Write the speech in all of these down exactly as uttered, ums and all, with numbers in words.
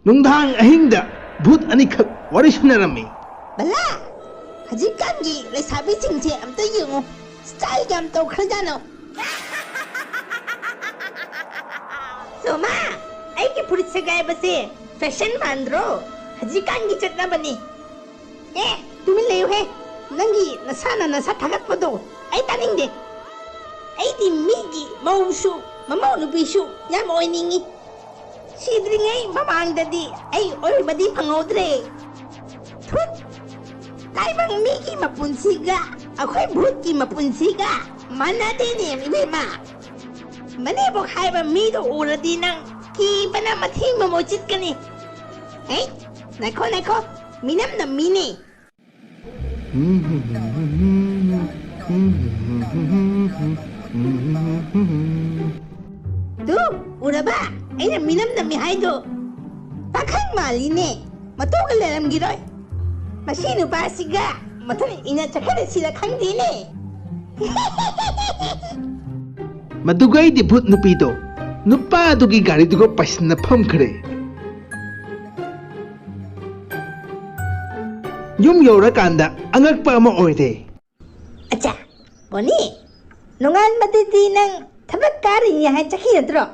ꯅꯨꯡꯗꯥꯡ ꯑꯍꯤꯡꯗ ꯚꯨꯠ ꯑꯅꯤꯈꯛ ꯋꯥꯔꯤ ꯁꯥꯟꯅꯔꯝꯃꯤ꯫ ꯕꯂꯥ, ꯍꯧꯖꯤꯛꯀꯥꯟꯒꯤ ꯂꯩꯁꯥꯕꯤꯁꯤꯡꯁꯦ ꯑꯝꯇ ꯌꯦꯡꯉꯨ, ꯁ꯭ꯇꯥꯏꯜ ꯀꯌꯥꯝ ꯇꯧꯈ꯭ꯔꯖꯥꯠꯅꯣ꯫ ꯁꯣꯃꯥ, ꯑꯩꯒꯤ ꯐꯨꯔꯤꯠ ꯁꯦꯒꯥꯏꯕꯁꯦ ꯐꯦꯁꯟ ꯃꯥꯟꯗ꯭ꯔꯣ? ꯍꯧꯖꯤꯛꯀꯥꯟꯒꯤ ꯆꯠꯅꯕꯅꯤ꯫ ꯑꯦ, ꯇꯨꯃꯤꯟ ꯂꯩꯌꯨꯍꯦ꯫ ꯅꯪꯒꯤ ꯅꯁꯥꯅ ꯅꯁꯥ ꯊꯥꯒꯠꯄꯗꯣ ꯑꯩ ꯇꯥꯅꯤꯡꯗꯦ꯫ ꯑꯩꯗꯤ ꯃꯤꯒꯤ ꯃꯧꯁꯨ ꯃꯃꯧ ꯅꯨꯄꯤꯁꯨ ꯌꯥꯝ ꯑꯣꯏꯅꯤꯡꯉꯤ꯫ ꯁꯤꯗ꯭ꯔꯤꯉꯩ ꯃꯃꯥꯡꯗꯗꯤ ꯑꯩ ꯑꯣꯏꯕꯗꯤ ꯐꯪꯍꯧꯗ꯭ꯔꯦ꯫ ꯊꯨꯠ! ꯇꯥꯏꯕꯪ ꯃꯤꯒꯤ ꯃꯄꯨꯟꯁꯤꯒ ꯑꯩꯈꯣꯏ ꯚꯨꯠꯀꯤ ꯃꯄꯨꯟꯁꯤꯒ ꯃꯥꯟꯅꯗꯦꯅꯦ, ꯏꯕꯦꯝꯃ꯫ ꯃꯅꯦꯕꯣꯛ ꯍꯥꯏꯕ ꯃꯤꯗꯣ ꯎꯔꯗꯤ ꯅꯪ ꯀꯤꯕꯅ ꯃꯊꯤ ꯃꯃꯣ ꯆꯤꯠꯀꯅꯤ꯫ ꯍꯦ, ꯉꯥꯏꯈꯣ, ꯉꯥꯏꯈꯣ, ꯃꯤꯅꯝꯅ ꯃꯤꯅꯦ꯫ ꯇꯨ, ꯎꯔꯕ? ꯑꯩꯅ ꯃꯤꯅꯝ ꯅꯝꯃꯤ ꯍꯥꯏꯗꯣ꯫ ꯄꯥꯈꯪ ꯃꯥꯜꯂꯤꯅꯦ꯫ ꯃꯇꯨꯒ ꯂꯩꯔꯝꯈꯤꯔꯣꯏ꯫ ꯃꯁꯤ ꯅꯨꯄꯥꯁꯤꯒ ꯃꯊꯟ ꯏꯟꯅ ꯆꯠꯈ꯭ꯔꯁꯤꯔ ꯈꯪꯗꯦꯅꯦ꯫ ꯃꯗꯨꯒꯩꯗꯤ ꯚꯨꯠ ꯅꯨꯄꯤꯗꯣ ꯅꯨꯄꯥꯗꯨꯒꯤ ꯒꯥꯔꯤꯗꯨꯒ ꯄꯥꯏꯁꯤꯟꯅ ꯐꯝꯈ꯭ꯔꯦ꯫ ꯌꯨꯝ ꯌꯧꯔꯀꯥꯟꯗ ꯑꯉꯛꯄ ꯑꯃ ꯑꯣꯏꯔꯦ꯫ ꯑꯆꯥ, ꯕꯣꯅꯤ, ꯅꯣꯡꯉꯥꯟꯕꯗꯗꯤ ꯅꯪ ꯊꯕꯛ ꯀꯥꯔꯤꯅꯤ ꯍꯥꯏ ꯆꯠꯈꯤ ꯅꯠꯇ꯭ꯔꯣ?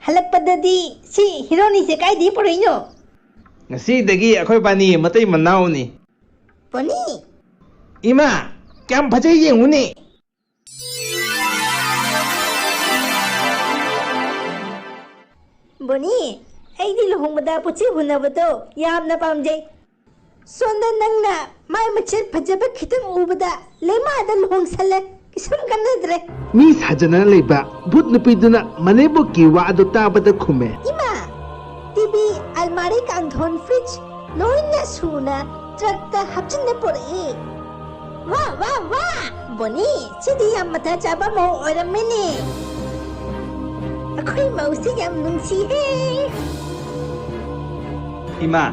ꯍꯜꯂꯛꯄꯗꯗꯤ ꯁꯤ ꯍꯤꯔꯣꯅꯤꯁꯦ ꯀꯥꯏꯗꯒꯤ ꯄꯨꯔꯛꯏꯅꯣ? ꯉꯁꯤꯗꯒꯤ ꯑꯩꯈꯣꯏ ꯕꯥꯅꯤ ꯃꯇꯩ ꯃꯅꯥꯎꯅꯤ꯫ ꯕꯣꯅꯤ! ꯏꯃꯥ, ꯀꯌꯥꯝ ꯐꯖꯩ ꯌꯦꯡꯉꯨꯅꯦ! ꯕꯣꯅꯤ, ꯑꯩꯗꯤ ꯂꯨꯍꯣꯡꯕꯗ ꯄꯣꯠꯆꯩ ꯍꯨꯟꯅꯕꯗꯣ ꯌꯥꯝꯅ ꯄꯥꯝꯖꯩ꯫ ꯁꯣꯝꯗ ꯅꯪꯅ ꯃꯥꯏ ꯃꯆꯦꯠ ꯐꯖꯕ ꯈꯤꯇꯪ ꯎꯕꯗ ꯂꯩꯃꯥꯗ ꯂꯨꯍꯣꯡꯁꯜꯂꯦ꯫ ꯀꯩꯁꯨꯝ ꯀꯥꯟꯅꯗ꯭ꯔꯦ꯫ ꯃꯤ ꯁꯥꯖꯅ ꯂꯩꯕ ꯚꯨꯠ ꯅꯨꯄꯤꯗꯨꯅ ꯃꯅꯦꯕꯨꯛꯀꯤ ꯋꯥ ꯑꯗꯨ ꯇꯥꯕꯗ ꯈꯨꯝꯃꯦ꯫ ꯏꯃꯥ! ꯇꯤꯚꯤ ꯑꯜꯃꯥꯔꯤ ꯀꯥꯡꯊꯣꯟ ꯐ꯭ꯔꯤꯖ ꯂꯣꯏꯅ ꯁꯨꯅ ꯇ꯭ꯔꯛꯇ ꯍꯥꯞꯆꯤꯟꯅ ꯄꯨꯔꯛꯏ꯫ ꯋꯥ, ꯋꯥ, ꯋꯥ! ꯕꯣꯅꯤ, ꯁꯤꯗꯤ ꯌꯥꯝ ꯃꯊꯥ ꯆꯥꯕ ꯃꯧ ꯑꯣꯏꯔꯝꯃꯤꯅꯦ꯫ ꯑꯩꯈꯣꯏ ꯃꯧꯁꯤ ꯌꯥꯝ ꯅꯨꯡꯁꯤꯍꯦ꯫ ꯏꯃꯥ,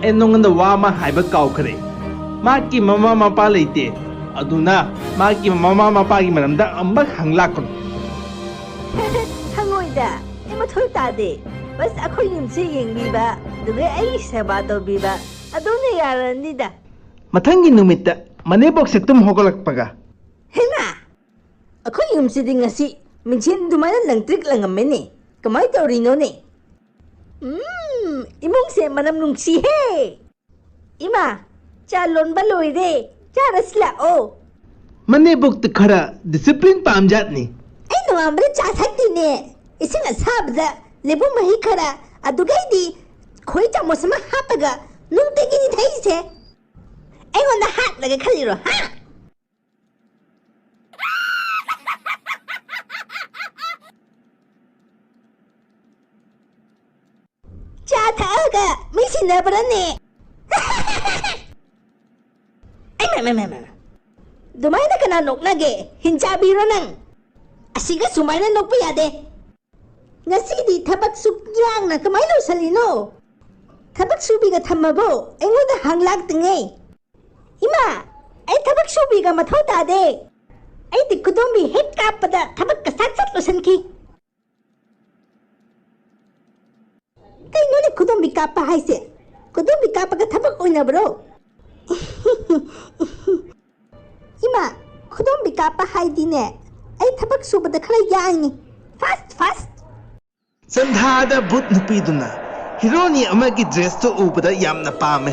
ꯑꯩ ꯅꯉꯣꯟꯗ ꯋꯥ ꯑꯃ ꯍꯥꯏꯕ ꯀꯥꯎꯈ꯭ꯔꯦ꯫ ꯃꯥꯒꯤ ꯃꯃꯥ ꯃꯄꯥ ꯂꯩꯇꯦ꯫ ꯑꯗꯨꯅ ꯃꯥꯒꯤ ꯃꯃꯥ ꯃꯄꯥꯒꯤ ꯃꯔꯝꯗ ꯑꯃꯨꯛ ꯍꯪꯂꯛꯀꯅꯨ꯫ ꯍꯪꯉꯣꯏꯗ, ꯑꯩ ꯃꯊꯧ ꯇꯥꯗꯦ꯫ ꯕꯁ ꯑꯩꯈꯣꯏ ꯌꯨꯝꯁꯦ ꯌꯦꯡꯕꯤꯕ, ꯑꯗꯨꯒ ꯑꯩ ꯁꯦꯕꯥ ꯇꯧꯕꯤꯕ, ꯑꯗꯨꯅ ꯌꯥꯔꯅꯤꯗ꯫ ꯃꯊꯪꯒꯤ ꯅꯨꯃꯤꯠꯇ ꯃꯅꯦꯝꯕꯣꯛꯁꯦ ꯇꯨꯝ ꯍꯧꯒꯠꯂꯛꯄꯒ, ꯍꯩꯃꯥ, ꯑꯩꯈꯣꯏ ꯌꯨꯝꯁꯤꯗꯤ ꯉꯁꯤ ꯃꯤꯡꯁꯦꯟ ꯑꯗꯨꯃꯥꯏꯅ ꯂꯪꯇ꯭ꯔꯤꯛ ꯂꯪꯉꯝꯃꯦꯅꯦ꯫ ꯀꯃꯥꯏ ꯇꯧꯔꯤꯅꯣꯅꯦ? ꯎꯝ, ꯏꯃꯨꯡꯁꯦ ꯃꯅꯝ ꯅꯨꯡꯁꯤꯍꯦ꯫ ꯏꯃꯥ, ꯆꯥ ꯂꯣꯟꯕ ꯂꯣꯏꯔꯦ, ꯆꯥꯔꯁꯤ ꯂꯥꯛꯑꯣ꯫ ꯃꯅꯦꯝꯕꯣꯛꯇꯤ ꯈꯔ ꯗꯤꯁꯤꯄ꯭ꯂꯤꯟ ꯄꯥꯝꯖꯥꯠꯅꯤ꯫ ꯑꯩ ꯅꯣꯡꯉꯥꯟꯕꯗ ꯆꯥ ꯊꯛꯇꯦꯅꯦ꯫ ꯏꯁꯤꯡ ꯑꯁꯥꯕꯗ ꯂꯦꯕꯨ ꯃꯍꯤ ꯈꯔ, ꯑꯗꯨꯒꯩꯗꯤ ꯈꯣꯏ ꯆꯥꯃꯁ ꯑꯃ ꯍꯥꯞꯄꯒ ꯅꯨꯡꯇꯤꯒꯤꯅꯤ ꯊꯛꯏꯁꯦ꯫ ꯑꯩꯉꯣꯟꯗ ꯍꯥꯠꯂꯒ ꯈꯜꯂꯤꯔꯣ, ꯍꯥ? ꯆꯥ ꯊꯛꯑꯒ ꯃꯤ ꯁꯤꯟꯅꯕ꯭ꯔꯅꯦ? ꯑꯩ ꯃ, ꯃ, ꯃ, ꯃ, ꯃ꯫ ꯑꯗꯨꯃꯥꯏꯅ ꯀꯅꯥ ꯅꯣꯛꯅꯒꯦ? ꯍꯤꯡꯆꯥꯕꯤꯔꯣ ꯅꯪ? ꯑꯁꯤꯒ ꯁꯨꯃꯥꯏꯅ ꯅꯣꯛꯄ ꯌꯥꯗꯦ꯫ ꯉꯁꯤꯗꯤ ꯊꯕꯛ ꯁꯨꯛ ꯌꯥꯡꯅ ꯀꯃꯥꯏꯅ ꯂꯣꯏꯁꯜꯂꯤꯅꯣ? ꯊꯕꯛ ꯁꯨꯕꯤꯒ ꯊꯝꯃꯕꯣ? ꯑꯩꯉꯣꯟꯗ ꯍꯪ ꯂꯥꯛꯇ꯭ꯔꯤꯉꯩ꯫ ꯏꯃꯥ, ꯑꯩ ꯊꯕꯛ ꯁꯨꯕꯤꯒ ꯃꯊꯧ ꯇꯥꯗꯦ꯫ ꯑꯩꯗꯤ ꯈꯨꯗꯣꯝꯕꯤ ꯍꯦꯛ ꯀꯥꯞꯄꯗ ꯊꯕꯛꯀ ꯁꯠ ꯁꯠ ꯂꯣꯏꯁꯤꯟꯈꯤ꯫ ꯀꯩꯅꯣꯅꯦ ꯈꯨꯗꯣꯝꯕꯤ ꯀꯥꯞꯄ ꯍꯥꯏꯁꯦ? ꯈꯨꯗꯣꯝꯕꯤ ꯀꯥꯞꯄꯒ ꯊꯕꯛ ꯑꯣꯏꯅꯕ꯭ꯔꯣ? ꯏꯃꯥ, ꯈꯨꯗꯣꯝꯕꯤ ꯀꯥꯞꯄ ꯍꯥꯏꯗꯤꯅꯦ, ꯑꯩ ꯊꯕꯛ ꯁꯨꯕꯗ ꯈꯔ ꯌꯥꯡꯉꯤ꯫ Fast, fast꯫ ꯁꯟꯙꯥꯗ ꯚꯨꯠ ꯅꯨꯄꯤꯗꯨꯅ ꯍꯤꯔꯣꯅꯤ ꯑꯃꯒꯤ ꯗ꯭ꯔꯦꯁꯇꯨ ꯎꯕꯗ ꯌꯥꯝꯅ ꯄꯥꯝꯃꯦ꯫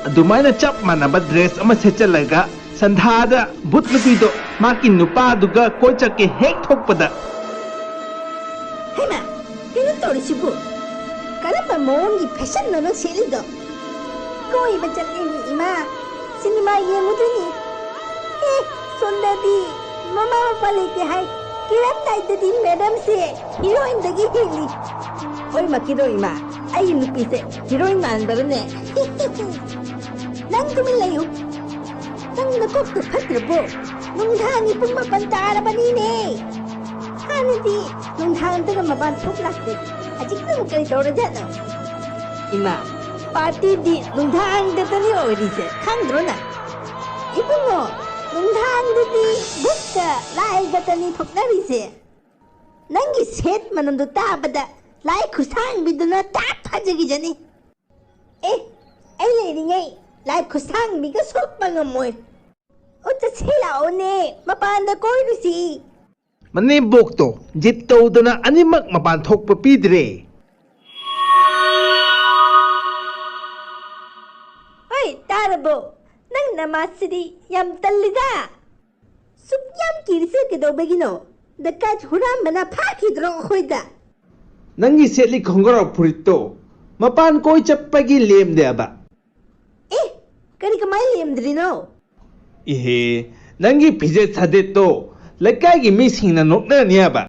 ꯑꯗꯨꯃꯥꯏꯅ ꯆꯞ ꯃꯥꯟꯅꯕ ꯗ꯭ꯔꯦꯁ ꯑꯃ ꯁꯦꯠꯆꯜꯂꯒ ꯁꯟꯙꯥꯗ ꯚꯨꯠ ꯅꯨꯄꯤꯗꯣ ꯃꯥꯒꯤ ꯅꯨꯄꯥꯗꯨꯒ ꯀꯣꯏ ꯆꯠꯀꯦ ꯍꯦꯛ ꯊꯣꯛꯄꯗ, ꯍꯩꯃꯥ, ꯀꯩꯅꯣ ꯇꯧꯔꯤꯁꯤꯕꯨ? ꯀꯔꯝꯕ ꯃꯑꯣꯡꯒꯤ ꯐꯦꯁꯟꯅꯣ ꯅꯪ ꯁꯦꯠꯂꯤꯗꯣ? ꯀꯣꯏꯕ ꯆꯠꯂꯤꯅꯤ ꯏꯃꯥ, ꯁꯤꯅꯦꯃꯥ ꯌꯦꯡꯉꯨꯗꯣꯏꯅꯤ꯫ ꯑꯦ, ꯁꯣꯝꯗꯗꯤ ꯃꯃꯥ ꯃꯄꯥ ꯂꯩꯇꯦ ꯍꯥꯏ, ꯀꯤꯔꯝꯗꯥꯏꯗꯗꯤ ꯃꯦꯗꯝꯁꯦ ꯍꯤꯔꯣꯏꯟꯗꯒꯤ ꯍꯦꯜꯂꯤ꯫ ꯑꯣꯏꯃꯛꯀꯤꯔꯣ ꯏꯃꯥ, ꯑꯩꯒꯤ ꯅꯨꯄꯤꯁꯦ ꯍꯤꯔꯣꯏꯟ ꯃꯥꯟꯕꯔꯅꯦ? ꯅꯪ ꯇꯨꯃꯤꯟ ꯂꯩꯌꯨ꯫ ꯅꯪ ꯅꯀꯣꯛꯇꯣ ꯐꯠꯇ꯭ꯔꯕꯣ? ꯅꯨꯡꯗꯥꯡꯒꯤ ꯄꯨꯡ ꯃꯥꯄꯟ ꯇꯥꯔꯕꯅꯤꯅꯦ꯫ ꯍꯥꯟꯅꯗꯤ ꯅꯨꯡꯗꯥꯡꯗꯒ ꯃꯄꯥꯟ ꯊꯣꯛ ꯂꯥꯛꯇꯦ꯫ ꯍꯧꯖꯤꯛꯅ ꯑꯃꯨꯛ ꯀꯔꯤ ꯇꯧꯔꯖꯥꯠꯅꯣ? ꯏꯃꯥ, ꯄꯥꯔꯇꯤꯗꯤ ꯅꯨꯡꯗꯥꯡꯗꯇꯅꯤ ꯑꯣꯏꯔꯤꯁꯦ, ꯈꯪꯗ꯭ꯔꯣ ꯅꯪ? ꯏꯕꯨꯡꯉꯣ, ꯅꯨꯡꯗꯥꯡꯗꯗꯤ ꯚꯨꯠꯀ ꯂꯥꯏꯒꯇꯅꯤ ꯊꯣꯛꯅꯔꯤꯁꯦ꯫ ꯅꯪꯒꯤ ꯁꯦꯠ ꯃꯅꯝꯗꯣ ꯇꯥꯕꯗ ꯂꯥꯏ ꯈꯨꯠꯁꯥꯡꯕꯤꯗꯨꯅ ꯇꯥꯛ ꯐꯥꯖꯈꯤꯖꯅꯤ꯫ ꯑꯦ, ꯑꯩ ꯂꯩꯔꯤꯉꯩ ꯂꯥꯏ ꯈꯨꯠꯁꯥꯡꯕꯤꯒ ꯁꯣꯛꯄ ꯉꯝꯃꯣꯏ꯫ ꯑꯣ, ꯆꯠꯁꯦ ꯂꯥꯛꯑꯣꯅꯦ, ꯃꯄꯥꯟꯗ ꯀꯣꯏꯔꯨꯁꯤ꯫ ꯃꯅꯦꯝꯕꯣꯛꯇꯣ ꯖꯤꯠ ꯇꯧꯗꯅ ꯑꯅꯤꯃꯛ ꯃꯄꯥꯟ ꯊꯣꯛꯄ ꯄꯤꯗ꯭ꯔꯦ꯫ ꯍꯣꯏ, ꯇꯥꯔꯕꯣ? ꯅꯪ ꯅꯃꯥꯖꯁꯤꯗꯤ ꯌꯥꯝ ꯇꯜꯂꯤꯗ꯫ ꯁꯨꯛ ꯌꯥꯝ ꯀꯤꯔꯤꯁꯦ ꯀꯩꯗꯧꯕꯒꯤꯅꯣ? ꯗꯀꯥꯏꯠ ꯍꯨꯔꯥꯟꯕꯅ ꯐꯥꯈꯤꯗ꯭ꯔꯣ ꯑꯩꯈꯣꯏꯗ? ꯅꯪꯒꯤ ꯁꯦꯠꯂꯤ ꯈꯣꯡꯒ꯭ꯔꯥꯎ ꯐꯨꯔꯤꯠꯇꯣ ꯃꯄꯥꯟ ꯀꯣꯏ ꯆꯠꯄꯒꯤ ꯂꯦꯝꯗꯦꯕ꯫ ꯑꯦ, ꯀꯔꯤ ꯀꯃꯥꯏ ꯂꯦꯝꯗ꯭ꯔꯤꯅꯣ? ꯏꯍꯦ, ꯅꯪꯒꯤ ꯐꯤꯖꯦꯠ ꯁꯥꯖꯦꯠꯇꯣ ꯂꯩꯀꯥꯏꯒꯤ ꯃꯤꯁꯤꯡꯅ ꯅꯣꯛꯅꯅꯤꯕ꯫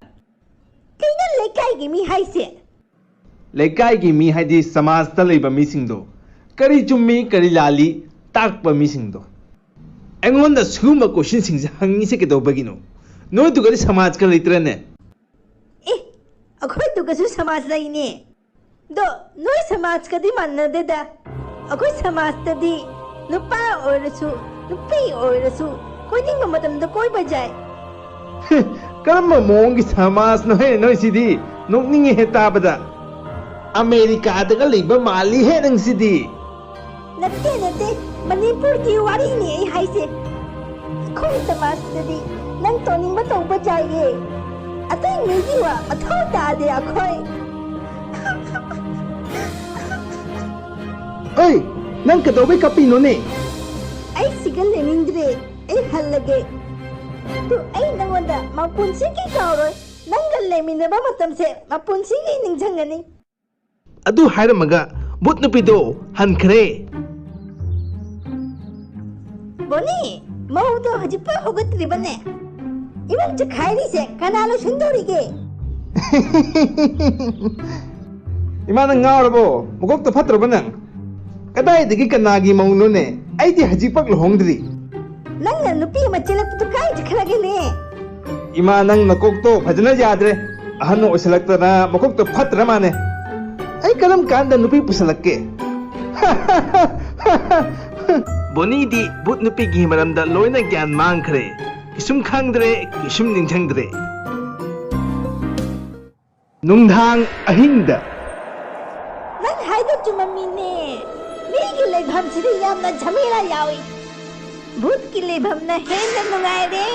ꯀꯩꯅꯣ ꯂꯩꯀꯥꯏꯒꯤ ꯃꯤ ꯍꯥꯏꯁꯦ? ꯂꯩꯀꯥꯏꯒꯤ ꯃꯤ ꯍꯥꯏꯗꯤ ꯁꯃꯥꯖꯇ ꯂꯩꯕ ꯃꯤꯁꯤꯡꯗꯣ꯫ ꯀꯔꯤ ꯆꯨꯝꯃꯤ, ꯀꯔꯤ ꯂꯥꯜꯂꯤ ꯇꯥꯛꯄ ꯃꯤꯁꯤꯡꯗꯣ꯫ ꯑꯩꯉꯣꯟꯗ ꯁꯤꯒꯨꯝꯕ ꯀꯣꯏꯁꯟꯁꯤꯡꯁꯦ ꯍꯪꯉꯤꯁꯦ ꯀꯩꯗꯧꯕꯒꯤꯅꯣ? ꯅꯣꯏꯗꯨꯒꯗꯤ ꯁꯃꯥꯖꯀ ꯂꯩꯇ꯭ꯔꯅꯦ? ꯑꯦ, ꯑꯩꯈꯣꯏꯗꯨꯒꯁꯨ ꯁꯃꯥꯖ ꯂꯩꯅꯦ꯫ ꯑꯗꯣ ꯅꯣꯏ ꯁꯃꯥꯖꯀꯗꯤ ꯃꯥꯟꯅꯗꯦꯗ꯫ ꯑꯩꯈꯣꯏ ꯁꯃꯥꯖꯇꯗꯤ ꯅꯨꯄꯥ ꯑꯣꯏꯔꯁꯨ, ꯅꯨꯄꯤ ꯑꯣꯏꯔꯁꯨ ꯀꯣꯏꯅꯤꯡꯕ ꯃꯇꯝꯗ ꯀꯣꯏꯕ ꯌꯥꯏ꯫ ꯀꯔꯝꯕ ꯃꯑꯣꯡꯒꯤ ꯁꯃꯥꯖꯅꯣꯍꯦ ꯅꯣꯏꯁꯤꯗꯤ? ꯅꯣꯛꯅꯤꯡꯉꯦꯍꯦ ꯇꯥꯕꯗ꯫ ꯑꯃꯦꯔꯤꯀꯥꯗꯒ ꯂꯩꯕ ꯃꯥꯜꯂꯤꯍꯦ ꯅꯪꯁꯤꯗꯤ꯫ ꯅꯠꯇꯦ, ꯅꯠꯇꯦ, ꯃꯅꯤꯄꯨꯔꯒꯤ ꯋꯥꯔꯤꯅꯤ ꯑꯩ ꯍꯥꯏꯁꯦ꯫ ꯑꯩꯈꯣꯏ ꯁꯃꯥꯖꯇꯗꯤ ꯅꯪ ꯇꯧꯅꯤꯡꯕ ꯇꯧꯕ ꯌꯥꯏꯌꯦ꯫ ꯑꯇꯩ ꯃꯤꯒꯤ ꯋꯥ ꯃꯊꯧ ꯇꯥꯗꯦ ꯑꯩꯈꯣꯏ꯫ ꯑꯩ, ꯅꯪ ꯀꯩꯗꯧꯕꯩ ꯀꯞꯄꯤꯅꯣꯅꯦ? ꯑꯩ ꯁꯤꯒ ꯂꯩꯅꯤꯡꯗ꯭ꯔꯦ꯫ ꯑꯩ ꯍꯜꯂꯒꯦ꯫ ꯑꯗꯨ ꯑꯩ ꯅꯪꯉꯣꯟꯗ ꯃꯄꯨꯟꯁꯤꯒꯤ ꯀꯥꯎꯔꯣꯏ꯫ ꯅꯪꯒ ꯂꯩꯃꯤꯟꯅꯕ ꯃꯇꯝꯁꯦ ꯃꯄꯨꯟꯁꯤꯒꯤ ꯅꯤꯡꯁꯤꯡꯒꯅꯤ꯫ ꯑꯗꯨ ꯍꯥꯏꯔꯝꯃꯒ ꯚꯨꯠ ꯅꯨꯄꯤꯗꯣ ꯍꯟꯈ꯭ꯔꯦ꯫ ꯕꯣꯅꯤ, ꯃꯧꯗꯣ ꯍꯧꯖꯤꯛꯐꯥꯎ ꯍꯧꯒꯠꯇ꯭ꯔꯤꯕꯅꯦ꯫ ꯏꯃꯨꯡ ꯆꯈꯥꯏꯔꯤꯁꯦ ꯀꯅꯥ ꯂꯣꯏꯁꯤꯟꯗꯧꯔꯤꯒꯦ? ꯏꯃꯥ, ꯅꯪ ꯉꯥꯎꯔꯕꯣ? ꯃꯀꯣꯛꯇ ꯐꯠꯇ꯭ꯔꯕ ꯅꯪ? ꯀꯗꯥꯏꯗꯒꯤ ꯀꯅꯥꯒꯤ ꯃꯧꯅꯣꯅꯦ? ꯑꯩꯗꯤ ꯍꯧꯖꯤꯛꯐꯥꯎ ꯂꯨꯍꯣꯡꯗ꯭ꯔꯤ꯫ ꯅꯪꯅ ꯅꯨꯄꯤ ꯑꯃ ꯆꯦꯜꯂꯛꯄꯗꯨ ꯀꯥꯏ ꯆꯠꯈ꯭ꯔꯒꯦꯅꯦ? ꯏꯃꯥ, ꯅꯪ ꯅꯀꯣꯛꯇꯣ ꯐꯖꯅ ꯌꯥꯗ꯭ꯔꯦ꯫ ꯑꯍꯟ ꯑꯣꯏꯁꯤꯜꯂꯛꯇꯅ ꯃꯀꯣꯛꯇꯣ ꯐꯠꯇ꯭ꯔ ꯃꯥꯅꯦ꯫ ꯑꯩ ꯀꯔꯝ ꯀꯥꯟꯗ ꯅꯨꯄꯤ ꯄꯨꯁꯤꯜꯂꯛꯀꯦ? ꯕꯣꯅꯤꯗꯤ ꯚꯨꯠ ꯅꯨꯄꯤꯒꯤ ꯃꯔꯝꯗ ꯂꯣꯏꯅ ꯒ꯭ꯌꯥꯟ ꯃꯥꯡꯈ꯭ꯔꯦ꯫ ꯀꯩꯁꯨꯝ ꯈꯪꯗ꯭ꯔꯦ, ꯀꯩꯁꯨꯝ ꯅꯤꯡꯁꯤꯡꯗ꯭ꯔꯦ꯫ ꯅꯨꯡꯗꯥꯡ ꯑꯍꯤꯡꯗ꯫ ꯅꯪ ꯍꯥꯏꯗꯣ ꯆꯨꯝꯃꯝꯃꯤꯅꯦ꯫ ꯃꯤꯒꯤ ꯂꯩꯐꯝꯁꯤꯗꯤ ꯌꯥꯝꯅ ꯖꯃꯦꯂꯥ ꯌꯥꯎꯏ꯫ ꯚꯨꯠꯀꯤ ꯂꯩꯐꯝꯅ ꯍꯦꯟꯅ ꯅꯨꯡꯉꯥꯏꯔꯦ꯫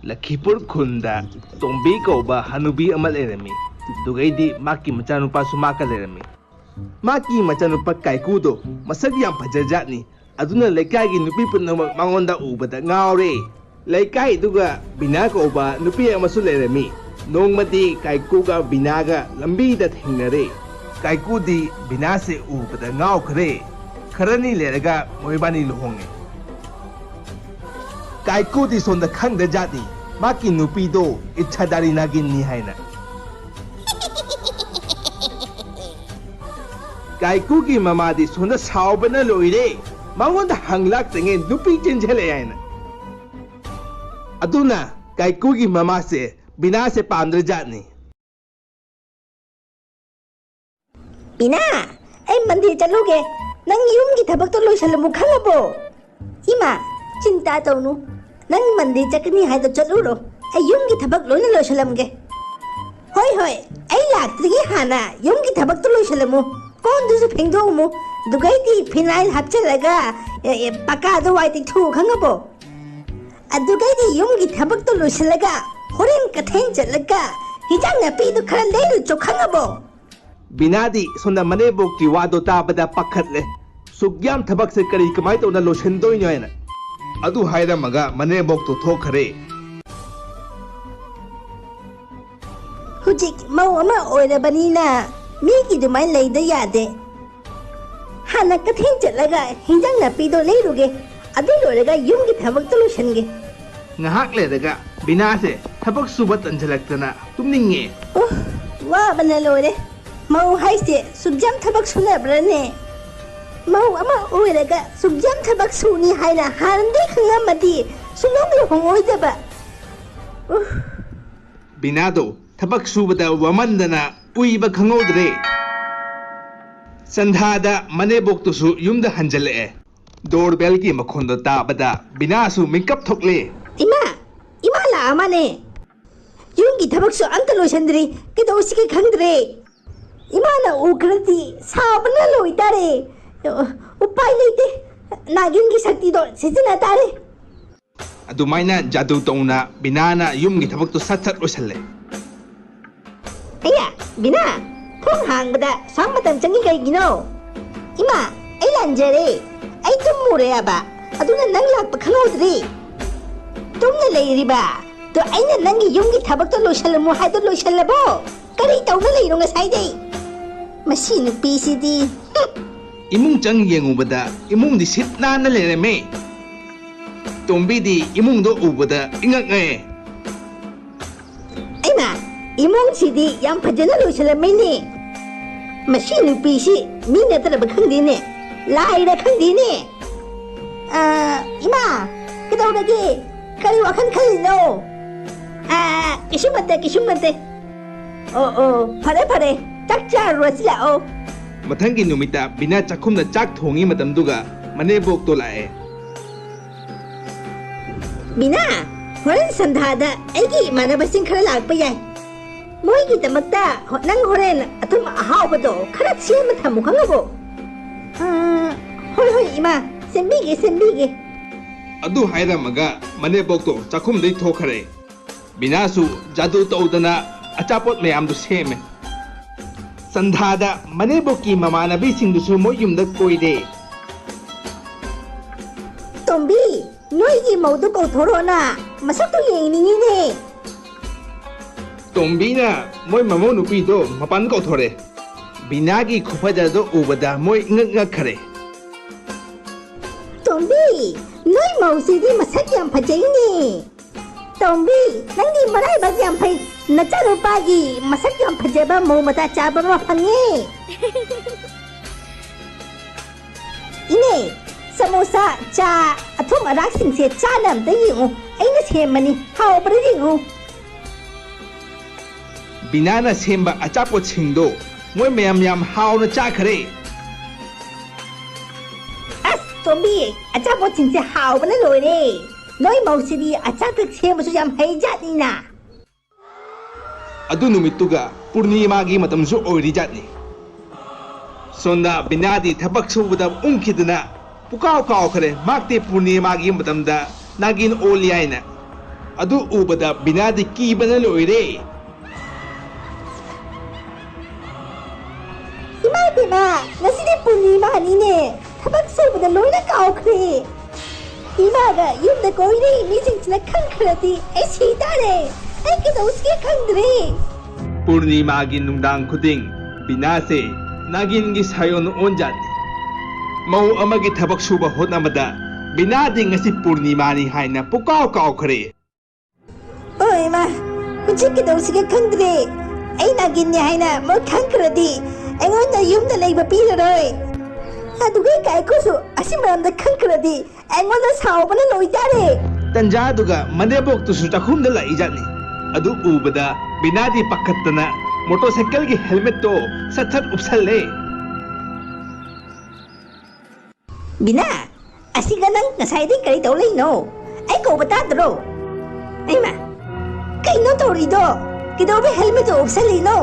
ꯂꯈꯤꯄꯨꯔ ꯈꯨꯟꯗ ꯇꯣꯝꯕꯤ ꯀꯧꯕ ꯍꯅꯨꯕꯤ ꯑꯃ ꯂꯩꯔꯝꯃꯤ꯫ ꯑꯗꯨꯒꯩꯗꯤ ꯃꯍꯥꯛꯀꯤ ꯃꯆꯥꯅꯨꯄꯥꯁꯨ ꯃꯍꯥꯛꯀ ꯂꯩꯔꯝꯃꯤ꯫ ꯃꯍꯥꯛꯀꯤ ꯃꯆꯥꯅꯨꯄꯥ ꯀꯥꯏꯀꯨꯗꯣ ꯃꯁꯛ ꯌꯥꯝ ꯐꯖꯖꯥꯠꯅꯤ꯫ ꯑꯗꯨꯅ ꯂꯩꯀꯥꯏꯒꯤ ꯅꯨꯄꯤ ꯄꯨꯝꯅꯃꯛ ꯃꯉꯣꯟꯗ ꯎꯕꯗ ꯉꯥꯎꯔꯦ꯫ ꯂꯩꯀꯥꯏꯗꯨꯒ ꯕꯤꯅꯥ ꯀꯧꯕ ꯅꯨꯄꯤ ꯑꯃꯁꯨ ꯂꯩꯔꯝꯃꯤ꯫ ꯅꯣꯡꯃꯗꯤ ꯀꯥꯏꯀꯨꯒ ꯕꯤꯅꯥꯒ ꯂꯝꯕꯤꯗ ꯊꯦꯡꯅꯔꯦ꯫ ꯀꯥꯏꯀꯨꯗꯤ ꯕꯤꯅꯥꯁꯦ ꯎꯕꯗ ꯉꯥꯎꯈ꯭ꯔꯦ꯫ ꯈꯔꯅꯤ ꯂꯩꯔꯒ ꯃꯣꯏꯕꯥꯅꯤ ꯂꯨꯍꯣꯡꯉꯦ꯫ ꯀꯥꯏꯀꯨꯗꯤ ꯁꯣꯝꯗ ꯈꯪꯗꯖꯥꯠꯅꯤ, ꯃꯍꯥꯛꯀꯤ ꯅꯨꯄꯤꯗꯣ ꯏꯠꯁꯥꯗꯥꯔꯤ ꯅꯥꯒꯤꯟꯅꯤ ꯍꯥꯏꯅ꯫ ꯀꯥꯏꯀꯨꯒꯤ ꯃꯃꯥꯗꯤ ꯁꯣꯝꯗ ꯁꯥꯎꯕꯅ ꯂꯣꯏꯔꯦ꯫ ꯃꯉꯣꯟꯗ ꯍꯪꯂꯥꯛꯇ꯭ꯔꯤꯉꯩ ꯅꯨꯄꯤ ꯆꯦꯟꯁꯤꯜꯂꯛꯑꯦ ꯍꯥꯏꯅ꯫ ꯑꯗꯨꯅ ꯀꯥꯏꯀꯨꯒꯤ ꯃꯃꯥꯁꯦ ꯕꯤꯅꯥꯁꯦ ꯄꯥꯝꯗ꯭ꯔꯖꯥꯠꯅꯤ꯫ ꯕꯤꯅꯥ, ꯑꯩ ꯃꯟꯗꯤꯔ ꯆꯠꯂꯨꯒꯦ꯫ ꯅꯪ ꯌꯨꯝꯒꯤ ꯊꯕꯛꯇꯣ ꯂꯣꯏꯁꯜꯂꯝꯃꯨ, ꯈꯪꯉꯕꯣ? ꯏꯃꯥ, ꯆꯤꯟꯇꯥ ꯇꯧꯅꯨ꯫ ꯅꯪ ꯃꯟꯗꯤꯔ ꯆꯠꯀꯅꯤ ꯍꯥꯏꯗꯣ ꯆꯠꯂꯨꯔꯣ꯫ ꯑꯩ ꯌꯨꯝꯒꯤ ꯊꯕꯛ ꯂꯣꯏꯅ ꯂꯣꯏꯁꯜꯂꯝꯒꯦ꯫ ꯍꯣꯏ, ꯍꯣꯏ, ꯑꯩ ꯂꯥꯛꯇ꯭ꯔꯤꯉꯩ ꯍꯥꯟꯅ ꯌꯨꯝꯒꯤ ꯊꯕꯛꯇꯣ ꯂꯣꯏꯁꯜꯂꯝꯃꯨ꯫ ꯀꯣꯟꯗꯨꯁꯨ ꯐꯦꯡꯗꯣꯛꯑꯝꯃꯨ꯫ ꯑꯗꯨꯒꯩꯗꯤ ꯐꯤꯅꯥꯏꯜ ꯍꯥꯞꯆꯤꯜꯂꯒ, ꯑꯦ, ꯑꯦ, ꯄꯀꯥꯗꯣ ꯋꯥꯏ ꯇꯩꯊꯣꯛꯎ, ꯈꯪꯉꯕꯣ? ꯑꯗꯨꯒꯩꯗꯤ ꯌꯨꯝꯒꯤ ꯊꯕꯛꯇꯣ ꯂꯣꯏꯁꯤꯜꯂꯒ ꯍꯣꯔꯦꯟ ꯀꯩꯊꯦꯜ ꯆꯠꯂꯒ ꯍꯤꯟꯖꯥꯡ ꯅꯥꯄꯤꯗꯣ ꯈꯔ ꯂꯩꯔꯨꯆꯣ, ꯈꯪꯉꯕꯣ? ꯕꯤꯅꯥꯗꯤ ꯁꯣꯝꯗ ꯃꯅꯦꯝꯕꯣꯛꯀꯤ ꯋꯥꯗꯣ ꯇꯥꯕꯗ ꯄꯥꯈꯠꯂꯦ꯫ ꯁꯨꯛ ꯌꯥꯝ ꯊꯕꯛꯁꯦ ꯀꯔꯤ ꯀꯃꯥꯏ ꯇꯧꯅ ꯂꯣꯏꯁꯤꯟꯗꯣꯏꯅꯣ ꯍꯥꯏꯅ꯫ ꯑꯗꯨ ꯍꯥꯏꯔꯝꯃꯒ ꯃꯅꯦꯝꯕꯣꯛꯇꯣ ꯊꯣꯛꯈ꯭ꯔꯦ꯫ ꯍꯧꯖꯤꯛ ꯃꯧ ꯑꯃ ꯑꯣꯏꯔꯕꯅꯤꯅ ꯃꯤꯒꯤ ꯑꯗꯨꯃꯥꯏꯅ ꯂꯩꯗ ꯌꯥꯗꯦ꯫ ꯍꯥꯟꯅ ꯀꯩꯊꯦꯜ ꯆꯠꯂꯒ ꯍꯤꯟꯖꯥꯡ ꯅꯥꯄꯤꯗꯣ ꯂꯩꯔꯨꯒꯦ, ꯑꯗꯨ ꯂꯣꯏꯔꯒ ꯌꯨꯝꯒꯤ ꯊꯕꯛꯇꯣ ꯂꯣꯏꯁꯟꯒꯦ꯫ ꯉꯥꯏꯍꯥꯛ ꯂꯩꯔꯒ ꯕꯤꯅꯥꯁꯦ ꯊꯕꯛ ꯁꯨꯕ ꯇꯟꯁꯤꯜꯂꯛꯇꯅ ꯇꯨꯝꯅꯤꯡꯉꯦ꯫ ꯑꯣ, ꯋꯥꯕꯅ ꯂꯣꯏꯔꯦ꯫ ꯃꯧ ꯍꯥꯏꯁꯦ ꯁꯨꯛꯌꯥꯝ ꯊꯕꯛ ꯁꯨꯅꯕ꯭ꯔꯥꯅꯦ? ꯃꯧ ꯑꯃ ꯑꯣꯏꯔꯒ ꯁꯨꯛꯌꯥꯝ ꯊꯕꯛ ꯁꯨꯅꯤ ꯍꯥꯏꯅ ꯍꯥꯟꯅꯗꯩ ꯈꯪꯉꯝꯃꯗꯤ ꯁꯨꯡꯂꯧ ꯂꯨꯍꯣꯡꯉꯣꯏꯗꯕ꯫ ꯎꯐ꯫ ꯕꯤꯅꯥꯗꯣ ꯊꯕꯛ ꯁꯨꯕꯗ ꯋꯥꯃꯟꯗꯅ ꯎꯏꯕ ꯈꯪꯍꯧꯗ꯭ꯔꯦ꯫ ꯁꯟꯙꯥꯗ ꯃꯅꯦꯕꯣꯛꯇꯨꯁꯨ ꯌꯨꯝꯗ ꯍꯟꯖꯜꯂꯛꯑꯦ꯫ ꯗꯣꯔꯕꯦꯜꯒꯤ ꯃꯈꯣꯟꯗꯣ ꯇꯥꯕꯗ ꯕꯤꯅꯥꯁꯨ ꯃꯤꯀꯞ ꯊꯣꯛꯂꯦ꯫ ꯏꯃꯥ! ꯏꯃꯥ ꯂꯥꯛꯑ ꯃꯥꯅꯦ꯫ ꯌꯨꯝꯒꯤ ꯊꯕꯛꯁꯨ ꯑꯝꯇ ꯂꯣꯏꯁꯟꯗ꯭ꯔꯤ꯫ ꯀꯩꯗꯧꯁꯤꯒꯦ ꯈꯪꯗ꯭ꯔꯦ꯫ ꯏꯃꯥꯅ ꯎꯈ꯭ꯔꯗꯤ ꯁꯥꯎꯕꯅ ꯂꯣꯏꯇꯥꯔꯦ꯫ ꯎꯄꯥꯏ ꯂꯩꯇꯦ꯫ ꯅꯥꯒꯤꯟꯒꯤ ꯁꯛꯇꯤꯗꯣ ꯁꯤꯖꯤꯟꯅ ꯇꯥꯔꯦ꯫ ꯑꯗꯨꯃꯥꯏꯅ ꯖꯥꯗꯨ ꯇꯧꯅ ꯕꯤꯅꯥꯅ ꯌꯨꯝꯒꯤ ꯊꯕꯛꯇꯣ ꯁꯠ ꯁꯠ ꯂꯣꯏꯁꯜꯂꯦ꯫ ꯑꯌꯥ, ꯕꯤꯅꯥ, ꯊꯣꯡ ꯍꯥꯡꯕꯗ ꯁꯥꯡ ꯃꯇꯝ ꯆꯪꯉꯤ ꯀꯩꯒꯤꯅꯣ? ꯏꯃꯥ, ꯑꯩ ꯂꯥꯟꯖꯔꯦ꯫ ꯑꯩ ꯇꯨꯝꯃꯨꯔꯦꯕ꯫ ꯑꯗꯨꯅ ꯅꯪ ꯂꯥꯛꯄ ꯈꯪꯍꯧꯗ꯭ꯔꯤ꯫ ꯇꯨꯝꯅ ꯂꯩꯔꯤꯕ꯫ ꯇꯣ ꯑꯩꯅ ꯅꯪꯒꯤ ꯌꯨꯝꯒꯤ ꯊꯕꯛꯇꯣ ꯂꯣꯏꯁꯜꯂꯝꯃꯨ ꯍꯥꯏꯗꯣ ꯂꯣꯏꯁꯜꯂꯕꯣ? ꯀꯔꯤ ꯇꯧꯅ ꯂꯩꯅꯣ ꯉꯁꯥꯏꯗꯩ? ꯃꯁꯤ ꯅꯨꯄꯤꯁꯤꯗꯤ꯫ ꯍꯨꯝ꯫ ꯏꯃꯨꯡ ꯆꯪ ꯌꯦꯡꯉꯨꯕꯗ ꯏꯃꯨꯡꯗꯤ ꯁꯤꯠ ꯅꯥꯟꯅ ꯂꯩꯔꯝꯃꯦ꯫ ꯇꯣꯝꯕꯤꯗꯤ ꯏꯃꯨꯡꯗꯣ ꯎꯕꯗ ꯏꯉꯛ ꯉꯛꯑꯦ꯫ ꯑꯩꯅ ꯏꯃꯨꯡꯁꯤꯗꯤ ꯌꯥꯝ ꯐꯖꯅ ꯂꯣꯏꯁꯤꯜꯂꯝꯃꯤꯅꯦ꯫ ꯃꯁꯤ ꯅꯨꯄꯤꯁꯤ ꯃꯤ ꯅꯠꯇ꯭ꯔꯕ ꯈꯪꯗꯦꯅꯦ, ꯂꯥꯏꯔ ꯈꯪꯗꯦꯅꯦ꯫ ꯑ, ꯏꯃꯥ, ꯀꯩꯗꯧꯔꯒꯦ? ꯀꯔꯤ ꯋꯥꯈꯜ ꯈꯜꯂꯤꯅꯣ? ꯑ, ꯀꯩꯁꯨꯝ ꯅꯠꯇꯦ, ꯀꯩꯁꯨꯝ ꯅꯠꯇꯦ꯫ ꯑꯣ, ꯑꯣ, ꯐꯔꯦ, ꯐꯔꯦ, ꯆꯥꯛ ꯆꯥꯔꯨꯔꯁꯤ ꯂꯥꯛꯑꯣ꯫ ꯃꯊꯪꯒꯤ ꯅꯨꯃꯤꯠꯇ ꯕꯤꯅꯥ ꯆꯥꯛꯈꯨꯝꯗ ꯆꯥꯛ ꯊꯣꯡꯉꯤ ꯃꯇꯝꯗꯨꯒ ꯃꯅꯦꯕꯣꯛꯇꯣ ꯂꯥꯛꯑꯦ꯫ ꯕꯤꯅꯥ, ꯍꯣꯔꯦꯟ ꯁꯟꯙꯥꯗ ꯑꯩꯒꯤ ꯏꯃꯥꯟꯅꯕꯁꯤꯡ ꯈꯔ ꯂꯥꯛꯄ ꯌꯥꯏ꯫ ꯃꯣꯏꯒꯤꯗꯃꯛꯇ ꯍꯣ-, ꯅꯪ ꯍꯣꯔꯦꯟ ꯑꯊꯨꯝ ꯑꯍꯥꯎꯕꯗꯣ ꯈꯔ ꯁꯦꯝꯃ ꯊꯝꯃꯨ ꯈꯪꯉꯕꯣ? ꯑꯥ, ꯍꯣꯏ, ꯍꯣꯏ, ꯏꯃꯥ, ꯁꯦꯝꯕꯤꯒꯦ, ꯁꯦꯝꯕꯤꯒꯦ꯫ ꯑꯗꯨ ꯍꯥꯏꯔꯝꯃꯒ ꯃꯅꯦꯕꯣꯛꯇꯣ ꯆꯥꯛꯈꯨꯝꯗꯩ ꯊꯣꯛꯈ꯭ꯔꯦ꯫ ꯕꯤꯅꯥꯁꯨ ꯖꯥꯗꯨ ꯇꯧꯗꯅ ꯑꯆꯥꯄꯣꯠ ꯃꯌꯥꯝꯗꯨ ꯁꯦꯝꯃꯦ꯫ ꯁꯟꯙꯥꯗ ꯃꯅꯦꯕꯣꯛꯀꯤ ꯃꯃꯥꯟꯅꯕꯤꯁꯤꯡꯗꯨꯁꯨ ꯃꯣꯏ ꯌꯨꯝꯗ ꯀꯣꯏꯔꯦ꯫ ꯇꯣꯝꯕꯤ, ꯅꯣꯏꯒꯤ ꯃꯧꯗꯨ ꯀꯧꯊꯣꯔꯛꯑꯣꯅ, ꯃꯁꯛꯇꯨ ꯌꯦꯡꯅꯤꯡꯉꯤꯅꯦ꯫ ꯇꯣꯝꯕꯤꯅ ꯃꯣꯏ ꯃꯃꯧ ꯅꯨꯄꯤꯗꯣ ꯃꯄꯥꯟ ꯀꯧꯊꯣꯔꯛꯑꯦ꯫ ꯕꯤꯅꯥꯒꯤ ꯈꯨꯐꯖꯗꯣ ꯎꯕꯗ ꯃꯣꯏ ꯏꯉꯛ ꯉꯛꯈꯔꯦ꯫ ꯇꯣꯝꯕꯤ, ꯅꯣꯏ ꯃꯧꯁꯤꯗꯤ ꯃꯁꯛ ꯌꯥꯝ ꯐꯖꯩꯅꯦ꯫ ꯇꯣꯝꯕꯤ, ꯅꯪꯗꯤ ꯃꯔꯥꯏꯕꯛ ꯌꯥꯝ ꯐꯩ꯫ ꯅꯆꯥꯅꯨꯄꯥꯒꯤ ꯃꯁꯛ ꯌꯥꯝ ꯐꯖꯕ ꯃꯧ ꯃꯇꯥ ꯆꯥꯕ ꯑꯃ ꯐꯪꯉꯦ꯫ ꯏꯅꯦ, ꯁꯃꯣꯁꯥ, ꯆꯥ, ꯑꯊꯨꯝ ꯑꯔꯥꯛꯁꯤꯡꯁꯦ ꯆꯥꯅ ꯑꯝꯇ ꯌꯦꯡꯉꯨ꯫ ꯑꯩꯅ ꯁꯦꯝꯕꯅꯤ꯫ ꯍꯥꯎꯕ꯭ꯔꯥ ꯌꯦꯡꯉꯨ꯫ ꯕꯤꯅꯥꯅ ꯁꯦꯝꯕ ꯑꯆꯥꯄꯣꯠꯁꯤꯡꯗꯣ ꯃꯣꯏ ꯃꯌꯥꯝ ꯌꯥꯝ ꯍꯥꯎꯅ ꯆꯥꯈꯔꯦ꯫ ꯑꯁ, ꯇꯣꯝꯕꯤ, ꯑꯆꯥꯄꯣꯠꯁꯤꯡꯁꯦ ꯍꯥꯎꯕꯅ ꯂꯣꯏꯔꯦ꯫ ꯅꯣꯏ ꯃꯧꯁꯤꯗꯤ ꯑꯆꯥꯄꯣꯠ ꯁꯦꯝꯕꯁꯨ ꯌꯥꯝ ꯍꯩꯖꯥꯠꯅꯤꯅ꯫ ꯑꯗꯨ ꯅꯨꯃꯤꯠꯇꯨꯒ ꯄꯨꯔꯅꯤꯃꯥꯒꯤ ꯃꯇꯝꯁꯨ ꯑꯣꯏꯔꯤꯖꯥꯠꯅꯤ꯫ ꯁꯣꯝꯗ ꯕꯤꯅꯥꯗꯤ ꯊꯕꯛ ꯁꯨꯕꯗ ꯎꯪꯈꯤꯗꯅ ꯄꯨꯀꯥꯎ ꯀꯥꯎꯈ꯭ꯔꯦ, ꯃꯍꯥꯛꯇꯤ ꯄꯨꯔꯅꯤꯃꯥꯒꯤ ꯃꯇꯝꯗ ꯅꯥꯒꯤꯟ ꯑꯣꯜꯂꯤ ꯍꯥꯏꯅ꯫ ꯑꯗꯨ ꯎꯕꯗ ꯕꯤꯅꯥꯗꯤ ꯀꯤꯕꯅ ꯂꯣꯏꯔꯦ꯫ ꯏꯃꯥ ꯏꯕꯦꯝꯃ, ꯉꯁꯤꯗꯤ ꯄꯨꯔꯅꯤꯃꯥꯅꯤꯅꯦ, ꯊꯕꯛ ꯁꯨꯕꯗ ꯂꯣꯏꯅ ꯀꯥꯎꯈ꯭ꯔꯦ꯫ ꯏꯃꯥꯒ ꯌꯨꯝꯗ ꯀꯣꯏꯔꯤ ꯃꯤꯁꯤꯡꯁꯤꯅ ꯈꯪꯈ꯭ꯔꯗꯤ ꯑꯩ ꯁꯤ ꯇꯥꯔꯦ꯫ ꯑꯩ ꯀꯩꯗꯧꯁꯤꯒꯦ ꯈꯪꯗ꯭ꯔꯦ꯫ ꯄꯨꯔꯅꯤꯃꯥꯒꯤ ꯅꯨꯡꯗꯥꯡ ꯈꯨꯗꯤꯡ ꯕꯤꯅꯥꯁꯦ ꯅꯥꯒꯤꯟꯒꯤ ꯁꯥꯌꯣꯟ ꯑꯣꯟꯖꯥꯠꯅꯤ꯫ ꯃꯧ ꯑꯃꯒꯤ ꯊꯕꯛ ꯁꯨꯕ ꯍꯣꯠꯅꯕꯗ ꯕꯤꯅꯥꯗꯤ ꯉꯁꯤ ꯄꯨꯔꯅꯤꯃꯥꯅꯤ ꯍꯥꯏꯅ ꯄꯨꯀꯥꯎ ꯀꯥꯎꯈ꯭ꯔꯦ꯫ ꯑꯣ ꯏꯃꯥ, ꯍꯧꯖꯤꯛ ꯀꯩꯗꯧꯁꯤꯒꯦ ꯈꯪꯗ꯭ꯔꯦ꯫ ꯑꯩ ꯅꯥꯒꯤꯟꯅꯦ ꯍꯥꯏꯅ ꯃꯣꯏ ꯈꯪꯈ꯭ꯔꯗꯤ ꯑꯩꯉꯣꯟꯗ ꯌꯨꯝꯗ ꯂꯩꯕ ꯄꯤꯔꯔꯣꯏ꯫ ꯑꯗꯨꯒ ꯀꯥꯏꯀꯨꯁꯨ ꯑꯁꯤ ꯃꯔꯝꯗ ꯈꯪꯈ꯭ꯔꯗꯤ ꯑꯩꯉꯣꯟꯗ ꯁꯥꯎꯕꯅ ꯂꯣꯏꯇꯥꯔꯦ꯫ ꯇꯟꯖꯥꯗꯨꯒ ꯃꯅꯦꯝꯕꯣꯛꯇꯨꯁꯨ ꯆꯥꯛꯈꯨꯝꯗ ꯂꯥꯛꯏꯖꯥꯠꯅꯤ꯫ ꯑꯗꯨ ꯎꯕꯗ ꯕꯤꯅꯥꯗꯤ ꯄꯥꯈꯠꯇꯅ ꯃꯣꯇꯣꯔꯁꯥꯏꯀꯜꯒꯤ ꯍꯦꯜꯃꯦꯠꯇꯣ ꯁꯠ ꯁꯠ ꯎꯞꯁꯜꯂꯦ꯫ ꯕꯤꯅꯥ, ꯑꯁꯤꯒ ꯅꯪ ꯉꯁꯥꯏꯗꯤ ꯀꯔꯤ ꯇꯧ ꯂꯩꯅꯣ? ꯑꯩ ꯀꯧꯕ ꯇꯥꯗ꯭ꯔꯣ? ꯑꯩꯃ, ꯀꯩꯅꯣ ꯇꯧꯔꯤꯗꯣ? ꯀꯩꯗꯧꯕꯩ ꯍꯦꯜꯃꯦꯠꯇꯣ ꯎꯞꯁꯜꯂꯤꯅꯣ?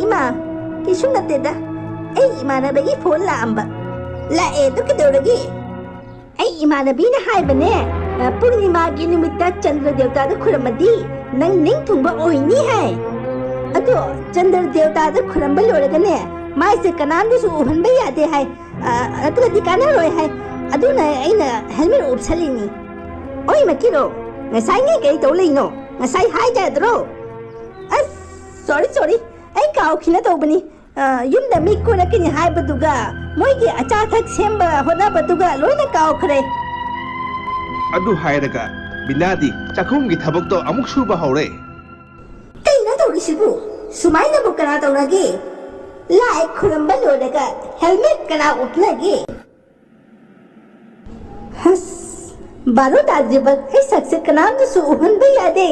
ꯏꯃꯥ, ꯀꯩꯁꯨ ꯅꯠꯇꯦꯗ꯫ ꯑꯩ ꯏꯃꯥꯟꯅꯕꯒꯤ ꯐꯣꯟ ꯂꯥꯛꯑꯝꯕ꯫ ꯂꯥꯛꯑꯦ, ꯑꯗꯨ ꯀꯩꯗꯧꯔꯒꯦ? ꯑꯩ ꯏꯃꯥꯟꯅꯕꯤꯅ ꯍꯥꯏꯕꯅꯦ, ꯑ, ꯄꯨꯔꯅꯤꯃꯥꯒꯤ ꯅꯨꯃꯤꯠꯇ ꯆꯟꯗ꯭ꯔ ꯗꯦꯕꯇꯥꯗ ꯈꯨꯔꯨꯝꯃꯗꯤ ꯅꯪ ꯅꯤꯡ ꯊꯨꯡꯕ ꯑꯣꯏꯅꯤ ꯍꯥꯏ꯫ ꯑꯗꯣ ꯆꯟꯗ꯭ꯔ ꯗꯦꯕꯇꯥꯗ ꯈꯨꯔꯨꯝꯕ ꯂꯣꯏꯔꯒꯅꯦ, ꯃꯥꯏꯁꯦ ꯀꯅꯥꯝꯗꯁꯨ ꯎꯍꯟꯕ ꯌꯥꯗꯦ ꯍꯥꯏ꯫ ꯑ, ꯅꯠꯇ꯭ꯔꯗꯤ ꯀꯥꯟꯅꯔꯣꯏ ꯍꯥꯏ꯫ ꯑꯗꯨꯅ ꯑꯩꯅ ꯍꯦꯜꯃꯦꯠ ꯎꯞꯁꯜꯂꯤꯅꯤ꯫ ꯑꯣꯏ ꯃꯀꯤꯔꯣ, ꯉꯁꯥꯏꯉꯩ ꯀꯔꯤ ꯇꯧ ꯂꯩꯅꯣ? ꯉꯁꯥꯏ ꯍꯥꯏ ꯌꯥꯗ꯭ꯔꯣ? ꯑꯁ, ꯁꯣꯔꯤ, ꯁꯣꯔꯤ, ꯑꯩ ꯀꯥꯎꯈꯤꯅ ꯇꯧꯕꯅꯤ꯫ ꯑ, ꯌꯨꯝꯗ ꯃꯤ ꯀꯣꯏꯔꯛꯀꯅꯤ ꯍꯥꯏꯕꯗꯨꯒ ꯃꯣꯏꯒꯤ ꯑꯆꯥ ꯑꯊꯛ ꯁꯦꯝꯕ ꯍꯣꯠꯅꯕꯗꯨꯒ ꯂꯣꯏꯅ ꯀꯥꯎꯈ꯭ꯔꯦ꯫ ꯑꯗꯨ ꯍꯥꯏꯔꯒ ꯕꯤꯅꯥꯗꯤ ꯆꯥꯛꯈꯨꯝꯒꯤ ꯊꯕꯛꯇꯣ ꯑꯃꯨꯛ ꯁꯨꯕ ꯍꯧꯔꯦ꯫ ꯀꯩꯅꯣ ꯇꯧꯔꯤꯁꯤꯕꯨ? ꯁꯨꯃꯥꯏꯅꯕꯨ ꯀꯅꯥ ꯇꯧꯅꯒꯦ? ꯂꯥꯏ ꯈꯨꯔꯝꯕ ꯂꯣꯏꯔꯒ ꯍꯦꯜꯃꯦꯠ ꯀꯅꯥ ꯎꯞꯅꯒꯦ? ꯍꯁ, ꯕꯥꯔꯣ ꯇꯥꯗ꯭ꯔꯤꯕ ꯑꯩ ꯁꯛꯁꯦ ꯀꯅꯥꯝꯇꯁꯨ ꯎꯍꯟꯕ ꯌꯥꯗꯦ꯫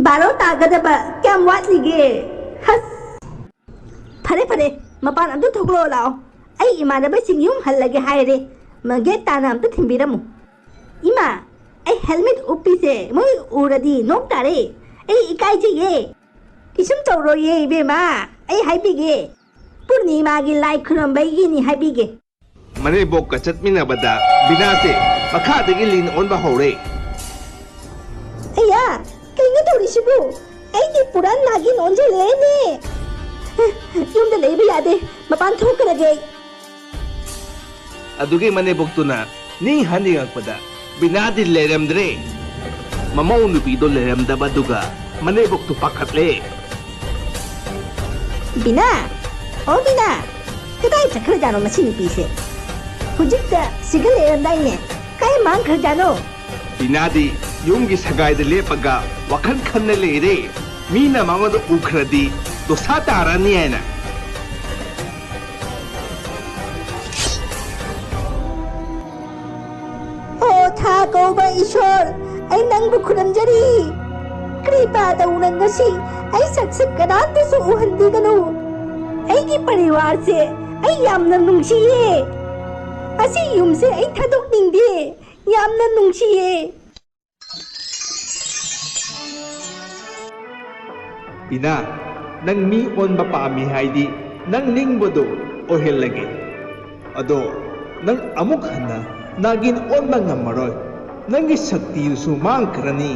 ꯕꯥꯔꯣ ꯇꯥꯒꯗꯕ ꯀꯌꯥꯝ ꯋꯥꯠꯂꯤꯒꯦ? ꯍꯁ꯫ ꯐꯔꯦ, ꯐꯔꯦ, ꯃꯄꯥꯟ ꯑꯝꯇ ꯊꯣꯛꯂꯛꯑꯣ ꯂꯥꯛꯑꯣ꯫ ꯑꯩ ꯏꯃꯥꯟꯅꯕꯁꯤꯡ ꯌꯨꯝ ꯍꯜꯂꯒꯦ ꯍꯥꯏꯔꯦ꯫ ꯃꯒꯦꯠ ꯇꯥꯅ ꯑꯝꯇ ꯊꯤꯟꯕꯤꯔꯝꯃꯨ꯫ ꯏꯃꯥ, ꯑꯩ ꯍꯦꯜꯃꯦꯠ ꯎꯞꯄꯤꯁꯦ ꯃꯣꯏ ꯎꯔꯗꯤ ꯅꯣꯛ ꯇꯥꯔꯦ꯫ ꯑꯩ ꯏꯀꯥꯏꯖꯩꯌꯦ꯫ ꯀꯩꯁꯨꯝ ꯇꯧꯔꯣꯏꯌꯦ ꯏꯕꯦꯝꯃ, ꯑꯩ ꯍꯥꯏꯕꯤꯒꯦ꯫ ꯄꯨꯔꯅꯤꯃꯥꯒꯤ ꯂꯥꯏ ꯈꯨꯔꯨꯝꯕꯩꯒꯤꯅꯤ ꯍꯥꯏꯕꯤꯒꯦ꯫ ꯃꯅꯦꯝꯕꯣꯛꯀ ꯆꯠꯃꯤꯟꯅꯕꯗ ꯕꯤꯅꯥꯁꯦ ꯃꯈꯥꯗꯒꯤ ꯂꯤꯟ ꯑꯣꯟꯕ ꯍꯧꯔꯦ꯫ ꯑꯌꯥ, ꯀꯩꯅꯣ ꯇꯧꯔꯤꯁꯤꯕꯨ? ꯑꯩꯒꯤ ꯄꯨꯔꯥ ꯅꯥꯒꯤꯟ ꯑꯣꯟꯁꯤꯜꯂꯦꯅꯦ꯫ ꯌꯨꯝꯗ ꯂꯩꯕ ꯌꯥꯗꯦ, ꯃꯄꯥꯟ ꯊꯣꯛꯈ꯭ꯔꯒꯦ ꯑꯩ꯫ ꯑꯗꯨꯒꯤ ꯃꯅꯦꯝꯕꯣꯛꯇꯨꯅ ꯅꯤꯡ ꯍꯟ ꯌꯦꯡꯉꯛꯄꯗ ꯕꯤꯅꯥꯗꯤ ꯂꯩꯔꯝꯗ꯭ꯔꯦ꯫ ꯃꯃꯧ ꯅꯨꯄꯤꯗꯣ ꯂꯩꯔꯝꯗꯕꯗꯨꯒ ꯃꯅꯦꯝꯕꯣꯛꯇꯨ ꯄꯥꯈꯠꯂꯦ꯫ ꯕꯤꯅꯥ! ꯑꯣ ꯕꯤꯅꯥ! ꯀꯗꯥꯏ ꯆꯠꯈ꯭ꯔꯖꯥꯠꯅꯣ ꯃꯁꯤ ꯅꯨꯄꯤꯁꯦ? ꯍꯧꯖꯤꯛꯇ ꯁꯤꯒ ꯂꯩꯔꯝꯗꯥꯏꯅꯦ꯫ ꯀꯥꯏ ꯃꯥꯡꯈ꯭ꯔꯖꯥꯠꯅꯣ? ꯕꯤꯅꯥꯗꯤ ꯌꯨꯝꯒꯤ ꯁꯒꯥꯏꯗ ꯂꯦꯞꯄꯒ ꯋꯥꯈꯜ ꯈꯟꯅ ꯂꯩꯔꯦ꯫ ꯃꯤꯅ ꯃꯉꯣꯟꯗ ꯎꯈ꯭ꯔꯗꯤ ꯗꯣꯁꯥ ꯇꯥꯔꯅꯤ ꯍꯥꯏꯅ꯫ ꯑꯣ ꯊꯥ ꯀꯧꯕ ꯏꯁꯣꯔ, ꯑꯩ ꯅꯪꯕꯨ ꯈꯨꯔꯨꯝꯖꯔꯤ꯫ ꯀ꯭ꯔꯤꯄꯥ ꯇꯧꯅ ꯉꯁꯤ ꯑꯩ ꯁꯛꯁꯦ ꯀꯅꯥꯝꯇꯁꯨ ꯎꯍꯟꯕꯤꯒꯅꯨ꯫ ꯑꯩꯒꯤ ꯄꯔꯤꯋꯥꯔꯁꯦ ꯑꯩ ꯌꯥꯝꯅ ꯅꯨꯡꯁꯤꯌꯦ꯫ ꯑꯁꯤ ꯌꯨꯝꯁꯦ ꯑꯩ ꯊꯥꯗꯣꯛꯅꯤꯡꯗꯦ꯫ ꯌꯥꯝꯅ ꯅꯨꯡꯁꯤꯌꯦ꯫ ꯕꯤꯅꯥ, ꯅꯪ ꯃꯤ ꯑꯣꯟꯕ ꯄꯥꯝꯃꯤ ꯍꯥꯏꯗꯤ ꯅꯪ ꯅꯤꯡꯕꯗꯣ ꯑꯣꯏꯍꯜꯂꯒꯦ꯫ ꯑꯗꯣ ꯅꯪ ꯑꯃꯨꯛ ꯍꯟꯅ ꯅꯥꯒꯤꯟ ꯑꯣꯟꯕ ꯉꯝꯃꯔꯣꯏ꯫ ꯅꯪꯒꯤ ꯁꯛꯇꯤꯗꯨꯁꯨ ꯃꯥꯡꯈ꯭ꯔꯅꯤ꯫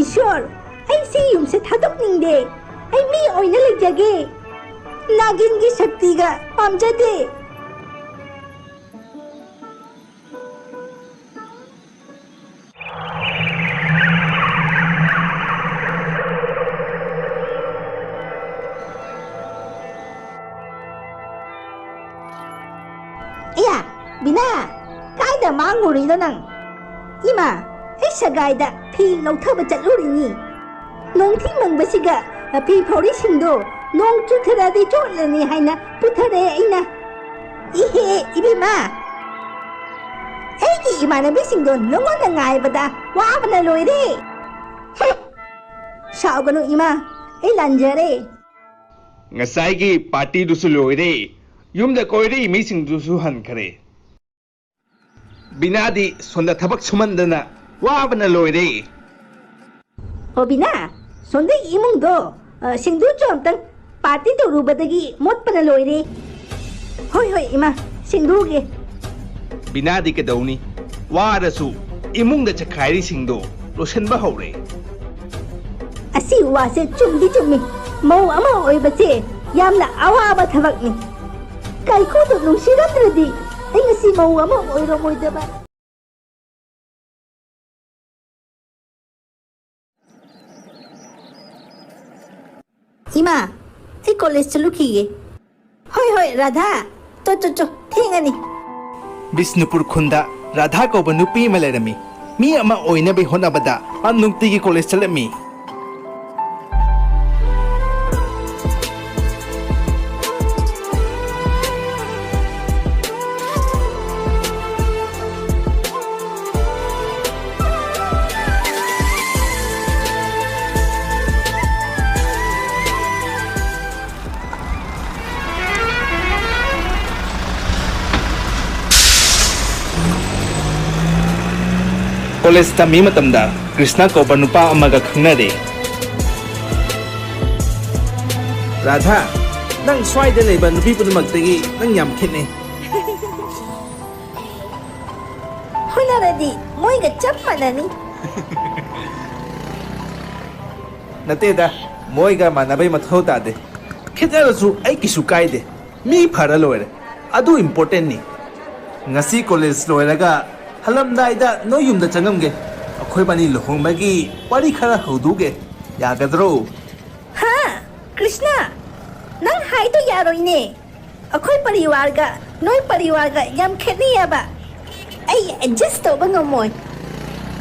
ꯏꯁꯣꯔ, ꯑꯩ ꯁꯤ ꯌꯨꯝꯁꯦ ꯊꯥꯗꯣꯛꯅꯤꯡꯗꯦ꯫ ꯑꯩ ꯃꯤ ꯑꯣꯏꯅ ꯂꯩꯖꯒꯦ꯫ ꯅꯥꯒꯤꯟꯒꯤ ꯁꯛꯇꯤꯒ ꯄꯥꯝꯖꯗꯦ꯫ ꯑꯌꯥ, ꯕꯤꯅꯥ, ꯀꯥꯏꯗ ꯃꯥꯡꯉꯨꯔꯤꯅꯣ ꯅꯪ? ꯏꯃꯥ, ꯑꯩ ꯁꯒꯥꯏꯗ ꯐꯤ ꯂꯧꯊꯕ ꯆꯠꯂꯨꯔꯤꯅꯤ꯫ ꯅꯣꯡꯊꯤ ꯃꯪꯕꯁꯤꯒ ꯐꯤ ꯐꯧꯔꯤꯁꯤꯡꯗꯣ ꯅꯣꯡ ꯆꯨꯊꯔꯗꯤ ꯆꯣꯠꯂꯅꯤ ꯍꯥꯏꯅ ꯄꯨꯊꯔꯦ ꯑꯩꯅ꯫ ꯏꯍꯦ, ꯏꯕꯦꯝꯃ, ꯑꯩꯒꯤ ꯏꯃꯥꯟꯅꯕꯤꯁꯤꯡꯗꯣ ꯅꯉꯣꯟꯗ ꯉꯥꯏꯕꯗ ꯋꯥꯕꯅ ꯂꯣꯏꯔꯦ꯫ ꯍꯨꯝ! ꯁꯥꯎꯒꯅꯨ ꯏꯃꯥ, ꯑꯩ ꯂꯥꯟꯖꯔꯦ꯫ ꯉꯁꯥꯏꯒꯤ ꯄꯥꯔꯇꯤꯗꯨꯁꯨ ꯂꯣꯏꯔꯦ, ꯌꯨꯝꯗ ꯀꯣꯏꯔꯛꯏ ꯃꯤꯁꯤꯡꯗꯨꯁꯨ ꯍꯟꯈ꯭ꯔꯦ꯫ ꯕꯤꯅꯥꯗꯤ ꯁꯣꯝꯗ ꯊꯕꯛ ꯁꯨꯃꯟꯗꯅ ꯋꯥꯕꯅ ꯂꯣꯏꯔꯦ꯫ ꯑꯣ ꯕꯤꯅꯥ, ꯁꯣꯝꯗ ꯏꯃꯨꯡꯗꯣ, ꯑ, ꯁꯤꯡꯗꯨ ꯆꯣ ꯑꯝꯇꯪ꯫ ꯄꯥꯔꯇꯤ ꯇꯧꯔꯨꯕꯗꯒꯤ ꯃꯣꯠꯄꯅ ꯂꯣꯏꯔꯦ꯫ ꯍꯣꯏ, ꯍꯣꯏ, ꯏꯃꯥ, ꯁꯦꯡꯗꯣꯛꯎꯒꯦ꯫ ꯕꯤꯅꯥꯗꯤ ꯀꯩꯗꯧꯅꯤ? ꯋꯥꯔꯁꯨ ꯏꯃꯨꯡꯗ ꯆꯈꯥꯏꯔꯤꯁꯤꯡꯗꯣ ꯂꯣꯏꯁꯤꯟꯕ ꯍꯧꯔꯦ꯫ ꯑꯁꯤ ꯋꯥꯁꯦ ꯆꯨꯝꯗꯤ ꯆꯨꯝꯃꯤ꯫ ꯃꯧ ꯑꯃ ꯑꯣꯏꯕꯁꯦ ꯌꯥꯝꯅ ꯑꯋꯥꯕ ꯊꯕꯛꯅꯤ꯫ ꯀꯥꯏꯀꯨꯗꯣ ꯅꯨꯡꯁꯤꯔꯝꯗ꯭ꯔꯗꯤ ꯑꯩ ꯉꯁꯤ ꯃꯧ ꯑꯃ ꯑꯣꯏꯔꯝꯃꯣꯏꯗꯕ꯫ ꯏꯃꯥ, ꯑꯩ ꯀꯣꯂꯦꯖ ꯆꯠꯂꯨꯈꯤꯒꯦ꯫ ꯍꯣꯏ, ꯍꯣꯏ, ꯔꯥꯙꯥ꯫ ꯆꯣ, ꯆꯣ, ꯆꯣ, ꯊꯦꯡꯉꯅꯤ꯫ ꯕꯤꯁꯅꯨꯄꯨꯔ ꯈꯨꯟꯗ ꯔꯥꯙꯥ ꯀꯧꯕ ꯅꯨꯄꯤ ꯑꯃ ꯂꯩꯔꯝꯃꯤ꯫ ꯃꯤ ꯑꯃ ꯑꯣꯏꯅꯕ ꯍꯣꯠꯅꯕꯗ ꯃꯥ ꯅꯨꯡꯇꯤꯒꯤ ꯀꯣꯂꯦꯖ ꯆꯠꯂꯝꯃꯤ꯫ ꯀꯣꯂꯦꯖ ꯇꯝꯃꯤ ꯃꯇꯝꯗ ꯀ꯭ꯔꯤꯁꯅ ꯀꯧꯕ ꯅꯨꯄꯥ ꯑꯃꯒ ꯈꯪꯅꯔꯦ꯫ ꯔꯥꯙꯥ, ꯅꯪ ꯁ꯭ꯋꯥꯏꯗ ꯂꯩꯕ ꯅꯨꯄꯤ ꯄꯨꯝꯅꯃꯛꯇꯒꯤ ꯅꯪ ꯌꯥꯝ ꯈꯦꯠꯅꯩ꯫ ꯍꯣꯠꯅꯔꯗꯤ ꯃꯣꯏꯒ ꯆꯞ ꯃꯥꯟꯅꯅꯤ꯫ ꯅꯠꯇꯦꯗ, ꯃꯣꯏꯒ ꯃꯥꯟꯅꯕꯩ ꯃꯊꯧ ꯇꯥꯗꯦ꯫ ꯈꯦꯠꯅꯔꯁꯨ ꯑꯩ ꯀꯩꯁꯨ ꯀꯥꯏꯗꯦ꯫ ꯃꯤ ꯐꯔ ꯂꯣꯏꯔꯦ꯫ ꯑꯗꯨ importantꯅꯤ꯫ ꯉꯁꯤ ꯀꯣꯂꯦꯖ ꯂꯣꯏꯔꯒ ꯍꯜꯂꯝꯗꯥꯏꯗ ꯅꯣꯏ ꯌꯨꯝꯗ ꯆꯪꯉꯝꯒꯦ꯫ ꯑꯩꯈꯣꯏꯕꯥꯅꯤ ꯂꯨꯍꯣꯡꯕꯒꯤ ꯋꯥꯔꯤ ꯈꯔ ꯍꯧꯗꯣꯛꯎꯒꯦ꯫ ꯌꯥꯒꯗ꯭ꯔꯣ? ꯍꯥ? ꯀ꯭ꯔꯤꯁꯅ, ꯅꯪ ꯍꯥꯏꯗꯣ ꯌꯥꯔꯣꯏꯅꯦ꯫ ꯑꯩꯈꯣꯏ ꯄꯔꯤꯋꯥꯔꯒ ꯅꯣꯏ ꯄꯔꯤꯋꯥꯔꯒ ꯌꯥꯝ ꯈꯦꯠꯅꯩꯌꯦꯕ꯫ ꯑꯩ adjust ꯇꯧꯕ ꯉꯝꯃꯣꯏ꯫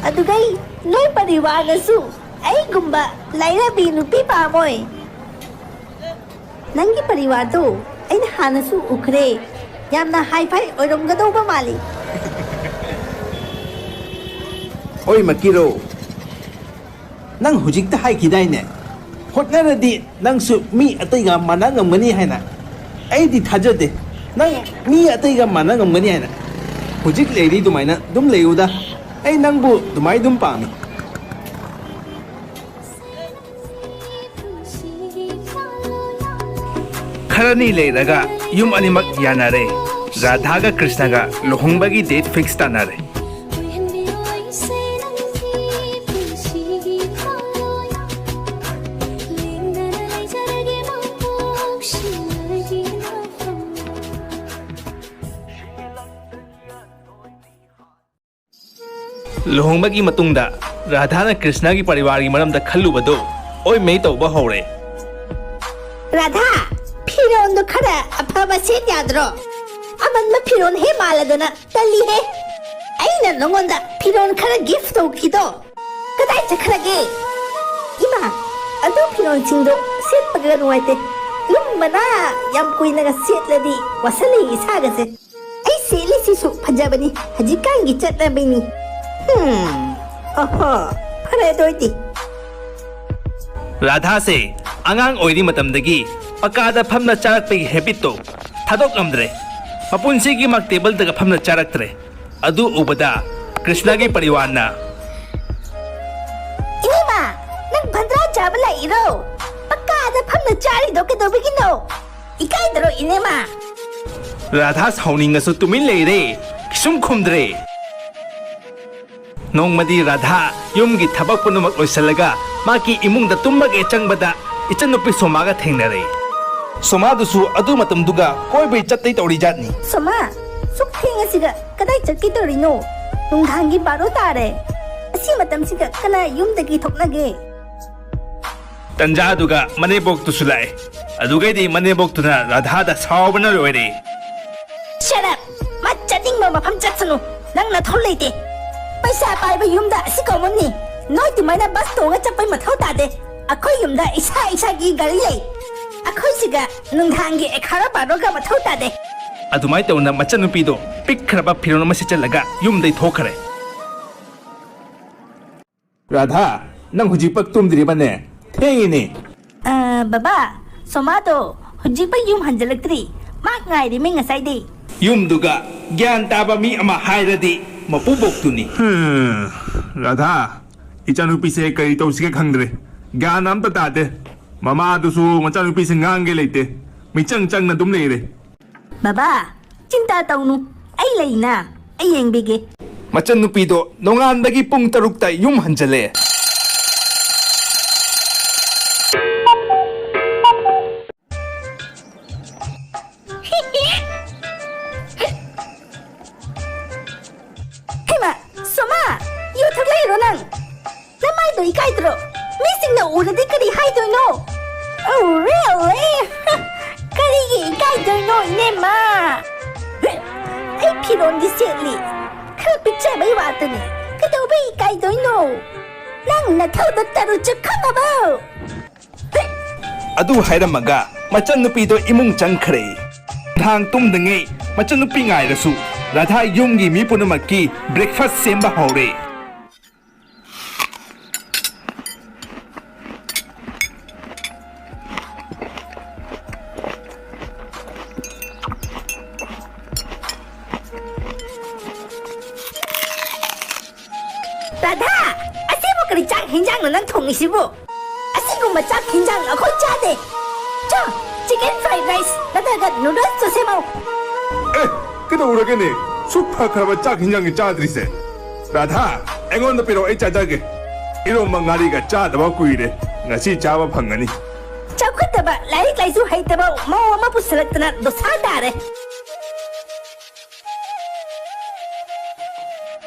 ꯑꯗꯨꯒꯩ ꯅꯣꯏ ꯄꯔꯤꯋꯥꯔꯅꯁꯨ ꯑꯩꯒꯨꯝꯕ ꯂꯥꯏꯔꯕꯤ ꯅꯨꯄꯤ ꯄꯥꯝꯃꯣꯏ꯫ ꯅꯪꯒꯤ ꯄꯔꯤꯋꯥꯔꯗꯣ ꯑꯩꯅ ꯍꯥꯟꯅꯁꯨ ꯎꯈ꯭ꯔꯦ꯫ ꯌꯥꯝꯅ ꯍꯥꯏ ꯐꯥꯏ ꯑꯣꯏꯔꯝꯒꯗꯧꯕ ꯃꯥꯜꯂꯤ꯫ ꯑꯣꯏꯃꯛꯀꯤꯔꯣ? ꯅꯪ ꯍꯧꯖꯤꯛꯇ ꯍꯥꯏꯈꯤꯗꯥꯏꯅꯦ, ꯍꯣꯠꯅꯔꯗꯤ ꯅꯪꯁꯨ ꯃꯤ ꯑꯇꯩꯒ ꯃꯥꯟꯅ ꯉꯝꯒꯅꯤ ꯍꯥꯏꯅ? ꯑꯩꯗꯤ ꯊꯥꯖꯗꯦ ꯅꯪ ꯃꯤ ꯑꯇꯩꯒ ꯃꯥꯟꯅ ꯉꯝꯒꯅꯤ ꯍꯥꯏꯅ꯫ ꯍꯧꯖꯤꯛ ꯂꯩꯔꯤ ꯑꯗꯨꯃꯥꯏꯅ ꯑꯗꯨꯝ ꯂꯩꯌꯨꯗ꯫ ꯑꯩ ꯅꯪꯕꯨ ꯑꯗꯨꯃꯥꯏ ꯑꯗꯨꯝ ꯄꯥꯝꯃꯤ꯫ ꯈꯔꯅꯤ ꯂꯩꯔꯒ ꯌꯨꯝ ꯑꯅꯤꯃꯛ ꯌꯥꯅꯔꯦ꯫ ꯔꯥꯙꯥꯒ ꯀ꯭ꯔꯤꯁꯅꯒ ꯂꯨꯍꯣꯡꯕꯒꯤ ꯗꯦꯠ ꯐꯤꯛꯁ ꯇꯥꯅꯔꯦ꯫ ꯂꯨꯍꯣꯡꯕꯒꯤ ꯃꯇꯨꯡꯗ ꯔꯥꯙꯥꯅ ꯀ꯭ꯔꯤꯁꯅꯒꯤ ꯄꯔꯤꯋꯥꯔꯒꯤ ꯃꯔꯝꯗ ꯈꯜꯂꯨꯕꯗꯨ ꯑꯣꯏꯃꯩ ꯇꯧꯕ ꯍꯧꯔꯦ꯫ ꯔꯥꯙꯥ, ꯐꯤꯔꯣꯟꯗꯣ ꯈꯔ ꯑꯐꯕ ꯁꯦꯠ ꯌꯥꯗ꯭ꯔꯣ? ꯑꯃꯟꯕ ꯐꯤꯔꯣꯟ ꯍꯦ ꯃꯥꯜꯂꯗꯅ ꯇꯜꯂꯤꯍꯦ꯫ ꯑꯩꯅ ꯅꯉꯣꯟꯗ ꯐꯤꯔꯣꯟ ꯈꯔ ꯒꯤꯐ ꯇꯧꯈꯤꯗꯣ ꯀꯗꯥꯏ ꯆꯠꯈ꯭ꯔꯒꯦ? ꯏꯃꯥ, ꯑꯗꯨ ꯐꯤꯔꯣꯟꯁꯤꯡꯗꯣ ꯁꯦꯠꯄꯒ ꯅꯨꯡꯉꯥꯏꯇꯦ꯫ ꯂꯨꯝꯕꯅ ꯌꯥꯝ ꯀꯨꯏꯅꯒ ꯁꯦꯠꯂꯗꯤ ꯋꯥꯁꯜꯂꯤ ꯏꯁꯥꯒꯁꯦ꯫ ꯑꯩ ꯁꯦꯠꯂꯤꯁꯤꯁꯨ ꯐꯖꯕꯅꯤ, ꯍꯧꯖꯤꯛꯀꯥꯟꯒꯤ ꯆꯠꯅꯕꯤꯅꯤ꯫ ꯍꯝ, ꯑꯣꯍꯣ, ꯐꯔꯦ ꯑꯗꯨ ꯑꯣꯏꯗꯤ꯫ ꯔꯥꯙꯥꯁꯦ ꯑꯉꯥꯡ ꯑꯣꯏꯔꯤ ꯃꯇꯝꯗꯒꯤ ꯄꯀꯥꯗ ꯐꯝꯅ ꯆꯥꯔꯛꯄꯒꯤ ꯍꯦꯕꯤꯠꯇꯣ ꯊꯥꯗꯣꯛꯂꯝꯗ꯭ꯔꯦ꯫ ꯃꯄꯨꯟꯁꯤꯒꯤ ꯃꯥ ꯇꯦꯕꯜꯗꯒ ꯐꯝꯅ ꯆꯥꯔꯛꯇ꯭ꯔꯦ꯫ ꯑꯗꯨ ꯎꯕꯗ ꯀ꯭ꯔꯤꯁꯅꯒꯤ ꯄꯔꯤꯋꯥꯔꯅ, ꯏꯅꯦꯃ, ꯅꯪ ꯚꯟꯗ꯭ꯔꯥ ꯆꯥꯕ ꯂꯥꯛꯏꯔꯣ? ꯄꯀꯥꯗ ꯐꯝꯅ ꯆꯥꯔꯤꯗꯣ ꯀꯩꯗꯧꯕꯒꯤꯅꯣ? ꯏꯀꯥꯏꯗ꯭ꯔꯣ, ꯏꯅꯦꯃ? ꯔꯥꯙꯥ ꯁꯥꯎꯅꯤꯡꯉꯁꯨ ꯇꯨꯃꯤꯟ ꯂꯩꯔꯦ, ꯀꯩꯁꯨꯝ ꯈꯨꯝꯗ꯭ꯔꯦ꯫ ꯅꯣꯡꯃꯗꯤ ꯔꯥꯙꯥ ꯌꯨꯝꯒꯤ ꯊꯕꯛ ꯄꯨꯝꯅꯃꯛ ꯂꯣꯏꯁꯤꯜꯂꯒ ꯃꯥꯒꯤ ꯏꯃꯨꯡꯗ ꯇꯨꯝꯕꯒꯤ ꯆꯪꯕꯗ ꯏꯆꯟꯅꯨꯄꯤ ꯁꯣꯃꯥꯒ ꯊꯦꯡꯅꯔꯦ꯫ ꯁꯣꯃꯥꯗꯨꯁꯨ ꯑꯗꯨ ꯃꯇꯝꯗꯨꯒ ꯀꯣꯏꯕꯩ ꯆꯠꯇꯩ ꯇꯧꯔꯤꯖꯥꯠꯅꯤ꯫ ꯁꯣꯃꯥ, ꯁꯨꯛ ꯊꯦꯡꯉꯁꯤꯒ ꯀꯗꯥꯏ ꯆꯠꯀꯦ ꯇꯧꯔꯤꯅꯣ? ꯅꯨꯡꯗꯥꯡꯒꯤ ꯕꯥꯔꯣ ꯇꯥꯔꯦ꯫ ꯑꯁꯤ ꯃꯇꯝꯁꯤꯒ ꯀꯅꯥ ꯌꯨꯝꯗꯒꯤ ꯊꯣꯛꯅꯒꯦ? ꯇꯟꯖꯥꯗꯨꯒ ꯃꯅꯦꯝꯕꯣꯛꯇꯨꯁꯨ ꯂꯥꯛꯑꯦ꯫ ꯑꯗꯨꯒꯩꯗꯤ ꯃꯅꯦꯝꯕꯣꯛꯇꯨꯅ ꯔꯥꯙꯥꯗ ꯁꯥꯎꯕꯅ ꯂꯣꯏꯔꯦ꯫ Shut up! ꯃꯥ ꯆꯠꯅꯤꯡꯕ ꯃꯐꯝ ꯆꯠꯁꯅꯨ꯫ ꯅꯪ ꯅꯊꯧ ꯂꯩꯇꯦ꯫ ꯄꯩꯁꯥ ꯄꯥꯏꯕ ꯌꯨꯝꯗ ꯑꯁꯤ ꯀꯧꯕꯅꯤ꯫ ꯅꯣꯏ ꯑꯗꯨꯃꯥꯏꯅ ꯕꯁ ꯇꯣꯡꯉ ꯆꯠꯄꯩ ꯃꯊꯧ ꯇꯥꯗꯦ꯫ ꯑꯩꯈꯣꯏ ꯌꯨꯝꯗ ꯏꯁꯥ ꯏꯁꯥꯒꯤ ꯒꯥꯔꯤ ꯂꯩ꯫ ꯑꯩꯈꯣꯏ ꯁꯤꯒ ꯅꯨꯡꯗꯥꯡꯒꯤ ꯑꯦꯈꯥꯔ ꯕꯥꯔꯣꯒ ꯃꯊꯧ ꯇꯥꯗꯦ꯫ ꯑꯗꯨꯃꯥꯏꯅ ꯇꯧꯅ ꯃꯆꯟꯅꯨꯄꯤꯗꯣ ꯄꯤꯛꯈ꯭ꯔꯕ ꯐꯤꯔꯣꯜ ꯑꯃ ꯁꯦꯠꯆꯜꯂꯒ ꯌꯨꯝꯗꯩ ꯊꯣꯛꯈ꯭ꯔꯦ꯫ ꯔꯥꯙꯥ, ꯅꯪ ꯍꯧꯖꯤꯛ ꯄꯛ ꯇꯨꯝꯗ꯭ꯔꯤꯕꯅꯦ? ꯊꯦꯡꯉꯤꯅꯦ꯫ ꯑ, ꯕꯕꯥ, ꯁꯣꯃꯥꯗꯣ ꯍꯧꯖꯤꯛꯐꯥꯎ ꯌꯨꯝ ꯍꯟꯖꯤꯜꯂꯛꯇ꯭ꯔꯤ꯫ ꯃꯥ ꯉꯥꯏꯔꯤꯃꯤ ꯉꯁꯥꯏꯗꯩ꯫ ꯌꯨꯝꯗꯨꯒ ꯒ꯭ꯌꯥꯟ ꯇꯥꯕ ꯃꯤ ꯑꯃ ꯍꯥꯏꯔꯗꯤ ꯃꯄꯨꯕꯣꯛꯇꯨꯅꯤ꯫ ꯍꯝ, ꯔꯥꯙꯥ, ꯏꯆꯥꯅꯨꯄꯤꯁꯦ ꯀꯔꯤ ꯇꯧꯁꯤꯒꯦ ꯈꯪꯗ꯭ꯔꯦ꯫ ꯒ꯭ꯌꯥꯟ ꯑꯝꯇ ꯇꯥꯗꯦ꯫ ꯃꯃꯥꯗꯨꯁꯨ ꯃꯆꯥꯅꯨꯄꯤꯁꯦ ꯉꯥꯡꯒꯦ ꯂꯩꯇꯦ꯫ ꯃꯤꯆꯪ ꯆꯪꯅ ꯑꯗꯨꯝ ꯂꯩꯔꯦ꯫ ꯕꯕꯥ, ꯆꯤꯟꯇꯥ ꯇꯧꯅꯨ꯫ ꯑꯩ ꯂꯩꯅ꯫ ꯑꯩ ꯌꯦꯡꯕꯤꯒꯦ꯫ ꯃꯆꯟꯅꯨꯄꯤꯗꯣ ꯅꯣꯡꯉꯥꯟꯕꯒꯤ ꯄꯨꯡ ꯇꯔꯨꯛꯇ ꯌꯨꯝ ꯍꯟꯖꯜꯂꯦ꯫ ꯍꯩꯃꯥ, ꯁꯣꯃꯥ, ꯌꯨ ꯊꯛꯂꯛꯏꯔꯣ ꯅꯪ? ꯅꯃꯥꯏꯗꯣ ꯏꯀꯥꯏꯗ꯭ꯔꯣ? ꯃꯤꯁꯤꯡꯅ ꯎꯔꯗꯤ ꯀꯔꯤ ꯍꯥꯏꯗꯣꯏꯅꯣ? Oh, really? ꯀꯔꯤꯒꯤ ꯏꯀꯥꯏꯗꯣꯏꯅꯣ, ꯏꯅꯦꯝꯃ? ꯑꯩ ꯐꯤꯔꯣꯟꯗꯤ ꯁꯦꯠꯂꯤ, ꯈꯔ ꯄꯤꯛꯆꯕꯩ ꯋꯥꯇꯅꯤ꯫ ꯀꯩꯗꯧꯕꯩ ꯏꯀꯥꯏꯗꯣꯏꯅꯣ? ꯅꯪ ꯅꯊꯧꯗꯣ ꯇꯔꯨ ꯆꯨꯛ ꯈꯪꯉꯕꯣ? ꯑꯗꯨ ꯍꯥꯏꯔꯝꯃꯒ ꯃꯆꯟꯅꯨꯄꯤꯗꯣ ꯏꯃꯨꯡ ꯆꯪꯈ꯭ꯔꯦ꯫ ꯅꯨꯡꯗꯥꯡ ꯇꯨꯝꯗꯉꯩ ꯃꯆꯟꯅꯨꯄꯤ ꯉꯥꯏꯔꯁꯨ ꯔꯥꯙꯥ ꯌꯨꯝꯒꯤ ꯃꯤ ꯄꯨꯝꯅꯃꯛꯀꯤ breakfast ꯁꯦꯝꯕ ꯍꯧꯔꯦ꯫ ꯔꯥꯙꯥ, ꯑꯁꯤꯕꯨ ꯀꯔꯤ ꯆꯥꯛ ꯍꯤꯟꯖꯥꯡꯅꯣ ꯅꯪ ꯊꯣꯡꯉꯤꯁꯤꯕꯨ? ꯑꯁꯤꯒꯨꯝꯕ ꯆꯥꯛ ꯍꯤꯟꯖꯥꯡ ꯑꯩꯈꯣꯏ ꯆꯥꯗꯦ꯫ ꯆꯣ, chicken fried rice ꯅꯠꯇ꯭ꯔꯒ noodles ꯇꯣ ꯁꯦꯝꯃꯣ꯫ ꯑꯦ, ꯀꯩꯗꯧꯔꯒꯦꯅꯦ? ꯁꯨꯛ ꯐꯈ꯭ꯔꯕ ꯆꯥꯛ ꯍꯤꯟꯖꯥꯡꯅꯤ ꯆꯥꯗ꯭ꯔꯤꯁꯦ꯫ ꯔꯥꯙꯥ, ꯑꯩꯉꯣꯟꯗ ꯄꯤꯔꯛꯑꯣ, ꯑꯩ ꯆꯥꯖꯒꯦ꯫ ꯏꯔꯣꯝꯕ ꯉꯥꯔꯤꯒ ꯆꯥꯗꯕ ꯀꯨꯏꯔꯦ, ꯉꯁꯤ ꯆꯥꯕ ꯐꯪꯒꯅꯤ꯫ ꯆꯥꯎꯈꯠꯇꯕ, ꯂꯥꯏꯔꯤꯛ ꯂꯥꯏꯁꯨ ꯍꯩꯇꯕ ꯃꯧ ꯑꯃ ꯄꯨꯁꯜꯂꯛꯇꯅ ꯗꯣꯁꯥ ꯇꯥꯔꯦ꯫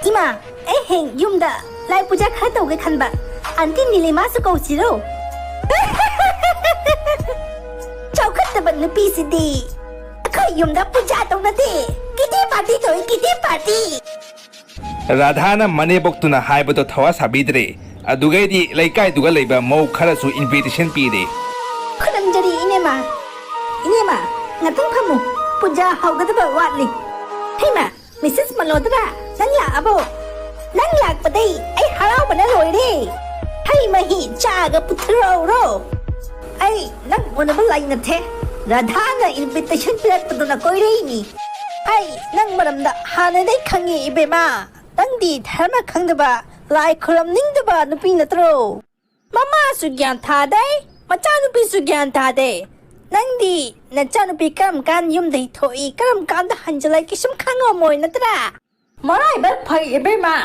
ꯏꯃꯥ, ꯑꯩ ꯍꯌꯦꯡ ꯌꯨꯝꯗ ꯂꯥꯏ ꯄꯨꯖꯥ ꯈꯔ ꯇꯧꯒꯦ ꯈꯟꯕ꯫ ꯑꯟꯇꯤ ꯅꯤꯂꯤꯃꯥꯁꯨ ꯀꯧꯁꯤꯔꯣ? ꯆꯥꯎꯈꯠꯇꯕ ꯅꯨꯄꯤꯁꯤꯗꯤ꯫ ꯑꯩꯈꯣꯏ ꯌꯨꯝꯗ ꯄꯨꯖꯥ ꯇꯧꯅꯗꯦ꯫ Kitty party ꯇꯧꯏ, kitty party꯫ ꯔꯥꯙꯥꯅ ꯃꯅꯦꯕꯣꯛꯇꯨꯅ ꯍꯥꯏꯕꯗꯣ ꯊꯋꯥ ꯁꯥꯕꯤꯗ꯭ꯔꯦ꯫ ꯑꯗꯨꯒꯩꯗꯤ ꯂꯩꯀꯥꯏꯗꯨꯒ ꯂꯩꯕ ꯃꯧ ꯈꯔꯁꯨ invitation ꯄꯤꯔꯦ꯫ ꯈꯨꯔꯨꯝꯖꯔꯤ, ꯏꯅꯦꯃ꯫ ꯏꯅꯦꯃ, ꯉꯥꯛꯇꯪ ꯐꯝꯃꯨ꯫ ꯄꯨꯖꯥ ꯍꯧꯒꯗꯕ ꯋꯥꯠꯂꯤ꯫ ꯍꯩꯃ, ꯃꯤꯁꯦꯁ ꯃꯜꯍꯣꯇ꯭ꯔꯥ, ꯅꯪ ꯂꯥꯛꯑꯕꯣ? ꯅꯪ ꯂꯥꯛꯄꯗꯩ ꯑꯩ ꯍꯔꯥꯎꯕꯅ ꯂꯣꯏꯔꯦ꯫ ꯍꯩ ꯃꯍꯤ, ꯆꯥꯒ ꯄꯨꯊꯔꯛꯎꯔꯣ? ꯑꯩ ꯅꯪ ꯎꯅꯕ ꯂꯥꯛꯅꯊꯦ꯫ ꯔꯥꯙꯥꯅ invitation ꯄꯤꯔꯛꯄꯗꯨꯅ ꯀꯣꯏꯔꯛꯏꯅꯤ꯫ ꯑꯩ ꯅꯪ ꯃꯔꯝꯗ ꯍꯥꯟꯅꯗꯩ ꯈꯪꯉꯤ, ꯏꯕꯦꯝꯃ꯫ ꯅꯪꯗꯤ ꯙꯔꯃ ꯈꯪꯗꯕ, ꯂꯥꯏ ꯈꯨꯔꯝꯅꯤꯡꯗꯕ ꯅꯨꯄꯤ ꯅꯠꯇ꯭ꯔꯣ? ꯃꯃꯥꯁꯨ ꯒ꯭ꯌꯥꯟ ꯇꯥꯗꯦ, ꯃꯆꯥꯅꯨꯄꯤꯁꯨ ꯒ꯭ꯌꯥꯟ ꯇꯥꯗꯦ꯫ ꯅꯪꯗꯤ ꯅꯆꯥꯅꯨꯄꯤ ꯀꯔꯝ ꯀꯥꯟ ꯌꯨꯝꯗꯒꯤ ꯊꯣꯛꯏ, ꯀꯔꯝ ꯀꯥꯟꯗ ꯍꯟꯖꯤꯜꯂꯛꯏ, ꯀꯩꯁꯨꯝ ꯈꯪꯉꯝꯃꯣꯏ ꯅꯠꯇ꯭ꯔꯥ? ꯃꯔꯥꯏꯕꯛ ꯐꯩ ꯏꯕꯦꯝꯃ,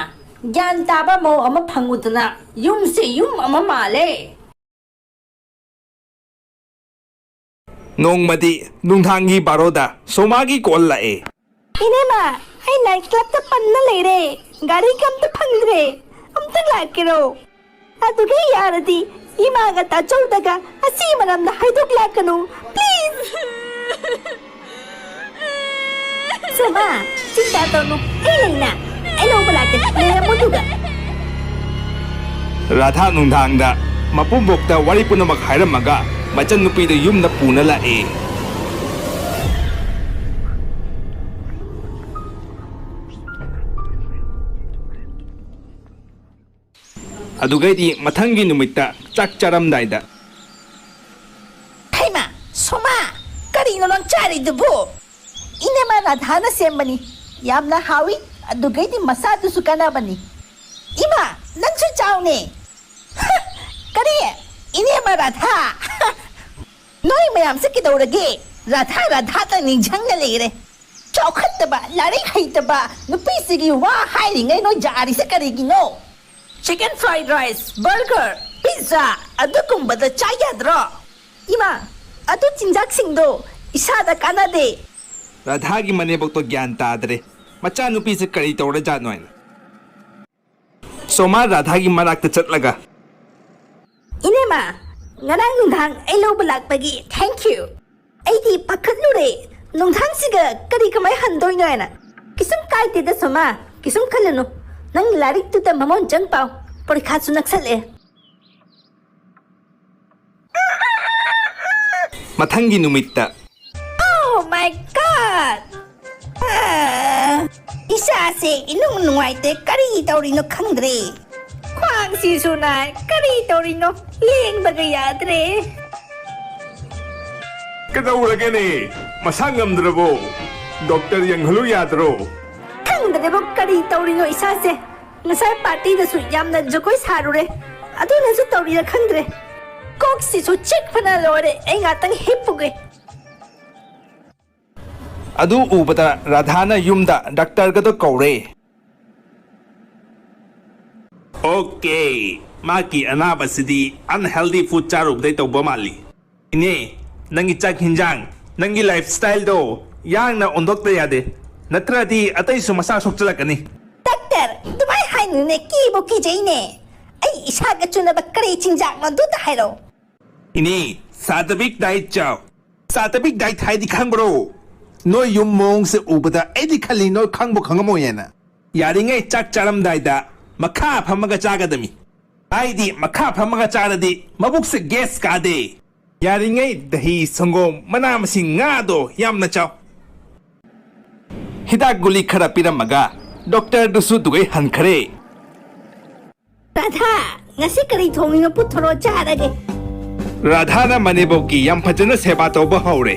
ꯒ꯭ꯌꯥꯟ ꯇꯥꯕ ꯃꯧ ꯑꯃ ꯐꯪꯉꯨꯗꯅ꯫ ꯌꯨꯝꯁꯦ ꯌꯨꯝ ꯑꯃ ꯃꯥꯜꯂꯦ꯫ ꯅꯣꯡꯃꯗꯤ ꯅꯨꯡꯗꯥꯡꯒꯤ ꯕꯥꯔꯣꯗ ꯁꯣꯃꯥꯒꯤ ꯀꯣꯜ ꯂꯥꯛꯑꯦ꯫ ꯏꯅꯦꯃ, ꯑꯩ ꯅꯥꯏꯠ ꯀ꯭ꯂꯕꯇ ꯄꯟꯅ ꯂꯩꯔꯦ꯫ ꯒꯥꯔꯤꯒ ꯑꯝꯇ ꯐꯪꯗ꯭ꯔꯦ꯫ ꯑꯝꯇ ꯂꯥꯛꯀꯦꯔꯣ? ꯑꯗꯨꯒ ꯌꯥꯔꯗꯤ ꯏꯃꯥꯒ ꯇꯥꯆꯧꯗꯒ ꯑꯁꯤ ꯃꯔꯝꯗ ꯍꯥꯏꯗꯣꯛꯂꯛꯀꯅꯨ, please꯫ ꯁꯣꯃꯥ, ꯆꯤꯟꯇꯥ ꯇꯧꯅꯨ, ꯑꯩ ꯂꯩꯅ꯫ ꯑꯩ ꯂꯧꯕ ꯂꯥꯛꯀꯦ, ꯂꯩꯔꯝꯃꯨ ꯑꯗꯨꯒ꯫ ꯔꯥꯙꯥ ꯅꯨꯡꯗꯥꯡꯗ ꯃꯄꯨꯝꯕꯣꯛꯇ ꯋꯥꯔꯤ ꯄꯨꯝꯅꯃꯛ ꯍꯥꯏꯔꯝꯃꯒ ꯃꯆꯟꯅꯨꯄꯤꯗꯨ ꯌꯨꯝꯗ ꯄꯨꯅ ꯂꯥꯛꯑꯦ꯫ ꯑꯗꯨꯒꯩꯗꯤ ꯃꯊꯪꯒꯤ ꯅꯨꯃꯤꯠꯇ ꯆꯥꯛ ꯆꯥꯔꯝꯗꯥꯏꯗ, ꯍꯩꯃꯥ, ꯁꯣꯃꯥ, ꯀꯔꯤꯅꯣ ꯅꯪ ꯆꯥꯔꯤꯗꯨꯕꯨ? ꯏꯅꯦꯃ ꯔꯥꯙꯥꯅ ꯁꯦꯝꯕꯅꯤ꯫ ꯌꯥꯝꯅ ꯍꯥꯎꯏ, ꯑꯗꯨꯒꯩꯗꯤ ꯃꯁꯥꯗꯨꯁꯨ ꯀꯥꯟꯅꯕꯅꯤ꯫ ꯏꯃꯥ, ꯅꯪꯁꯨ ꯆꯥꯎꯅꯦ꯫ ꯍ, ꯀꯔꯤ? ꯏꯅꯦꯃ ꯔꯥꯙꯥ? ꯅꯣꯏ ꯃꯌꯥꯝꯁꯦ ꯀꯩꯗꯧꯔꯒꯦ? ꯔꯥꯙꯥ, ꯔꯥꯙꯥꯇ ꯅꯤꯡꯁꯤꯡꯉ ꯂꯩꯔꯦ꯫ ꯆꯥꯎꯈꯠꯇꯕ, ꯂꯥꯏꯔꯤꯛ ꯍꯩꯇꯕ ꯅꯨꯄꯤꯁꯤꯒꯤ ꯋꯥ ꯍꯥꯏꯔꯤꯉꯩ ꯅꯣꯏ ꯌꯥꯔꯤꯁꯦ ꯀꯔꯤꯒꯤꯅꯣ? Chicken fried rice, burger, pizza ꯑꯗꯨꯒꯨꯝꯕꯗ ꯆꯥ ꯌꯥꯗ꯭ꯔꯣ? ꯏꯃꯥ, ꯑꯗꯨ ꯆꯤꯟꯖꯥꯛꯁꯤꯡꯗꯣ ꯏꯁꯥꯗ ꯀꯥꯟꯅꯗꯦ꯫ ꯔꯥꯙꯥꯒꯤ ꯃꯅꯦꯝꯕꯣꯛꯇꯣ ꯒ꯭ꯌꯥꯟ ꯇꯥꯗ꯭ꯔꯦ꯫ ꯃꯆꯥꯅꯨꯄꯤꯁꯦ ꯀꯔꯤ ꯇꯧꯔꯖꯥꯠꯅꯣ ꯍꯥꯏꯅ꯫ ꯁꯣꯃꯥ ꯔꯥꯙꯥꯒꯤ ꯃꯅꯥꯛꯇ ꯆꯠꯂꯒ, "ꯏꯅꯦꯃ, ꯉꯔꯥꯡ ꯅꯨꯡꯗꯥꯡ ꯑꯩ ꯂꯧꯕ ꯂꯥꯛꯄꯒꯤ thank you꯫ ꯑꯩꯗꯤ ꯄꯥꯈꯠꯂꯨꯔꯦ, ꯅꯨꯡꯗꯥꯡꯁꯤꯒ ꯀꯔꯤ ꯀꯃꯥꯏ ꯍꯟꯗꯣꯏꯅꯣ ꯍꯥꯏꯅ꯫ ꯀꯩꯁꯨꯝ ꯀꯥꯏꯗꯦꯗ ꯁꯣꯃꯥ, ꯀꯩꯁꯨꯝ ꯈꯜꯂꯨꯅꯨ, ꯅꯪ ꯂꯥꯏꯔꯤꯛꯇꯨꯗ ꯃꯃꯣꯟ ꯆꯪ ꯄꯥꯎ, ꯄꯔꯤꯈꯥꯁꯨ ꯅꯛꯁꯜꯂꯛꯑꯦ꯫ ꯃꯊꯪꯒꯤ ꯅꯨꯃꯤꯠꯇ꯫ Oh my God! ꯑꯥ, ꯏꯁꯥꯁꯦ ꯏꯅꯨꯡ ꯅꯨꯡꯉꯥꯏꯇꯦ, ꯀꯔꯤ ꯇꯧꯔꯤꯅꯣ ꯈꯪꯗ꯭ꯔꯦ꯫ ꯈ꯭ꯋꯥꯡꯁꯤꯁꯨ ꯅꯥꯏ, ꯀꯔꯤ ꯇꯧꯔꯤꯅꯣ? ꯂꯦꯡꯕꯒ ꯌꯥꯗ꯭ꯔꯦ꯫ ꯀꯩꯗꯧꯔꯒꯦꯅꯦ? ꯃꯁꯥ ꯉꯝꯗ꯭ꯔꯕꯣ? ꯗꯣꯛꯇꯔ ꯌꯦꯡꯍꯜꯂꯨ ꯌꯥꯗ꯭ꯔꯣ? ꯈꯪꯗ꯭ꯔꯦꯕꯣ, ꯀꯔꯤ ꯇꯧꯔꯤꯅꯣ ꯏꯁꯥꯁꯦ? ꯉꯁꯥꯏ ꯄꯥꯔꯇꯤꯗꯁꯨ ꯌꯥꯝꯅ ꯖꯒꯣꯏ ꯁꯥꯔꯨꯔꯦ, ꯑꯗꯨꯅꯁꯨ ꯇꯧꯔꯤꯔꯥ ꯈꯪꯗ꯭ꯔꯦ꯫ ꯀꯣꯛꯁꯤꯁꯨ ꯆꯤꯛꯄꯅ ꯂꯣꯏꯔꯦ꯫ ꯑꯩ ꯉꯥꯛꯇꯪ ꯍꯤꯞꯄꯨꯒꯦ꯫ ꯑꯗꯨ ꯎꯕꯗ ꯔꯥꯙꯥꯅ ꯌꯨꯝꯗ ꯗꯥꯛꯇꯔꯒꯗꯣ ꯀꯧꯔꯦ꯫ ꯑꯣꯀꯦ, ꯃꯥꯒꯤ ꯑꯅꯥꯕꯁꯤꯗꯤ unhealthy food ꯆꯥꯔꯨꯕꯗꯩ ꯇꯧꯕ ꯃꯥꯜꯂꯤ꯫ ꯏꯅꯦ, ꯅꯪꯒꯤ ꯆꯥꯛ ꯍꯤꯟꯖꯥꯡ, ꯅꯪꯒꯤ ꯂꯥꯏꯐ ꯁ꯭ꯇꯥꯏꯜꯗꯣ ꯌꯥꯡꯅ ꯑꯣꯟꯊꯣꯛꯇ ꯌꯥꯗꯦ, ꯅꯠꯇ꯭ꯔꯗꯤ ꯑꯇꯩꯁꯨ ꯃꯁꯥ ꯁꯣꯛꯆꯜꯂꯛꯀꯅꯤ꯫ ꯗꯥꯛꯇꯔ, ꯑꯗꯨꯃꯥꯏ ꯍꯥꯏꯅꯨꯅꯦ, ꯀꯤꯕꯨ ꯀꯤꯖꯩꯅꯦ꯫ ꯑꯩ ꯏꯁꯥꯒ ꯆꯨꯅꯕ ꯀꯔꯤ ꯆꯤꯟꯖꯥꯛꯅꯣ ꯑꯗꯨꯇ ꯍꯥꯏꯔꯛꯑꯣ꯫ ꯏꯅꯦ, ꯁꯥꯇꯕꯤꯛ ꯗꯥꯏꯠ ꯆꯥꯎ꯫ ꯁꯥꯇꯕꯤꯛ ꯗꯥꯏꯠ ꯍꯥꯏꯗꯤ ꯈꯪꯕ꯭ꯔꯣ? ꯅꯣꯏ ꯌꯨꯝ ꯃꯑꯣꯡꯁꯦ ꯎꯕꯗ ꯑꯩꯗꯤ ꯈꯜꯂꯤ ꯅꯣꯏ ꯈꯪꯕꯨ ꯈꯪꯉꯝꯃꯣꯏ ꯍꯥꯏꯅ꯫ ꯌꯥꯔꯤꯉꯩ ꯆꯥꯛ ꯆꯥꯔꯝꯗꯥꯏꯗ ꯃꯈꯥ ꯐꯝꯃꯒ ꯆꯥꯒꯗꯃꯤ꯫ ꯍꯥꯏꯗꯤ ꯃꯈꯥ ꯐꯝꯃꯒ ꯆꯥꯔꯗꯤ ꯃꯕꯨꯛꯁꯦ ꯒꯦꯁ ꯀꯥꯗꯦ꯫ ꯌꯥꯔꯤꯉꯩ ꯗꯍꯤ, ꯁꯪꯒꯣꯝ, ꯃꯅꯥ ꯃꯁꯤꯡ, ꯉꯥꯗꯣ ꯌꯥꯝꯅ ꯆꯥꯎ꯫ ꯍꯤꯗꯥꯛ ꯒꯨꯂꯤ ꯈꯔ ꯄꯤꯔꯝꯃꯒ ꯗꯣꯛꯇꯔꯗꯨꯁꯨ ꯑꯗꯨꯗꯩ ꯍꯟꯈ꯭ꯔꯦ꯫ ꯔꯥꯙꯥ, ꯉꯁꯤ ꯀꯔꯤ ꯊꯣꯡꯉꯤꯅꯣ? ꯄꯨꯊꯣꯔꯛꯑꯣ, ꯆꯥꯔꯒꯦ꯫ ꯔꯥꯙꯥꯅ ꯃꯅꯦꯕꯧꯒꯤ ꯌꯥꯝ ꯐꯖꯅ ꯁꯦꯕꯥ ꯇꯧꯕ ꯍꯧꯔꯦ꯫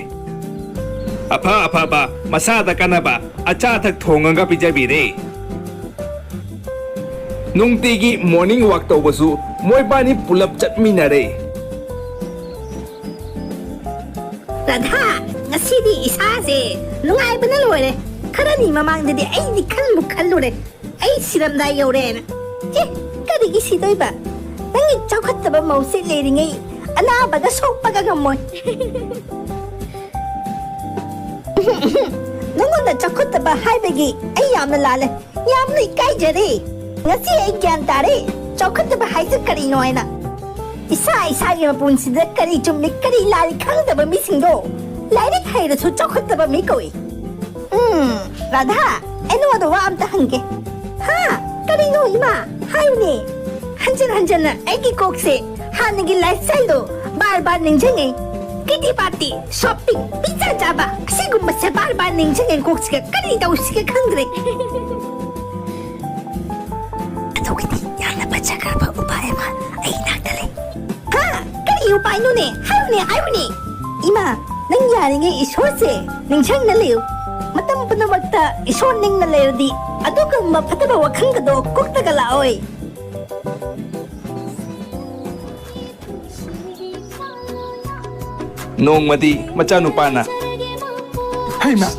ꯑꯐ ꯑꯐꯕ, ꯃꯁꯥꯗ ꯀꯥꯟꯅꯕ ꯑꯆꯥ ꯑꯊꯛ ꯊꯣꯡꯉꯒ ꯄꯤꯖꯕꯤꯔꯦ꯫ ꯅꯨꯡꯇꯤꯒꯤ ꯃꯣꯔꯅꯤꯡ ꯋꯥꯛ ꯇꯧꯕꯁꯨ ꯃꯣꯏꯕꯥꯅꯤ ꯄꯨꯂꯞ ꯆꯠꯃꯤꯟꯅꯔꯦ꯫ ꯔꯥꯙꯥ, ꯉꯁꯤꯗꯤ ꯏꯁꯥꯁꯦ ꯅꯨꯡꯉꯥꯏꯕꯅ ꯂꯣꯏꯔꯦ꯫ ꯈꯔꯅꯤ ꯃꯃꯥꯡꯗꯗꯤ ꯑꯩꯗꯤ ꯈꯟꯕꯨ ꯈꯜꯂꯨꯔꯦ, ꯑꯩ ꯁꯤꯔꯝꯗꯥꯏ ꯌꯧꯔꯦꯅ꯫ ꯑꯦ, ꯀꯔꯤꯒꯤ ꯁꯤꯗꯣꯏꯕ? ꯅꯪꯒꯤ ꯆꯥꯎꯈꯠꯇꯕ ꯃꯧꯁꯦ ꯂꯩꯔꯤꯉꯩ ꯑꯅꯥꯕꯒ ꯁꯣꯛꯄꯒ ꯉꯝꯃꯣꯏ꯫ ꯅꯉꯣꯟꯗ ꯆꯥꯎꯈꯠꯇꯕ ꯍꯥꯏꯕꯒꯤ ꯑꯩ ꯌꯥꯝꯅ ꯂꯥꯜꯂꯦ, ꯌꯥꯝꯅ ꯏꯀꯥꯏꯖꯔꯦ꯫ ꯉꯁꯤ ꯑꯩ ꯒ꯭ꯌꯥꯟ ꯇꯥꯔꯦ, ꯆꯥꯎꯈꯠꯇꯕ ꯍꯥꯏꯁꯦ ꯀꯔꯤꯅꯣ ꯍꯥꯏꯅ꯫ ꯏꯁꯥ ꯏꯁꯥꯒꯤ ꯃꯄꯨꯟꯁꯤꯗ ꯀꯔꯤ ꯆꯨꯝꯃꯤ ꯀꯔꯤ ꯂꯥꯜꯂꯤ ꯈꯪꯗꯕ ꯃꯤꯁꯤꯡꯗꯣ ꯂꯥꯏꯔꯤꯛ ꯍꯩꯔꯁꯨ ꯆꯥꯎꯈꯠꯇꯕ ꯃꯤ ꯀꯧꯏ꯫ ꯎꯝ, ꯔꯥꯙꯥ, ꯑꯩ ꯅꯉꯣꯟꯗ ꯋꯥ ꯑꯝꯇ ꯍꯪꯒꯦ꯫ ꯍꯥ? ꯀꯔꯤꯅꯣ ꯏꯃꯥ? ꯍꯥꯏꯌꯨꯅꯦ꯫ ꯍꯟꯖꯤꯟ ꯍꯟꯖꯤꯟꯅ ꯑꯩꯒꯤ ꯀꯣꯛꯁꯦ ꯍꯥꯟꯅꯒꯤ ꯂꯥꯏꯐ ꯁ꯭ꯇꯥꯏꯜꯗꯣ ꯕꯥꯔ ꯕꯥꯔ ꯅꯤꯡꯁꯤꯡꯉꯦ꯫ ꯀꯤꯇꯤ ꯄꯥꯔꯇꯤ, ꯁꯣꯞꯄꯤꯡ, ꯄꯤꯖꯥ ꯆꯥꯕ, ꯑꯁꯤꯒꯨꯝꯕꯁꯦ ꯕꯥꯔ ꯕꯥꯔ ꯅꯤꯡꯁꯤꯡꯉꯦ ꯀꯣꯛꯁꯤꯒ꯫ ꯀꯔꯤ ꯇꯧꯁꯤꯒꯦ ꯈꯪꯗ꯭ꯔꯦ꯫ ꯑꯗꯨꯒꯤꯗꯤ ꯌꯥꯝꯅ ꯐꯖꯈ꯭ꯔꯕ ꯎꯄꯥꯏ ꯑꯃ ꯑꯩ ꯏꯅꯥꯛꯇ ꯂꯩ꯫ ꯍꯥ? ꯀꯔꯤ ꯎꯄꯥꯏꯅꯣꯅꯦ? ꯍꯥꯏꯌꯨꯅꯦ, ꯍꯥꯏꯌꯨꯅꯦ꯫ ꯏꯃꯥ, ꯅꯪ ꯌꯥꯔꯤꯉꯩ ꯏꯁꯣꯔꯁꯦ ꯅꯤꯡꯁꯤꯡꯅ ꯂꯩꯌꯨ꯫ ꯃꯇꯝ ꯄꯨꯝꯅꯃꯛꯇ ꯏꯁꯣꯔ ꯅꯤꯡꯅ ꯂꯩꯔꯗꯤ ꯑꯗꯨꯒꯨꯝꯕ ꯐꯠꯇꯕ ꯋꯥꯈꯜꯒꯗꯣ ꯀꯣꯛꯇꯒ ꯂꯥꯛꯑꯣꯏ꯫ ꯅꯣꯡꯃꯗꯤ ꯃꯆꯥꯅꯨꯄꯥꯅ, "ꯍꯩꯃꯥ,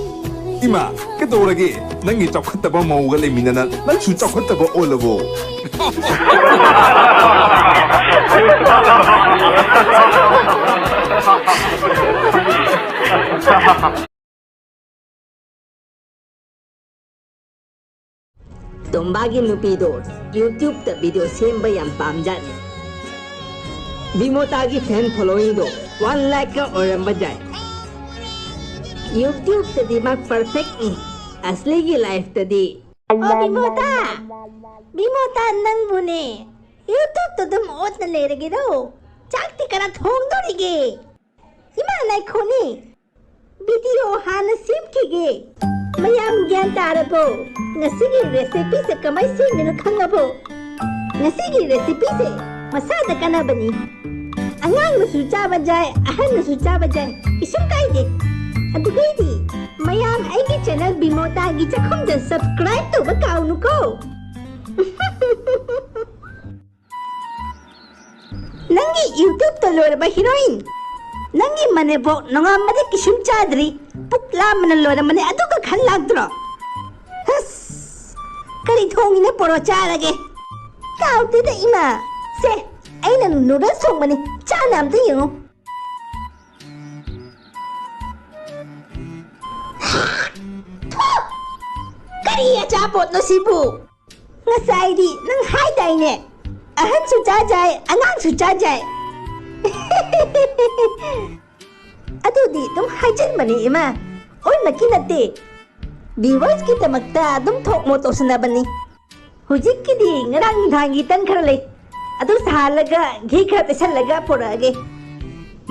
ꯏꯃꯥ, ꯀꯩꯗꯧꯔꯒꯦ? ꯅꯪꯒꯤ ꯆꯥꯎꯈꯠꯇꯕ ꯃꯧꯒ ꯂꯩꯃꯤꯟꯅꯅ ꯅꯪꯁꯨ ꯆꯥꯎꯈꯠꯇꯕ ꯑꯣꯜꯂꯕꯣ?" ꯇꯣꯝꯕꯥꯒꯤ ꯅꯨꯄꯤꯗꯣ YouTube-ꯇ video ꯁꯦꯝꯕ ꯌꯥꯝ ꯄꯥꯝꯖꯥꯠꯅꯤ꯫ ꯕꯤꯃꯣꯇꯥꯒꯤ fan following-ꯗꯣ one lakh-ꯀ ꯑꯣꯏꯔꯝꯕ ꯌꯥꯏ꯫ YouTube-ꯇꯗꯤ ꯃꯥ perfect-ꯅꯤ, ꯑꯁꯂꯤꯒꯤ life-ꯇꯗꯤ꯫ ꯑꯣ ꯕꯤꯃꯣꯇꯥ, ꯕꯤꯃꯣꯇꯥ ꯅꯪꯕꯨꯅꯦ, YouTube-ꯇ ꯑꯗꯨꯝ ꯑꯣꯠꯅ ꯂꯩꯔꯒꯦꯔꯣ? ꯆꯥꯛꯇꯤ ꯀꯅꯥ ꯊꯣꯡꯗꯣꯔꯤꯒꯦ? ꯏꯃꯥ ꯉꯥꯏꯈꯣꯅꯦ, video ꯍꯥꯟꯅ ꯁꯦꯝꯈꯤꯒꯦ꯫ ꯃꯌꯥꯝ ꯒ꯭ꯌꯥꯟ ꯇꯥꯔꯕꯣ? ꯉꯁꯤꯒꯤ recipe-ꯁꯦ ꯀꯃꯥꯏ ꯁꯦꯝꯗꯣꯏꯅꯣ ꯈꯪꯉꯕꯣ? ꯉꯁꯤꯒꯤ recipe-ꯁꯦ ꯃꯁꯥꯗ ꯀꯥꯟꯅꯕꯅꯤ꯫ ꯑꯉꯥꯡꯅꯁꯨ ꯆꯥꯕ ꯌꯥꯏ, ꯑꯍꯟꯅꯁꯨ ꯆꯥꯕ ꯌꯥꯏ, ꯀꯩꯁꯨꯝ ꯀꯥꯏꯗꯦ꯫ ꯑꯗꯨꯒꯩꯗꯤ ꯃꯌꯥꯝ ꯑꯩꯒꯤ channel ꯕꯤꯃꯣꯇꯥꯒꯤ ꯆꯥꯛꯈꯨꯝꯗ subscribe ꯇꯧꯕ ꯀꯥꯎꯅꯨꯀꯣ꯫ ꯅꯪꯒꯤ YouTube-ꯇ ꯂꯣꯏꯔꯕ heroine, ꯅꯪꯒꯤ ꯃꯅꯦꯕꯣꯛ ꯅꯣꯡꯉꯥꯟꯕꯗꯤ ꯀꯩꯁꯨꯝ ꯆꯥꯗ꯭ꯔꯤ, ꯄꯨꯛ ꯂꯥꯝꯕꯅ ꯂꯣꯏꯔꯝꯃꯅꯤ, ꯑꯗꯨꯒ ꯈꯟ ꯂꯥꯛꯇ꯭ꯔꯣ? ꯑꯁ, ꯀꯔꯤ ꯊꯣꯡꯉꯤꯅꯣ? ꯄꯣꯔꯣ ꯆꯥꯔꯒꯦ꯫ ꯀꯥꯎꯗꯦꯗ ꯏꯃꯥ, ꯁꯦ, ꯑꯩꯅ noodles ꯊꯣꯡꯕꯅꯤ, ꯆꯥꯅ ꯑꯝꯇ ꯌꯦꯡꯉꯨ꯫ ꯊꯨ! ꯀꯔꯤ ꯑꯆꯥꯄꯣꯠꯅꯣ ꯁꯤꯕꯨ? ꯉꯁꯥꯏꯗꯤ ꯅꯪ ꯍꯥꯏꯗꯥꯏꯅꯦ, ꯑꯍꯟꯁꯨ ꯆꯥ ꯌꯥꯏ, ꯑꯉꯥꯡꯁꯨ ꯆꯥ ꯌꯥꯏ꯫ ꯑꯗꯨꯗꯤ ꯑꯗꯨꯝ ꯍꯥꯏꯖꯤꯟꯕꯅꯤ ꯏꯃꯥ, ꯑꯣꯏꯃꯛꯀꯤ ꯅꯠꯇꯦ꯫ Viewers-ꯀꯤꯗꯃꯛꯇ ꯑꯗꯨꯝ ꯊꯣꯛ ꯃꯣꯛ ꯇꯧꯁꯟꯅꯕꯅꯤ꯫ ꯍꯧꯖꯤꯛꯀꯤꯗꯤ ꯉꯔꯥꯡ ꯅꯨꯡꯗꯥꯡꯒꯤ ꯇꯟ ꯈꯔ ꯂꯩ, ꯑꯗꯨ ꯁꯥꯍꯜꯂꯒ ꯘꯤ ꯈꯔ ꯇꯩꯁꯜꯂꯒ ꯄꯨꯔꯛꯑꯒꯦ꯫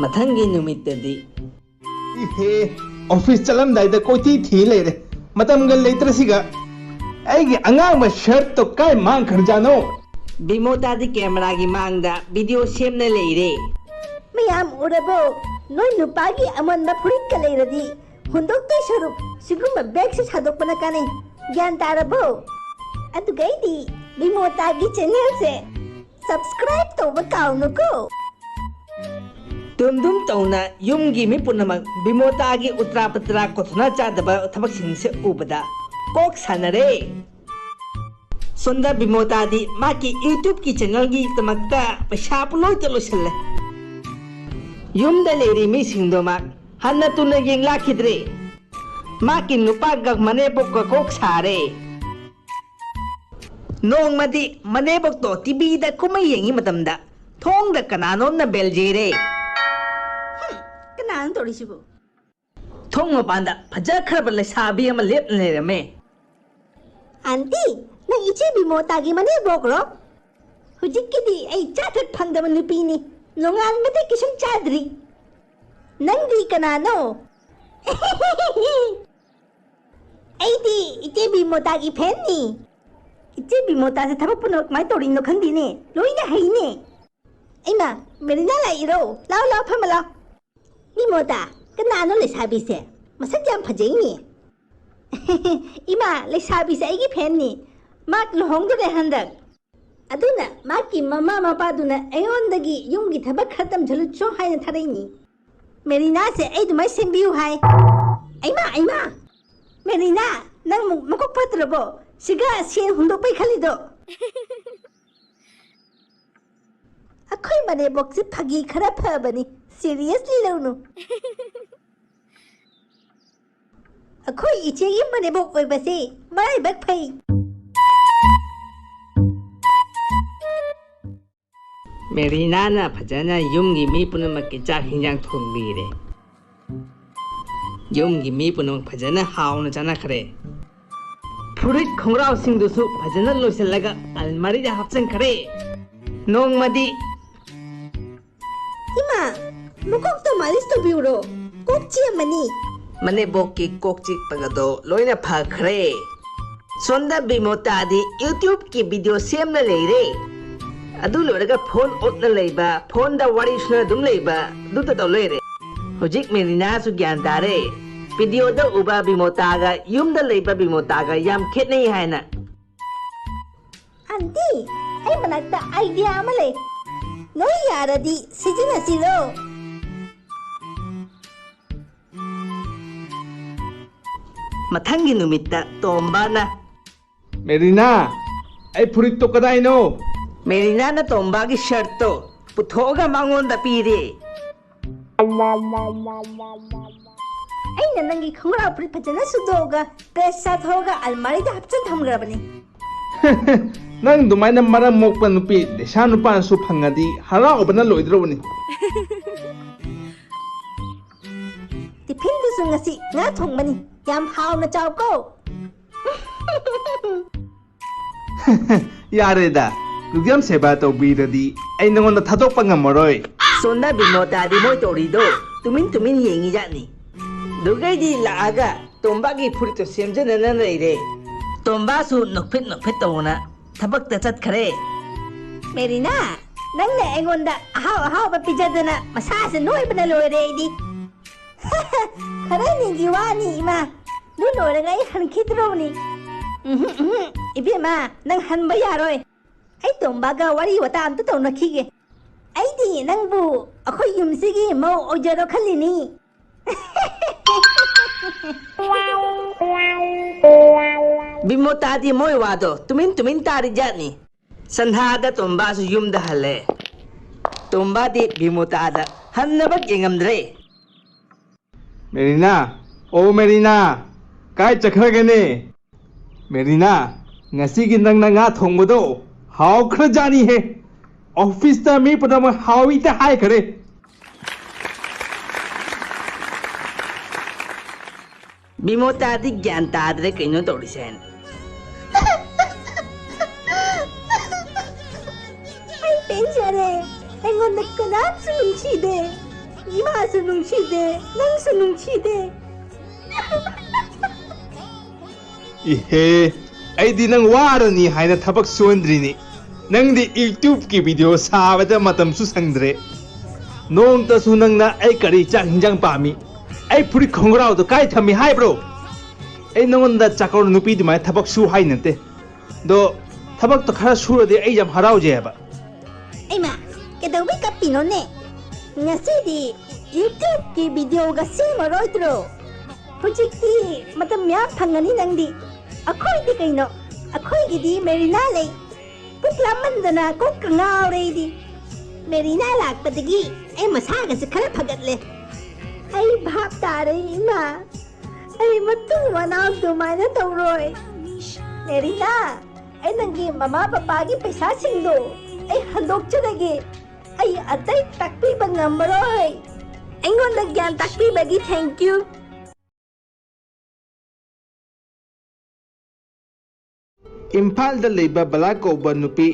ꯃꯊꯪꯒꯤ ꯅꯨꯃꯤꯠꯇꯗꯤ꯫ ꯏꯍꯦ, ꯑꯣꯐꯤꯁ ꯆꯠꯂꯝꯗꯥꯏꯗ ꯀꯣꯏꯊꯤ ꯊꯤ ꯂꯩꯔꯦ, ꯃꯇꯝꯒ ꯂꯩꯇ꯭ꯔꯁꯤꯒ꯫ ꯑꯩꯒꯤ ꯑꯉꯥꯡꯕ ꯁꯔꯠꯇꯣ ꯀꯥꯏ ꯃꯥꯡꯈ꯭ꯔꯖꯥꯠꯅꯣ? ꯕꯤꯃꯣꯇꯥꯗꯤ ꯀꯦꯃꯦꯔꯥꯒꯤ ꯃꯥꯡꯗ ꯚꯤꯗꯤꯑꯣ ꯁꯦꯝꯅ ꯂꯩꯔꯦ꯫ ꯃꯌꯥꯝ ꯎꯔꯕꯣ? ꯅꯣꯏ ꯅꯨꯄꯥꯒꯤ ꯑꯃꯟꯕ ꯐꯨꯔꯤꯠꯀ ꯂꯩꯔꯗꯤ ꯍꯨꯟꯗꯣꯛꯇꯣꯏ ꯁꯔꯨꯛ ꯁꯤꯒꯨꯝꯕ ꯕꯦꯒꯁꯦ ꯁꯥꯗꯣꯛꯄꯅ ꯀꯥꯟꯅꯩ꯫ ꯒ꯭ꯌꯥꯟ ꯇꯥꯔꯕꯣ? ꯑꯗꯨꯒꯩꯗꯤ ꯕꯤꯃꯣꯇꯥꯒꯤ ꯆꯦꯅꯦꯜꯁꯦ ꯁꯕꯁꯀ꯭ꯔꯥꯏꯕ ꯇꯧꯕ ꯀꯥꯎꯅꯨꯀꯣ꯫ ꯗꯨꯝ ꯗꯨꯝ ꯇꯧꯅ ꯌꯨꯝꯒꯤ ꯃꯤ ꯄꯨꯝꯅꯃꯛ ꯕꯤꯃꯣꯇꯥꯒꯤ ꯎꯇ꯭ꯔꯥ ꯄꯇ꯭ꯔꯥ ꯀꯣꯊꯅ ꯆꯥꯗꯕ ꯊꯕꯛꯁꯤꯡꯁꯦ ꯎꯕꯗ ꯀꯣꯛ ꯁꯥꯟꯅꯔꯦ꯫ ꯁꯣꯝꯗ ꯕꯤꯃꯣꯇꯥꯗꯤ ꯃꯥꯒꯤ YouTubeꯀꯤ ꯆꯦꯅꯦꯜꯒꯤꯗꯃꯛꯇ ꯄꯩꯁꯥ ꯄꯨꯡꯂꯣꯏꯇ ꯂꯣꯏꯁꯤꯜꯂꯦ꯫ ꯌꯨꯝꯗ ꯂꯩꯔꯤ ꯃꯤꯁꯤꯡꯗꯣ ꯃꯥ ꯍꯟꯅ ꯇꯨꯅ ꯌꯦꯡꯂꯥꯛꯈꯤꯗ꯭ꯔꯦ꯫ ꯃꯥꯒꯤ ꯅꯨꯄꯥꯒ ꯃꯅꯦꯝꯕꯣꯛꯀ ꯀꯣꯛ ꯁꯥꯔꯦ꯫ ꯅꯣꯡꯃꯗꯤ ꯃꯅꯦꯝꯕꯣꯛꯇꯣ TVꯗ ꯀꯨꯝꯍꯩ ꯌꯦꯡꯉꯤ ꯃꯇꯝꯗ ꯊꯣꯡꯗ ꯀꯅꯥꯅꯣꯝꯅ ꯕꯦꯜ ꯌꯩꯔꯦ꯫ ꯍꯝ, ꯀꯅꯥꯅꯣ ꯇꯧꯔꯤꯁꯤꯕꯨ? ꯊꯣꯡ ꯃꯄꯥꯟꯗ ꯐꯖꯈ꯭ꯔꯕ ꯂꯩꯁꯥꯕꯤ ꯑꯃ ꯂꯦꯞꯅ ꯂꯩꯔꯝꯃꯦ꯫ ꯑꯟꯇꯤ, ꯅꯪ ꯏꯆꯦ ꯕꯤꯃꯣꯇꯥꯒꯤ ꯃꯅꯦꯝꯕꯣꯛꯂꯣ? ꯍꯧꯖꯤꯛꯀꯤꯗꯤ ꯑꯩ ꯆꯥ ꯊꯛ ꯐꯪꯗꯕ ꯅꯨꯄꯤꯅꯤ꯫ ꯅꯣꯡꯉꯥꯟꯕꯗꯩ ꯀꯩꯁꯨꯝ ꯆꯥꯗ꯭ꯔꯤ꯫ ꯅꯪꯗꯤ ꯀꯅꯥꯅꯣ? ꯑꯩꯗꯤ ꯏꯆꯦ ꯕꯤꯃꯣꯇꯥꯒꯤ ꯐꯦꯟꯅꯤ꯫ ꯏꯆꯦ ꯕꯤꯃꯣꯇꯥꯁꯦ ꯊꯕꯛ ꯄꯨꯝꯅꯃꯛ ꯀꯃꯥꯏꯅ ꯇꯧꯔꯤꯅꯣ ꯈꯪꯗꯦꯅꯦ, ꯂꯣꯏꯅ ꯍꯩꯅꯦ꯫ ꯏꯃꯥ, ꯃꯦꯔꯤꯅꯥ ꯂꯥꯛꯏꯔꯣ? ꯂꯥꯎ, ꯂꯥꯎ, ꯐꯝꯃ ꯂꯥꯎ꯫ ꯕꯤꯃꯣꯇꯥ, ꯀꯅꯥꯅꯣ ꯂꯩꯁꯥꯕꯤꯁꯦ? ꯃꯁꯛ ꯌꯥꯝ ꯐꯖꯩꯅꯦ꯫ ꯏꯃꯥ, ꯂꯩꯁꯥꯕꯤꯁꯦ ꯑꯩꯒꯤ ꯐꯦꯟꯅꯤ꯫ ꯃꯥ ꯂꯨꯍꯣꯡꯗꯣꯔꯦ ꯍꯟꯗꯛ꯫ ꯑꯗꯨꯅ ꯃꯥꯒꯤ ꯃꯃꯥ ꯃꯄꯥꯗꯨꯅ ꯑꯩꯉꯣꯟꯗꯒꯤ ꯌꯨꯝꯒꯤ ꯊꯕꯛ ꯈꯔ ꯇꯝꯁꯤꯜꯂꯨꯆꯣ ꯍꯥꯏꯅ ꯊꯥꯔꯛꯏꯅꯤ꯫ ꯃꯦꯔꯤꯅꯥꯁꯦ ꯑꯩ ꯑꯗꯨꯃꯥꯏꯅ ꯁꯦꯝꯕꯤꯌꯨ ꯍꯥꯏ꯫ ꯑꯩꯃꯥ, ꯑꯩꯃꯥ! ꯃꯦꯔꯤꯅꯥ, ꯅꯪ ꯃꯨꯛ ꯃꯀꯣꯛ ꯐꯠꯇ꯭ꯔꯕꯣ? ꯁꯤꯒ ꯁꯦꯟ ꯍꯨꯟꯗꯣꯛꯄꯩ ꯈꯜꯂꯤꯗꯣ? ꯑꯩꯈꯣꯏ ꯃꯅꯦꯝꯕꯣꯛꯁꯦ ꯐꯥꯒꯤ ꯈꯔ ꯐꯕꯅꯤ, ꯁꯤꯔꯤꯌꯁꯂꯤ ꯂꯧꯅꯨ꯫ ꯑꯩꯈꯣꯏ ꯏꯆꯦꯒꯤ ꯃꯅꯦꯝꯕꯣꯛ ꯑꯣꯏꯕꯁꯦ ꯃꯔꯥꯏꯕꯛ ꯐꯩ꯫ ꯃꯦꯔꯤꯅꯥꯅ ꯐꯖꯅ ꯌꯨꯝꯒꯤ ꯃꯤ ꯄꯨꯝꯅꯃꯛꯀꯤ ꯆꯥꯛ ꯍꯤꯟꯖꯥꯡ ꯊꯣꯡꯕꯤꯔꯦ꯫ ꯌꯨꯝꯒꯤ ꯃꯤ ꯄꯨꯝꯅꯃꯛ ꯐꯖꯅ ꯍꯥꯎꯅ ꯆꯥꯅꯈ꯭ꯔꯦ꯫ ꯐꯨꯔꯤꯠ ꯈꯣꯡꯒ꯭ꯔꯥꯎꯁꯤꯡꯗꯨꯁꯨ ꯐꯖꯅ ꯂꯣꯏꯁꯤꯜꯂꯒ ꯑꯜꯃꯥꯔꯤꯗ ꯍꯥꯞꯆꯤꯟꯈ꯭ꯔꯦ꯫ ꯅꯣꯡꯃꯗꯤ ꯏꯃꯥ, ꯃꯀꯣꯛꯇꯣ ꯃꯥꯂꯤꯁ ꯇꯧꯕꯤꯌꯨꯔꯣ? ꯀꯣꯛ ꯆꯤꯛꯑꯝꯃꯅꯤ꯫ ꯃꯅꯦꯝꯕꯣꯛꯀꯤ ꯀꯣꯛ ꯆꯤꯛꯄꯒꯗꯣ ꯂꯣꯏꯅ ꯐꯈ꯭ꯔꯦ꯫ ꯁꯣꯝꯗ ꯕꯤꯃꯣꯇꯥꯗꯤ YouTubeꯀꯤ video ꯁꯦꯝꯅ ꯂꯩꯔꯦ꯫ ꯑꯗꯨ ꯂꯣꯏꯔꯒ phone ꯑꯣꯠꯅ ꯂꯩꯕ, phoneꯗ ꯋꯥꯔꯤ ꯁꯨꯅ ꯑꯗꯨꯝ ꯂꯩꯕ, ꯑꯗꯨꯇ ꯇꯧ ꯂꯩꯔꯦ꯫ ꯍꯧꯖꯤꯛ ꯃꯦꯔꯤꯅꯥꯁꯨ ꯒ꯭ꯌꯥꯟ ꯇꯥꯔꯦ꯫ Videoꯗ ꯎꯕ ꯕꯤꯃꯣꯇꯥꯒ ꯌꯨꯝꯗ ꯂꯩꯕ ꯕꯤꯃꯣꯇꯥꯒ ꯌꯥꯝ ꯈꯦꯠꯅꯩ ꯍꯥꯏꯅ꯫ ꯑꯟꯇꯤ, ꯑꯩ ꯃꯅꯥꯛꯇ idea ꯑꯃ ꯂꯩ꯫ ꯅꯣꯏ ꯌꯥꯔꯗꯤ ꯁꯤꯖꯤꯟꯅꯁꯤꯔꯣ? ꯃꯊꯪꯒꯤ ꯅꯨꯃꯤꯠꯇ ꯇꯣꯝꯕꯅ, "ꯃꯦꯔꯤꯅꯥ, ꯑꯩ ꯐꯨꯔꯤꯠꯇꯣ ꯀꯗꯥꯏꯅꯣ?" ꯃꯦꯔꯤꯅꯥꯅ ꯇꯣꯝꯕꯒꯤ shirtꯇꯣ ꯄꯨꯊꯣꯛꯑꯒ ꯃꯉꯣꯟꯗ ꯄꯤꯔꯦ꯫ ꯑꯩꯅ ꯅꯪꯒꯤ ꯈꯣꯡꯒ꯭ꯔꯥꯎ ꯐꯨꯔꯤꯠ ꯐꯖꯅ ꯁꯨꯗꯣꯛꯑꯒ press ꯆꯥꯊꯣꯛꯑꯒ ꯑꯜꯃꯥꯔꯤꯗ ꯍꯥꯞꯆꯤꯟ ꯊꯝꯈ꯭ꯔꯕꯅꯤ꯫ ꯅꯪ ꯑꯗꯨꯃꯥꯏꯅ ꯃꯔꯝ ꯃꯣꯛꯄ ꯅꯨꯄꯤ ꯂꯩꯁꯥ ꯅꯨꯄꯥꯅꯁꯨ ꯐꯪꯉꯗꯤ ꯍꯔꯥꯎꯕꯅ ꯂꯣꯏꯗ꯭ꯔꯣꯕꯅꯤ꯫ Tiffinꯗꯨꯁꯨ ꯉꯁꯤ ꯉꯥ ꯊꯣꯡꯕꯅꯤ꯫ ꯌꯥꯝ ꯍꯥꯎꯅ ꯆꯥꯎꯀꯣ꯫ ꯌꯥꯔꯦꯗ, ꯑꯗꯨꯛ ꯌꯥꯝ ꯁꯦꯕꯥ ꯇꯧꯕꯤꯔꯗꯤ ꯑꯩ ꯅꯉꯣꯟꯗ ꯊꯥꯗꯣꯛꯄ ꯉꯝꯃꯔꯣꯏ꯫ ꯁꯣꯝꯗ ꯕꯤꯃꯣꯇꯥꯗꯤ ꯃꯣꯏ ꯇꯧꯔꯤꯗꯣ ꯇꯨꯃꯤꯟ ꯇꯨꯃꯤꯟ ꯌꯦꯡꯉꯤꯖꯥꯠꯅꯤ꯫ ꯑꯗꯨꯒꯩꯗꯤ ꯂꯥꯛꯑꯒ ꯇꯣꯝꯕꯒꯤ ꯐꯨꯔꯤꯠꯇꯣ ꯁꯦꯝꯖꯅꯅ ꯂꯩꯔꯦ꯫ ꯇꯣꯝꯕꯁꯨ ꯅꯣꯛꯐꯦꯠ ꯅꯣꯛꯐꯦꯠ ꯇꯧꯅ ꯊꯕꯛꯇ ꯆꯠꯈ꯭ꯔꯦ꯫ ꯃꯦꯔꯤꯅꯥ, ꯅꯪꯅ ꯑꯩꯉꯣꯟꯗ ꯑꯍꯥꯎ ꯑꯍꯥꯎꯕ ꯄꯤꯖꯗꯅ ꯃꯁꯥꯁꯦ ꯅꯣꯏꯕꯅ ꯂꯣꯏꯔꯦ ꯑꯩꯗꯤ꯫ ꯈꯔꯅꯤꯒꯤ ꯋꯥꯅꯤ ꯏꯃꯥ, ꯑꯗꯨ ꯂꯣꯏꯔꯒ ꯑꯩ ꯍꯟꯈꯤꯗ꯭ꯔꯣꯕꯅꯤ꯫ ꯎꯝꯍꯨꯝ, ꯎꯝꯍꯨꯝ, ꯏꯕꯦꯝꯃ, ꯅꯪ ꯍꯟꯕ ꯌꯥꯔꯣꯏ꯫ ꯑꯩ ꯇꯣꯝꯕꯒ ꯋꯥꯔꯤ ꯋꯥꯇꯥ ꯑꯝꯇ ꯇꯧꯅꯈꯤꯒꯦ꯫ ꯑꯩꯗꯤ ꯅꯪꯕꯨ ꯑꯩꯈꯣꯏ ꯌꯨꯝꯁꯤꯒꯤ ꯃꯧ ꯑꯣꯏꯖꯔꯣ ꯈꯜꯂꯤꯅꯤ꯫ ꯕꯤꯃꯣꯇꯥꯗꯤ ꯃꯣꯏ ꯋꯥꯗꯣ ꯇꯨꯃꯤꯟ ꯇꯨꯃꯤꯟ ꯇꯥꯔꯤꯖꯥꯠꯅꯤ꯫ ꯁꯟꯙꯥꯗ ꯇꯣꯝꯕꯥꯁꯨ ꯌꯨꯝꯗ ꯍꯜꯂꯦ꯫ ꯇꯣꯝꯕꯥꯗꯤ ꯕꯤꯃꯣꯇꯥꯗ ꯍꯟꯅꯕ ꯌꯦꯡꯉꯝꯗ꯭ꯔꯦ꯫ ꯃꯦꯔꯤꯅꯥ, ꯑꯣ ꯃꯦꯔꯤꯅꯥ, ꯀꯥꯏ ꯆꯠꯈ꯭ꯔꯒꯦꯅꯦ? ꯃꯦꯔꯤꯅꯥ, ꯉꯁꯤꯒꯤ ꯅꯪꯅ ꯉꯥ ꯊꯣꯡꯕꯗꯣ ꯍꯥꯎꯈ꯭ꯔꯖꯥꯅꯤꯍꯦ꯫ Officeꯇ ꯃꯤ ꯄꯨꯝꯅꯃꯛ ꯍꯥꯎꯏꯇ ꯍꯥꯏꯈ꯭ꯔꯦ꯫ ꯕꯤꯃꯣꯇꯥꯗꯤ ꯒ꯭ꯌꯥꯟ ꯇꯥꯗ꯭ꯔꯦ ꯀꯩꯅꯣ ꯇꯧꯔꯤꯁꯦ ꯍꯥꯏꯅ꯫ ꯑꯩꯉꯣꯟꯗ ꯀꯅꯥꯝꯁꯨ ꯅꯨꯡꯁꯤꯗꯦ, ꯏꯃꯥꯁꯨ ꯅꯨꯡꯁꯤꯗꯦ, ꯅꯪꯁꯨ ꯅꯨꯡꯁꯤꯗꯦ꯫ ꯏꯍꯦ, ꯑꯩꯗꯤ ꯅꯪ ꯋꯥꯔꯅꯤ ꯍꯥꯏꯅ ꯊꯕꯛ ꯁꯨꯍꯟꯗ꯭ꯔꯤꯅꯤ꯫ ꯅꯪꯗꯤ YouTubeꯀꯤ video ꯁꯥꯕꯗ ꯃꯇꯝꯁꯨ ꯁꯪꯗ꯭ꯔꯦ꯫ ꯅꯣꯡꯇꯁꯨ ꯅꯪꯅ ꯑꯩ ꯀꯔꯤ ꯆꯥꯛ ꯍꯤꯟꯖꯥꯡ ꯄꯥꯝꯃꯤ, ꯑꯩ ꯐꯨꯔꯤꯠ ꯈꯣꯡꯒ꯭ꯔꯥꯎꯗꯣ ꯀꯥꯏ ꯊꯝꯃꯤ ꯍꯥꯏꯕ꯭ꯔꯣ? ꯑꯩ ꯅꯉꯣꯟꯗ ꯆꯥꯛꯀꯧꯔ ꯅꯨꯄꯤ ꯑꯗꯨꯃꯥꯏꯅ ꯊꯕꯛ ꯁꯨ ꯍꯥꯏ ꯅꯠꯇꯦ꯫ ꯑꯗꯣ ꯊꯕꯛꯇꯣ ꯈꯔ ꯁꯨꯔꯗꯤ ꯑꯩ ꯌꯥꯝ ꯍꯔꯥꯎꯖꯩ ꯍꯥꯏꯕ꯫ ꯑꯩꯃ, ꯀꯩꯗꯧꯕꯩ ꯀꯞꯄꯤꯅꯣꯅꯦ? ꯉꯁꯤꯗꯤ YouTubeꯀꯤ videoꯒ ꯁꯦꯝꯃꯔꯣꯏꯗ꯭ꯔꯣ? ꯍꯧꯖꯤꯛꯇꯤ ꯃꯇꯝ ꯃꯌꯥꯝ ꯐꯪꯉꯅꯤ ꯅꯪꯗꯤ꯫ ꯑꯩꯈꯣꯏꯗꯤ ꯀꯩꯅꯣ? ꯑꯩꯈꯣꯏꯒꯤꯗꯤ ꯃꯦꯔꯤꯅꯥ ꯂꯩ꯫ ꯄꯨꯛ ꯂꯥꯝꯃꯟꯗꯅ ꯀꯣꯛꯀ ꯉꯥꯎꯔꯦ ꯑꯩꯗꯤ꯫ ꯃꯦꯔꯤꯅꯥ ꯂꯥꯛꯄꯗꯒꯤ ꯑꯩ ꯃꯁꯥꯒꯁꯦ ꯈꯔ ꯐꯒꯠꯂꯦ꯫ ꯑꯩ ꯚꯥꯞ ꯇꯥꯔꯦ ꯏꯃꯥ꯫ ꯑꯩ ꯃꯇꯨꯡ ꯃꯅꯥꯎ ꯑꯗꯨꯃꯥꯏꯅ ꯇꯧꯔꯣꯏ꯫ ꯃꯦꯔꯤꯅꯥ, ꯑꯩ ꯅꯪꯒꯤ ꯃꯃꯥ ꯄꯄꯥꯒꯤ ꯄꯩꯁꯥꯁꯤꯡꯗꯣ ꯑꯩ ꯍꯟꯗꯣꯛꯆꯔꯒꯦ꯫ ꯑꯩ ꯑꯇꯩ ꯇꯥꯛꯄꯤꯕ ꯉꯝꯃꯔꯣꯏ꯫ ꯑꯩꯉꯣꯟꯗ ꯒ꯭ꯌꯥꯟ ꯇꯥꯛꯄꯤꯕꯒꯤ thank you꯫ ꯏꯝꯐꯥꯜꯗ ꯂꯩꯕ ꯕꯂꯥ ꯀꯧꯕ ꯅꯨꯄꯤ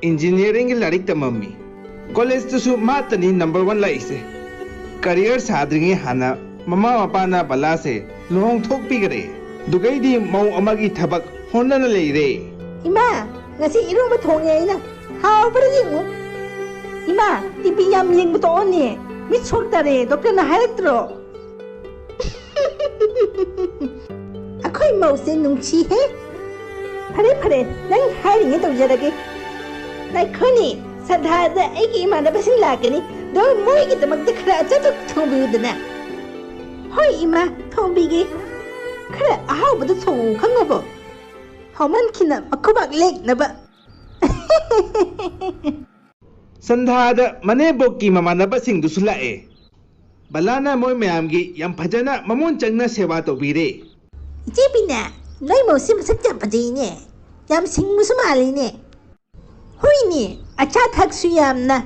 engineeringꯒꯤ ꯂꯥꯏꯔꯤꯛ ꯇꯝꯃꯝꯃꯤ꯫ Collegeꯇꯁꯨ ꯃꯥꯇꯅꯤ number one ꯂꯥꯛꯏꯁꯦ꯫ Career ꯁꯥꯗ꯭ꯔꯤꯉꯩ ꯍꯥꯟꯅ ꯃꯃꯥ ꯃꯄꯥꯅ ꯕꯂꯥꯁꯦ ꯂꯨꯍꯣꯡꯊꯣꯛꯄꯤꯈꯔꯦ꯫ ꯑꯗꯨꯒꯩꯗꯤ ꯃꯧ ꯑꯃꯒꯤ ꯊꯕꯛ ꯍꯣꯠꯅꯅ ꯂꯩꯔꯦ꯫ ꯏꯃꯥ, ꯉꯁꯤ ꯏꯔꯣꯝꯕ ꯊꯣꯡꯉꯦ ꯑꯩꯅ꯫ ꯍꯥꯎꯕ꯭ꯔꯥ ꯌꯦꯡꯉꯨ꯫ ꯏꯃꯥ, TV ꯌꯥꯝ ꯌꯦꯡꯕ ꯇꯣꯛꯑꯣꯅꯦ꯫ ꯃꯤꯠ ꯁꯣꯛꯇꯔꯦ, doctorꯅ ꯍꯥꯏꯔꯛꯇ꯭ꯔꯣ? ꯑꯩꯈꯣꯏ ꯃꯧꯁꯦ ꯅꯨꯡꯁꯤꯍꯦ꯫ ꯐꯔꯦ, ꯐꯔꯦ, ꯅꯪ ꯍꯥꯏꯔꯤꯉꯩ ꯇꯧꯖꯔꯒꯦ꯫ ꯉꯥꯏꯈꯣꯅꯦ, ꯁꯟꯗꯥꯗ ꯑꯩꯒꯤ ꯏꯃꯥꯟꯅꯕꯁꯤꯡ ꯂꯥꯛꯀꯅꯤ꯫ ꯑꯗꯣ ꯃꯣꯏꯒꯤꯗꯃꯛꯇ ꯈꯔ ꯑꯆꯥꯄꯣꯠ ꯊꯣꯡꯕꯤꯌꯨꯗꯅ꯫ ꯍꯣꯏ ꯏꯃꯥ, ꯊꯣꯡꯕꯤꯒꯦ꯫ ꯈꯔ ꯑꯍꯥꯎꯕꯗꯣ ꯊꯣꯡꯉꯨ ꯈꯪꯉꯕꯣ? ꯍꯥꯎꯃꯟꯈꯤꯅ ꯃꯈꯨꯕꯥꯛ ꯂꯦꯛꯅꯕ꯫ ꯁꯟꯗꯥꯗ ꯃꯅꯦꯝꯕꯣꯛꯀꯤ ꯃꯃꯥꯟꯅꯕꯁꯤꯡꯗꯨꯁꯨ ꯂꯥꯛꯑꯦ꯫ ꯕꯂꯥꯅ ꯃꯣꯏ ꯃꯌꯥꯝꯒꯤ ꯌꯥꯝ ꯐꯖꯅ ꯃꯃꯣꯟ ꯆꯪꯅ ꯁꯦꯕꯥ ꯇꯧꯕꯤꯔꯦ꯫ ꯏꯆꯦ ꯕꯤꯅꯥ, ꯅꯣꯏ ꯃꯧꯁꯤ ꯃꯁꯛ ꯌꯥꯝ ꯐꯖꯩꯅꯦ꯫ ꯌꯥꯝ ꯁꯤꯡꯕꯁꯨ ꯃꯥꯜꯂꯤꯅꯦ꯫ ꯍꯣꯏꯅꯦ, ꯑꯆꯥ ꯊꯛꯁꯨ ꯌꯥꯝꯅ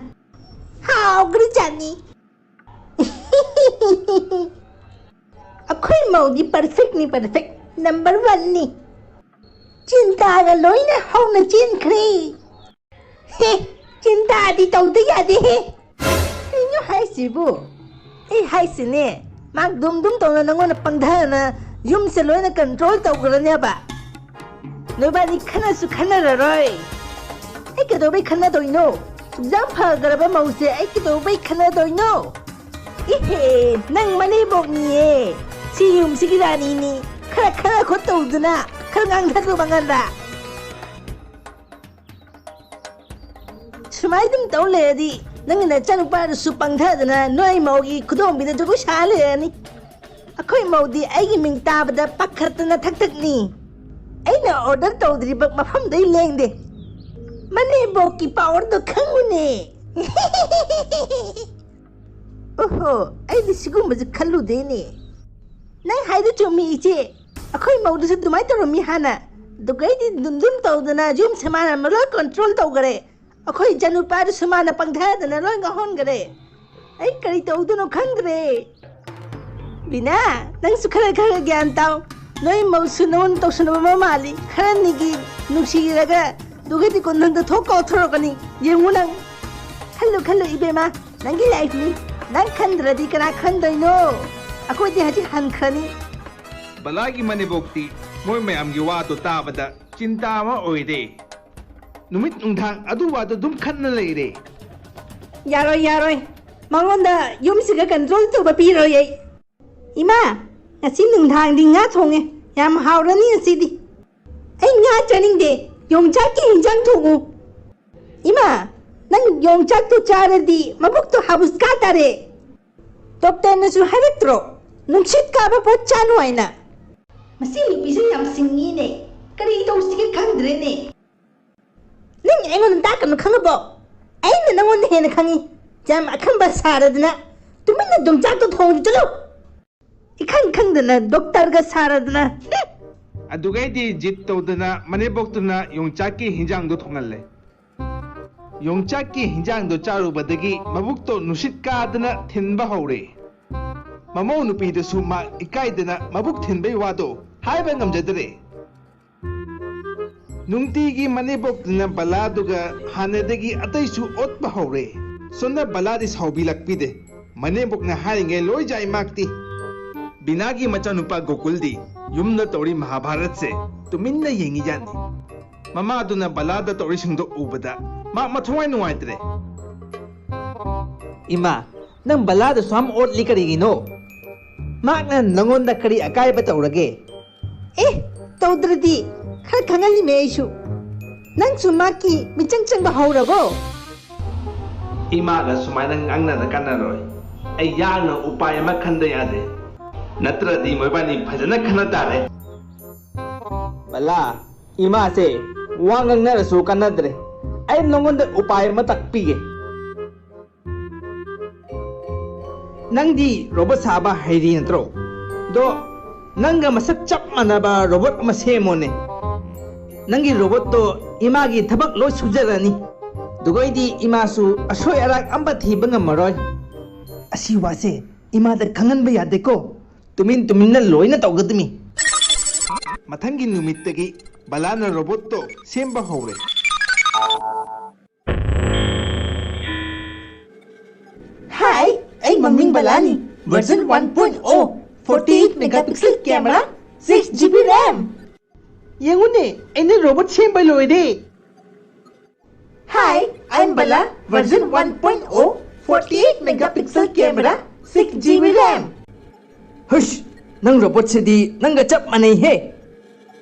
ꯍꯥꯎꯈ꯭ꯔꯖꯥꯠꯅꯤ꯫ ꯑꯩꯈꯣꯏ ꯃꯧꯗꯤ perfectꯅꯤ, perfect꯫ Number oneꯅꯤ꯫ ꯆꯤꯟꯇꯥꯒ ꯂꯣꯏꯅ ꯍꯧꯅ ꯆꯦꯟꯈ꯭ꯔꯦ꯫ ꯍꯦ, ꯆꯤꯟꯇꯥꯗꯤ ꯇꯧꯗ ꯌꯥꯗꯦꯍꯦ꯫ ꯀꯩꯅꯣ ꯍꯥꯏꯁꯤꯕꯨ? ꯑꯩ ꯍꯥꯏꯁꯤꯅꯦ, ꯃꯥ ꯗꯨꯝ ꯗꯨꯝ ꯇꯧꯅ ꯅꯪꯉꯣꯟꯗ ꯄꯪꯊꯅ ꯌꯨꯝꯁꯦ ꯂꯣꯏꯅ ꯀꯟꯇ꯭ꯔꯣꯜ ꯇꯧꯈ꯭ꯔꯅꯦꯕ꯫ ꯅꯣꯏꯕꯥꯅꯤ ꯈꯟꯅꯁꯨ ꯈꯟꯅꯔꯔꯣꯏ꯫ ꯑꯩ ꯀꯩꯗꯧꯕꯩ ꯈꯟꯅꯗꯣꯏꯅꯣ? ꯁꯨꯛꯌꯥꯝ ꯐꯈ꯭ꯔꯕ ꯃꯧꯁꯦ ꯑꯩ ꯀꯩꯗꯧꯕꯩ ꯈꯟꯅꯗꯣꯏꯅꯣ? ꯏꯍꯦ, ꯅꯪ ꯃꯅꯦꯝꯕꯣꯛꯅꯤꯌꯦ꯫ ꯁꯤ ꯌꯨꯝꯁꯤꯒꯤ ꯔꯥꯅꯤꯅꯤ꯫ ꯈꯔ ꯈꯔ ꯈꯣꯠ ꯇꯧꯗꯅ ꯈꯔ ꯉꯥꯡꯊꯠꯂꯨ ꯃꯉꯥꯟꯗ꯫ ꯁꯨꯃꯥꯏ ꯑꯗꯨꯝ ꯇꯧ ꯂꯩꯔꯗꯤ ꯅꯪꯒꯤ ꯅꯆꯥꯅꯨꯄꯥꯗꯨꯁꯨ ꯄꯪꯊꯗꯅ ꯅꯣꯏ ꯃꯧꯒꯤ ꯈꯨꯗꯣꯝꯕꯤꯗ ꯖꯒꯣꯏ ꯁꯥ ꯂꯩꯔꯅꯤ꯫ ꯑꯩꯈꯣꯏ ꯃꯧꯗꯤ ꯑꯩꯒꯤ ꯃꯤꯡ ꯇꯥꯕꯗ ꯄꯥꯈꯠꯇꯅ ꯊꯛ ꯊꯛꯅꯤ꯫ ꯑꯩꯅ ꯑꯣꯔꯗꯔ ꯇꯧꯗ꯭ꯔꯤꯕ ꯃꯐꯝꯗꯩ ꯂꯦꯡꯗꯦ꯫ ꯃꯅꯦꯝꯕꯣꯛꯀꯤ ꯄꯥꯋꯔꯗꯣ ꯈꯪꯉꯨꯅꯦ꯫ ꯑꯣꯍꯣ, ꯑꯩꯗꯤ ꯁꯤꯒꯨꯝꯕꯁꯦ ꯈꯜꯂꯨꯗꯦꯅꯦ꯫ ꯅꯪ ꯍꯥꯏꯗꯣ ꯆꯨꯝꯃꯤ ꯏꯆꯦ꯫ ꯑꯩꯈꯣꯏ ꯃꯧꯗꯨꯁꯨ ꯑꯗꯨꯃꯥꯏꯅ ꯇꯧꯔꯝꯃꯤ ꯍꯥꯟꯅ꯫ ꯑꯗꯨꯒꯩꯗꯤ ꯗꯨꯝ ꯗꯨꯝ ꯇꯧꯗꯅ ꯌꯨꯝꯁꯦ ꯃꯥꯅ ꯂꯣꯏ ꯀꯟꯇ꯭ꯔꯣꯜ ꯇꯧꯈꯔꯦ꯫ ꯑꯩꯈꯣꯏ ꯏꯆꯥꯅꯨꯄꯥꯗꯨꯁꯨ ꯃꯥꯅ ꯄꯪꯊꯗꯅ ꯂꯣꯏ ꯉꯥꯎꯍꯟꯈꯔꯦ꯫ ꯑꯩ ꯀꯔꯤ ꯇꯧꯗꯣꯏꯅꯣ ꯈꯪꯗ꯭ꯔꯦ꯫ ꯕꯤꯅꯥ, ꯅꯪꯁꯨ ꯈꯔ ꯈꯔ ꯒ꯭ꯌꯥꯟ ꯇꯥꯎ꯫ ꯅꯣꯏ ꯃꯧꯁꯨ ꯅꯉꯣꯟ ꯇꯧꯁꯟꯅꯕ ꯃꯥꯜꯂꯤ꯫ ꯈꯔꯅꯤꯒꯤ ꯅꯨꯡꯁꯤꯔꯒ ꯑꯗꯨꯒꯗꯤ ꯀꯣꯟꯊꯪꯗ ꯊꯣꯛ ꯀꯥꯎꯊꯣꯔꯛꯀꯅꯤ꯫ ꯌꯦꯡꯉꯨ ꯅꯪ꯫ ꯈꯜꯂꯨ ꯈꯜꯂꯨ ꯏꯕꯦꯝꯃ, ꯅꯪꯒꯤ ꯂꯥꯏꯐꯅꯤ꯫ ꯅꯪ ꯈꯟꯗ꯭ꯔꯗꯤ ꯀꯅꯥ ꯈꯟꯗꯣꯏꯅꯣ? ꯑꯩꯈꯣꯏꯗꯤ ꯍꯧꯖꯤꯛ ꯍꯟꯈ꯭ꯔꯅꯤ꯫ ꯕꯂꯥꯒꯤ ꯃꯅꯦꯝꯕꯣꯛꯇꯤ ꯃꯣꯏ ꯃꯌꯥꯝꯒꯤ ꯋꯥꯗꯣ ꯇꯥꯕꯗ ꯆꯤꯟꯇꯥ ꯑꯃ ꯑꯣꯏꯔꯦ꯫ ꯅꯨꯃꯤꯠ ꯅꯨꯡꯗꯥꯡ ꯑꯗꯨ ꯋꯥꯗꯣ ꯑꯗꯨꯝ ꯈꯟꯅ ꯂꯩꯔꯦ꯫ ꯌꯥꯔꯣꯏ, ꯌꯥꯔꯣꯏ꯫ ꯃꯉꯣꯟꯗ ꯌꯨꯝꯁꯤꯒ ꯀꯟꯇ꯭ꯔꯣꯜ ꯇꯧꯕ ꯄꯤꯔꯣꯏ ꯑꯩ꯫ ꯏꯃꯥ, ꯉꯁꯤ ꯅꯨꯡꯗꯥꯡꯗꯤ ꯉꯥ ꯊꯣꯡꯉꯦ꯫ ꯌꯥꯝ ꯍꯥꯎꯔꯅꯤ ꯉꯁꯤꯗꯤ꯫ ꯑꯩ ꯉꯥ ꯆꯥꯅꯤꯡꯗꯦ꯫ ꯌꯣꯡꯆꯥꯛꯀꯤ ꯍꯤꯟꯖꯥꯡ ꯊꯣꯡꯉꯨ꯫ ꯏꯃꯥ, ꯅꯪ ꯌꯣꯡꯆꯥꯛꯇꯣ ꯆꯥꯔꯗꯤ ꯃꯕꯨꯛꯇꯣ ꯍꯥꯕꯨꯁꯀꯥ ꯇꯥꯔꯦ꯫ ꯗꯣꯛꯇꯔꯅꯁꯨ ꯍꯥꯏꯔꯛꯇ꯭ꯔꯣ, ꯅꯨꯡꯁꯤꯠ ꯀꯥꯕ ꯄꯣꯠ ꯆꯥꯅꯨ ꯍꯥꯏꯅ? ꯃꯁꯤ ꯅꯨꯄꯤꯁꯦ ꯌꯥꯝ ꯁꯤꯡꯉꯤꯅꯦ꯫ ꯀꯔꯤ ꯇꯧꯁꯤꯒꯦ ꯈꯪꯗ꯭ꯔꯦꯅꯦ꯫ ꯅꯪ ꯑꯩꯉꯣꯟꯗ ꯇꯥꯛꯀꯅꯨ ꯈꯪꯉꯕꯣ? ꯑꯩꯅ ꯅꯪꯉꯣꯟꯗ ꯍꯦꯟꯅ ꯈꯪꯉꯤ꯫ ꯌꯥꯝ ꯑꯈꯪꯕ ꯁꯥꯔꯗꯅ ꯇꯨꯃꯤꯟꯅ ꯌꯣꯡꯆꯥꯛꯇꯣ ꯊꯣꯡꯉꯨ ꯆꯠꯂꯨ꯫ ꯏꯈꯪ ꯈꯪꯗꯅ ꯗꯣꯛꯇꯔꯒ ꯁꯥꯔꯗꯅ꯫ ꯑꯗꯨꯒꯩꯗꯤ ꯖꯤꯠ ꯇꯧꯗꯅ ꯃꯅꯦꯝꯕꯣꯛꯇꯨꯅ ꯌꯣꯡꯆꯥꯛꯀꯤ ꯍꯤꯟꯖꯥꯡꯗꯣ ꯊꯣꯡꯍꯜꯂꯦ꯫ ꯌꯣꯡꯆꯥꯛꯀꯤ ꯍꯤꯟꯖꯥꯡꯗꯣ ꯆꯥꯔꯨꯕꯗꯒꯤ ꯃꯕꯨꯛꯇꯣ ꯅꯨꯡꯁꯤꯠ ꯀꯥꯗꯅ ꯊꯤꯟꯕ ꯍꯧꯔꯦ꯫ ꯃꯃꯧ ꯅꯨꯄꯤꯗꯨꯁꯨ ꯃꯥ ꯏꯀꯥꯏꯗꯅ ꯃꯕꯨꯛ ꯊꯤꯟꯕꯩ ꯋꯥꯗꯣ ꯍꯥꯏꯕ ꯉꯝꯖꯗ꯭ꯔꯦ꯫ ꯅꯨꯡꯇꯤꯒꯤ ꯃꯅꯦꯝꯕꯣꯛꯇꯨꯅ ꯕꯂꯥꯗꯨꯒ ꯍꯥꯟꯅꯗꯒꯤ ꯑꯇꯩꯁꯨ ꯑꯣꯠꯄ ꯍꯧꯔꯦ꯫ ꯁꯣꯝꯗ ꯕꯂꯥꯗꯤ ꯁꯥꯎꯕꯤꯂꯛꯄꯤꯗꯦ꯫ ꯃꯅꯦꯝꯕꯣꯛꯅ ꯍꯥꯏꯔꯤꯉꯩ ꯂꯣꯏ ꯌꯥꯏ ꯃꯥꯛꯇꯤ꯫ ꯕꯤꯅꯥꯒꯤ ꯃꯆꯥꯅꯨꯄꯥ ꯒꯣꯀꯨꯜꯗꯤ ꯌꯨꯝꯗ ꯇꯧꯔꯤ ꯃꯍꯥꯚꯥꯔꯠꯁꯦ ꯇꯨꯃꯤꯟꯅ ꯌꯦꯡꯉꯤꯖꯥꯠꯅꯤ꯫ ꯃꯃꯥꯗꯨꯅ ꯕꯂꯥꯗ ꯇꯧꯔꯤꯁꯤꯡꯗꯣ ꯎꯕꯗ ꯃꯥ ꯃꯊꯧꯋꯥꯏ ꯅꯨꯡꯉꯥꯏꯇ꯭ꯔꯦ꯫ ꯏꯃꯥ, ꯅꯪ ꯕꯂꯥꯗ ꯁꯨꯝ ꯑꯣꯠꯂꯤ ꯀꯔꯤꯒꯤꯅꯣ? ꯃꯥꯛꯅ ꯅꯪꯉꯣꯟꯗ ꯀꯔꯤ ꯑꯀꯥꯏꯕ ꯇꯧꯔꯒꯦ? ꯑꯦ, ꯇꯧꯗ꯭ꯔꯗꯤ꯫ ꯈꯔ ꯈꯪꯍꯜꯂꯤꯃꯦ ꯑꯩꯁꯨ꯫ ꯅꯪꯁꯨ ꯃꯥꯛꯀꯤ ꯃꯤꯆꯪ ꯆꯪꯕ ꯍꯧꯔꯕꯣ? ꯏꯃꯥꯒ ꯁꯨꯃꯥꯏꯅ ꯉꯥꯡꯅꯗ ꯀꯥꯟꯅꯔꯣꯏ꯫ ꯑꯩ ꯌꯥꯡꯅ ꯎꯄꯥꯏ ꯑꯃ ꯈꯟꯗ ꯌꯥꯗꯦ꯫ ꯅꯠꯇ꯭ꯔꯗꯤ ꯃꯣꯏꯕꯥꯅꯤ ꯐꯖꯅ ꯈꯟꯅ ꯇꯥꯔꯦ꯫ ꯕꯂꯥ, ꯏꯃꯥꯁꯦ ꯋꯥ ꯉꯥꯡꯅꯔꯁꯨ ꯀꯥꯟꯅꯗ꯭ꯔꯦ꯫ ꯑꯩ ꯅꯉꯣꯟꯗ ꯎꯄꯥꯏ ꯑꯃ ꯇꯥꯛꯄꯤꯒꯦ꯫ ꯅꯪꯗꯤ ꯔꯣꯕꯣꯠ ꯁꯥꯕ ꯍꯩꯔꯤ ꯅꯠꯇ꯭ꯔꯣ? ꯗꯣ ꯅꯪꯒ ꯃꯁꯛ ꯆꯞ ꯃꯥꯟꯅꯕ ꯔꯣꯕꯣꯠ ꯑꯃ ꯁꯦꯝꯃꯣꯅꯦ꯫ ꯅꯪꯒꯤ ꯔꯣꯕꯣꯠꯇꯣ ꯏꯃꯥꯒꯤ ꯊꯕꯛ ꯂꯣꯏ ꯁꯨꯖꯔꯅꯤ꯫ ꯑꯗꯨꯒꯩꯗꯤ ꯏꯃꯥꯁꯨ ꯑꯁꯣꯏ ꯑꯔꯥꯛ ꯑꯝꯕ ꯊꯤꯕ ꯉꯝꯃꯔꯣꯏ꯫ ꯑꯁꯤ ꯋꯥꯁꯦ ꯏꯃꯥꯗ ꯈꯪꯍꯟꯕ ꯌꯥꯗꯦꯀꯣ꯫ ꯇꯨꯃꯤꯟ ꯇꯨꯃꯤꯟꯅ ꯂꯣꯏꯅ ꯇꯧꯒꯗꯃꯤ꯫ ꯃꯊꯪꯒꯤ ꯅꯨꯃꯤꯠꯇꯒꯤ ꯕꯂꯥꯅ ꯔꯣꯕꯣꯠꯇꯣ ꯁꯦꯝꯕ ꯍꯧꯔꯦ꯫ Hi, ꯑꯩ ꯃꯃꯤꯡ ꯕꯂꯥꯅꯤ꯫ Version one point oh, forty eight megapixel camera, six GB RAM꯫ ꯌꯦꯡꯉꯨꯅꯦ, ꯑꯩꯅ ꯔꯣꯕꯣꯠ ꯁꯦꯝꯕ ꯂꯣꯏꯔꯦ꯫ Hi, I'm Bala, version one point oh, forty eight megapixel camera, six GB RAM. ꯍꯨꯁ! ꯅꯪ ꯔꯣꯕꯣꯠꯁꯤꯗꯤ ꯅꯪꯒ ꯆꯞ ꯃꯥꯟꯅꯩꯍꯦ꯫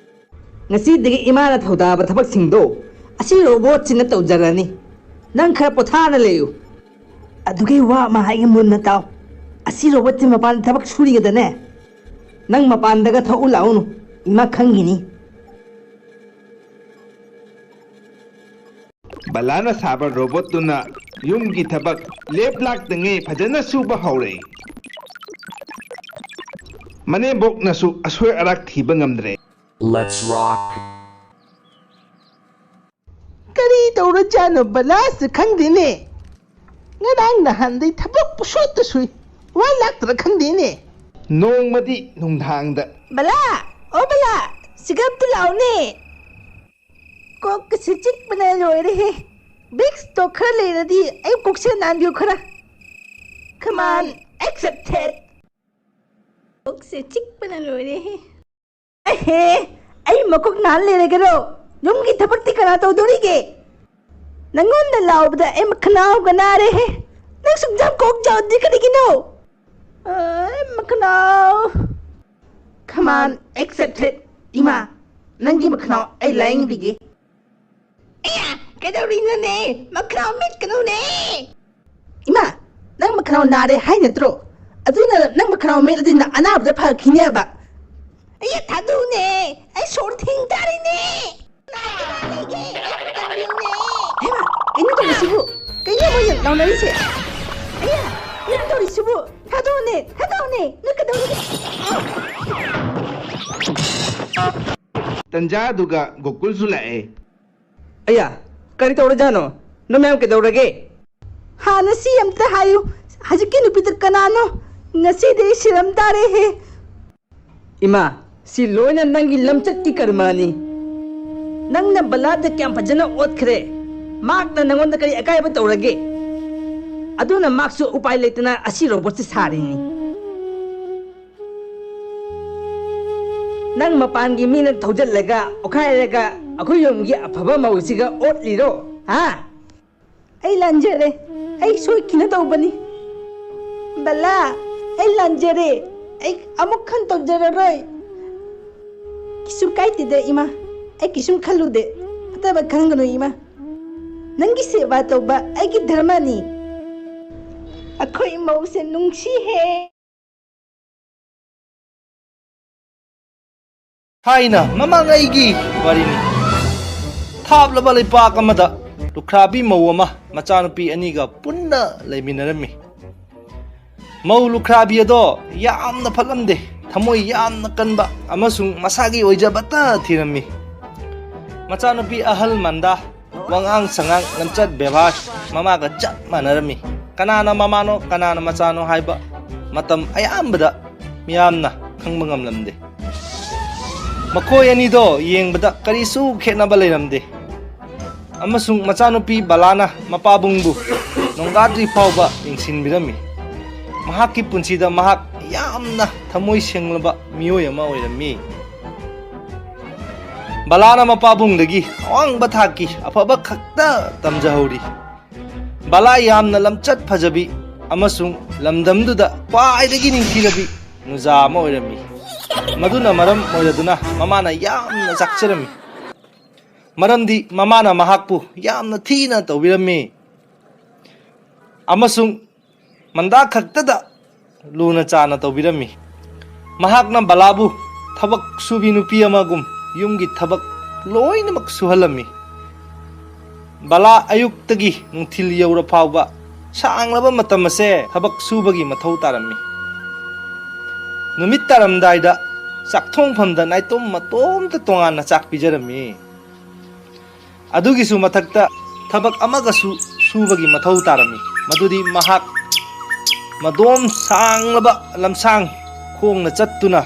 ꯉꯁꯤꯗꯒꯤ ꯏꯃꯥꯅ ꯊꯧꯗꯥꯕ ꯊꯕꯛꯁꯤꯡꯗꯣ ꯑꯁꯤ ꯔꯣꯕꯣꯠꯁꯤꯅ ꯇꯧꯖꯔꯅꯤ꯫ ꯅꯪ ꯈꯔ ꯄꯣꯊꯥꯅ ꯂꯩꯌꯨ꯫ ꯑꯗꯨꯒꯤ ꯋꯥ ꯑꯃ ꯍꯥꯏꯒꯦ ꯃꯨꯟꯅ ꯇꯥꯎ꯫ ꯑꯁꯤ ꯔꯣꯕꯣꯠꯁꯤ ꯃꯄꯥꯟꯗ ꯊꯕꯛ ꯁꯨꯔꯤꯉꯩꯗꯅꯦ, ꯅꯪ ꯃꯄꯥꯟꯗꯒ ꯊꯣꯛꯎ ꯂꯥꯛꯎꯅꯨ꯫ ꯏꯃꯥ ꯈꯪꯈꯤꯅꯤ꯫ ꯕꯂꯥꯅ ꯁꯥꯕ ꯔꯣꯕꯣꯠꯇꯨꯅ ꯌꯨꯝꯒꯤ ꯊꯕꯛ ꯂꯦꯞ ꯂꯥꯛꯇꯉꯩ ꯐꯖꯅ ꯁꯨꯕ ꯍꯧꯔꯦ꯫ ꯃꯅꯦꯝꯕꯣꯛꯅꯁꯨ ꯑꯁꯣꯏ ꯑꯔꯥꯛ ꯊꯤꯕ ꯉꯝꯗ꯭ꯔꯦ꯫ Let's rock. ꯀꯔꯤ ꯇꯧꯔꯖꯥꯠꯅꯣ ꯕꯂꯥꯁꯦ ꯈꯪꯗꯦꯅꯦ꯫ ꯉꯔꯥꯡ ꯅꯍꯥꯟꯗꯩ ꯊꯕꯛ ꯄꯨꯁꯨꯠꯇ ꯁꯨꯏ꯫ ꯋꯥ ꯂꯥꯛꯇ꯭ꯔꯥ ꯈꯪꯗꯦꯅꯦ꯫ ꯅꯣꯡꯃꯗꯤ ꯅꯨꯡꯗꯥꯡꯗ꯫ ꯕꯂꯥ! ꯑꯣ ꯕꯂꯥ! ꯁꯤꯒ ꯑꯝꯇ ꯂꯥꯛꯎꯅꯦ꯫ ꯀꯣꯛꯀꯁꯦ ꯆꯤꯛꯄꯅ ꯂꯣꯏꯔꯦꯍꯦ꯫ ꯕꯤꯛꯁꯇꯣ ꯈꯔ ꯂꯩꯔꯗꯤ ꯑꯩ ꯀꯣꯛꯁꯦ ꯅꯥꯟꯕꯤꯌꯨ ꯈꯔ꯫ Command accepted. ꯀꯣꯛꯁꯦ ꯆꯤꯛꯄꯅ ꯂꯣꯏꯔꯦꯍꯦ꯫ ꯑꯦꯍꯦ, ꯑꯩ ꯃꯀꯣꯛ ꯅꯥꯟ ꯂꯩꯔꯒꯦꯔꯣ? ꯌꯨꯝꯒꯤ ꯊꯕꯛꯇꯤ ꯀꯅꯥ ꯇꯧꯗꯣꯔꯤꯒꯦ? ꯅꯪꯉꯣꯟꯗ ꯂꯥꯎꯕꯗ ꯑꯩ ꯃꯈꯅꯥꯎꯒ ꯅꯥꯔꯦꯍꯦ꯫ ꯅꯪ ꯁꯨꯛ ꯌꯥꯝ ꯀꯣꯛ ꯆꯥꯎꯗꯤ ꯀꯔꯤꯒꯤꯅꯣ? ꯑ, ꯃꯈꯅꯥꯎ꯫ Command accepted. ꯏꯃꯥ, ꯅꯪꯒꯤ ꯃꯈꯅꯥꯎ ꯑꯩ ꯂꯥꯌꯦꯡꯕꯤꯒꯦ꯫ ꯑꯦ, ꯀꯩꯗꯧꯔꯤꯅꯣꯅꯦ? ꯃꯈꯅꯥꯎ ꯃꯦꯠꯀꯅꯨꯅꯦ꯫ ꯏꯃꯥ, ꯅꯪ ꯃꯈꯅꯥꯎ ꯅꯥꯔꯦ ꯍꯥꯏ ꯅꯠꯇ꯭ꯔꯣ? ꯑꯗꯨꯅ ꯅꯪ ꯃꯈꯅꯥꯎ ꯃꯦꯠꯂꯗꯤ ꯅ-, ꯑꯅꯥꯕꯗ ꯐꯈꯤꯅꯦꯕ꯫ ꯑꯩ ꯊꯥꯗꯣꯛꯎꯅꯦ, ꯑꯩ ꯁꯣꯔ ꯊꯤꯡ ꯇꯥꯔꯤꯅꯦ꯫ ꯍꯩꯃꯥ, ꯀꯩꯅꯣ ꯇꯧꯔꯤꯁꯤꯕꯨ? ꯀꯩꯅꯣ ꯃꯣꯏꯅ ꯂꯥꯎꯅꯔꯤꯁꯦ? ꯑꯌꯥ, ꯀꯩꯅꯣ ꯇꯧꯔꯤꯁꯤꯕꯨ? ꯊꯥꯗꯣꯛꯎꯅꯦ, ꯊꯥꯗꯣꯛꯎꯅꯦ, ꯅꯪ ꯀꯩꯗꯧꯔꯤꯒꯦ? ꯇꯟꯖꯥꯗꯨꯒ ꯒꯣꯀꯨꯜꯁꯨ ꯂꯥꯛꯑꯦ꯫ ꯑꯌꯥ, ꯀꯔꯤ ꯇꯧꯔꯖꯥꯠꯅꯣ? ꯅꯣꯏ ꯃꯌꯥꯝ ꯀꯩꯗꯧꯔꯒꯦ? ꯍꯥꯟꯅ ꯁꯤ ꯑꯝꯇ ꯍꯥꯏꯌꯨ, ꯍꯧꯖꯤꯛꯀꯤ ꯅꯨꯄꯤꯗꯨ ꯀꯅꯥꯅꯣ? ꯉꯁꯤꯗꯤ ꯑꯩ ꯁꯤꯔꯝ ꯇꯥꯔꯦꯍꯦ꯫ ꯏꯃꯥ, ꯁꯤ ꯂꯣꯏꯅ ꯅꯪꯒꯤ ꯂꯝꯆꯠꯀꯤ ꯀꯔꯃꯅꯤ꯫ ꯅꯪꯅ ꯕꯂꯥꯗ ꯀꯌꯥꯝ ꯐꯖꯅ ꯑꯣꯠꯈ꯭ꯔꯦ꯫ ꯃꯍꯥꯛꯅ ꯅꯪꯉꯣꯟꯗ ꯀꯔꯤ ꯑꯀꯥꯏꯕ ꯇꯧꯔꯒꯦ? ꯑꯗꯨꯅ ꯃꯍꯥꯛꯁꯨ ꯎꯄꯥꯏ ꯂꯩꯇꯅ ꯑꯁꯤ ꯔꯣꯕꯣꯠꯁꯤ ꯁꯥꯔꯤꯅꯤ꯫ ꯅꯪ ꯃꯄꯥꯟꯒꯤ ꯃꯤꯅ ꯊꯧꯖꯤꯜꯂꯒ, ꯑꯣꯈꯥꯏꯔꯒ ꯑꯩꯈꯣꯏ ꯌꯨꯝꯒꯤ ꯑꯐꯕ ꯃꯧꯁꯤꯒ ꯑꯣꯠꯂꯤꯔꯣ? ꯍꯥ? ꯑꯩ ꯂꯥꯟꯖꯔꯦ꯫ ꯑꯩ ꯁꯣꯏꯈꯤꯅ ꯇꯧꯕꯅꯤ꯫ ꯕꯂꯥ, ꯑꯩ ꯂꯥꯟꯖꯔꯦ꯫ ꯑꯩ ꯑꯃꯨꯛ ꯍꯟ ꯇꯧꯖꯔꯔꯣꯏ꯫ ꯀꯩꯁꯨ ꯀꯥꯏꯗꯦꯗ, ꯏꯃꯥ꯫ ꯑꯩ ꯀꯩꯁꯨꯝ ꯈꯜꯂꯨꯗꯦ꯫ ꯐꯠꯇꯕ ꯈꯟꯒꯅꯨ, ꯏꯃꯥ꯫ ꯅꯪꯒꯤ ꯁꯦꯕꯥ ꯇꯧꯕ ꯑꯩꯒꯤ ꯙꯔꯃꯅꯤ꯫ ꯑꯩꯈꯣꯏ ꯃꯧꯁꯦ ꯅꯨꯡꯁꯤꯍꯦ꯫ ꯊꯥꯏꯅ ꯃꯃꯥꯡꯉꯩꯒꯤ ꯋꯥꯔꯤꯅꯤ꯫ ꯊꯥꯞꯂꯕ ꯂꯩꯄꯥꯛ ꯑꯃꯗ ꯂꯨꯈ꯭ꯔꯥꯕꯤ ꯃꯧ ꯑꯃ ꯃꯆꯥꯅꯨꯄꯤ ꯑꯅꯤꯒ ꯄꯨꯟꯅ ꯂꯩꯃꯤꯟꯅꯔꯝꯃꯤ꯫ ꯃꯧ ꯂꯨꯈ꯭ꯔꯥꯕꯤ ꯑꯗꯣ ꯌꯥꯝꯅ ꯐꯠꯂꯝꯗꯦ, ꯊꯃꯣꯏ ꯌꯥꯝꯅ ꯀꯟꯕ ꯑꯃꯁꯨꯡ ꯃꯁꯥꯒꯤ ꯑꯣꯏꯖꯕꯇ ꯊꯤꯔꯝꯃꯤ꯫ ꯃꯆꯥꯅꯨꯄꯤ ꯑꯍꯜ ꯃꯟꯗꯥ ꯋꯥꯉꯥꯡ ꯁꯉꯥꯡ, ꯂꯝꯆꯠ ꯕꯦꯕꯥꯔ ꯃꯃꯥꯒ ꯆꯞ ꯃꯥꯟꯅꯔꯝꯃꯤ꯫ ꯀꯅꯥꯅ ꯃꯃꯥꯅꯣ, ꯀꯅꯥꯅ ꯃꯆꯥꯅꯣ ꯍꯥꯏꯕ ꯃꯇꯝ ꯑꯌꯥꯝꯕꯗ ꯃꯤꯌꯥꯝꯅ ꯈꯪꯕ ꯉꯝꯂꯝꯗꯦ꯫ ꯃꯈꯣꯏ ꯑꯅꯤꯗꯣ ꯌꯦꯡꯕꯗ ꯀꯔꯤꯁꯨ ꯈꯦꯠꯅꯕ ꯂꯩꯔꯝꯗꯦ꯫ ꯑꯃꯁꯨꯡ ꯃꯆꯥꯅꯨꯄꯤ ꯕꯂꯥꯅ ꯃꯄꯥꯕꯨꯡꯕꯨ ꯅꯣꯡꯒꯥꯗ꯭ꯔꯤ ꯐꯥꯎꯕ ꯌꯦꯡꯁꯤꯟꯕꯤꯔꯝꯃꯤ꯫ ꯃꯍꯥꯛꯀꯤ ꯄꯨꯟꯁꯤꯗ ꯃꯍꯥꯛ ꯌꯥꯝꯅ ꯊꯃꯣꯏ ꯁꯦꯡꯂꯕ ꯃꯤꯑꯣꯏ ꯑꯃ ꯑꯣꯏꯔꯝꯃꯤ꯫ ꯕꯂꯥꯅ ꯃꯄꯥꯕꯨꯡꯗꯒꯤ ꯑꯋꯥꯡꯕ ꯊꯥꯛꯀꯤ ꯑꯐꯕ ꯈꯛꯇ ꯇꯝꯖꯍꯧꯔꯤ꯫ ꯕꯂꯥ ꯌꯥꯝꯅ ꯂꯝꯆꯠ ꯐꯖꯕꯤ ꯑꯃꯁꯨꯡ ꯂꯝꯗꯝꯗꯨꯗ ꯈ꯭ꯋꯥꯏꯗꯒꯤ ꯅꯤꯡꯊꯤꯔꯕꯤ ꯅꯨꯖꯥ ꯑꯃ ꯑꯣꯏꯔꯝꯃꯤ꯫ ꯃꯗꯨꯅ ꯃꯔꯝ ꯑꯣꯏꯔꯗꯨꯅ ꯃꯃꯥꯅ ꯌꯥꯝꯅ ꯆꯥꯛꯆꯔꯝꯃꯤ꯫ ꯃꯔꯝꯗꯤ ꯃꯃꯥꯅ ꯃꯍꯥꯛꯄꯨ ꯌꯥꯝꯅ ꯊꯤꯅ ꯇꯧꯕꯤꯔꯝꯃꯤ꯫ ꯑꯃꯁꯨꯡ ꯃꯟꯗꯥ ꯈꯛꯇꯗ ꯂꯨꯅ ꯆꯥꯅ ꯇꯧꯕꯤꯔꯝꯃꯤ꯫ ꯃꯍꯥꯛꯅ ꯕꯂꯥꯕꯨ ꯊꯕꯛ ꯁꯨꯕꯤ ꯅꯨꯄꯤ ꯑꯃꯒꯨꯝ ꯌꯨꯝꯒꯤ ꯊꯕꯛ ꯂꯣꯏꯅꯃꯛ ꯁꯨꯍꯜꯂꯝꯃꯤ꯫ ꯕꯂꯥ ꯑꯌꯨꯛꯇꯒꯤ ꯅꯨꯡꯊꯤꯜ ꯌꯧꯔ ꯐꯥꯎꯕ ꯁꯥꯡꯂꯕ ꯃꯇꯝ ꯑꯁꯦ ꯊꯕꯛ ꯁꯨꯕꯒꯤ ꯃꯊꯧ ꯇꯥꯔꯝꯃꯤ꯫ ꯅꯨꯃꯤꯠ ꯇꯥꯔꯝꯗꯥꯏꯗ ꯆꯥꯛꯊꯣꯡꯐꯝꯗ ꯅꯥꯏꯇꯣꯝ ꯃꯇꯣꯝꯇ ꯇꯣꯉꯥꯟꯅ ꯆꯥꯛ ꯄꯤꯖꯔꯝꯃꯤ꯫ ꯑꯗꯨꯒꯤꯁꯨ ꯃꯊꯛꯇ ꯊꯕꯛ ꯑꯃꯒꯁꯨ ꯁꯨꯕꯒꯤ ꯃꯊꯧ ꯇꯥꯔꯝꯃꯤ, ꯃꯗꯨꯗꯤ ꯃꯍꯥꯛ ꯃꯗꯣꯝ ꯁꯥꯡꯂꯕ ꯂꯝꯁꯥꯡ ꯈꯣꯡꯅ ꯆꯠꯇꯨꯅ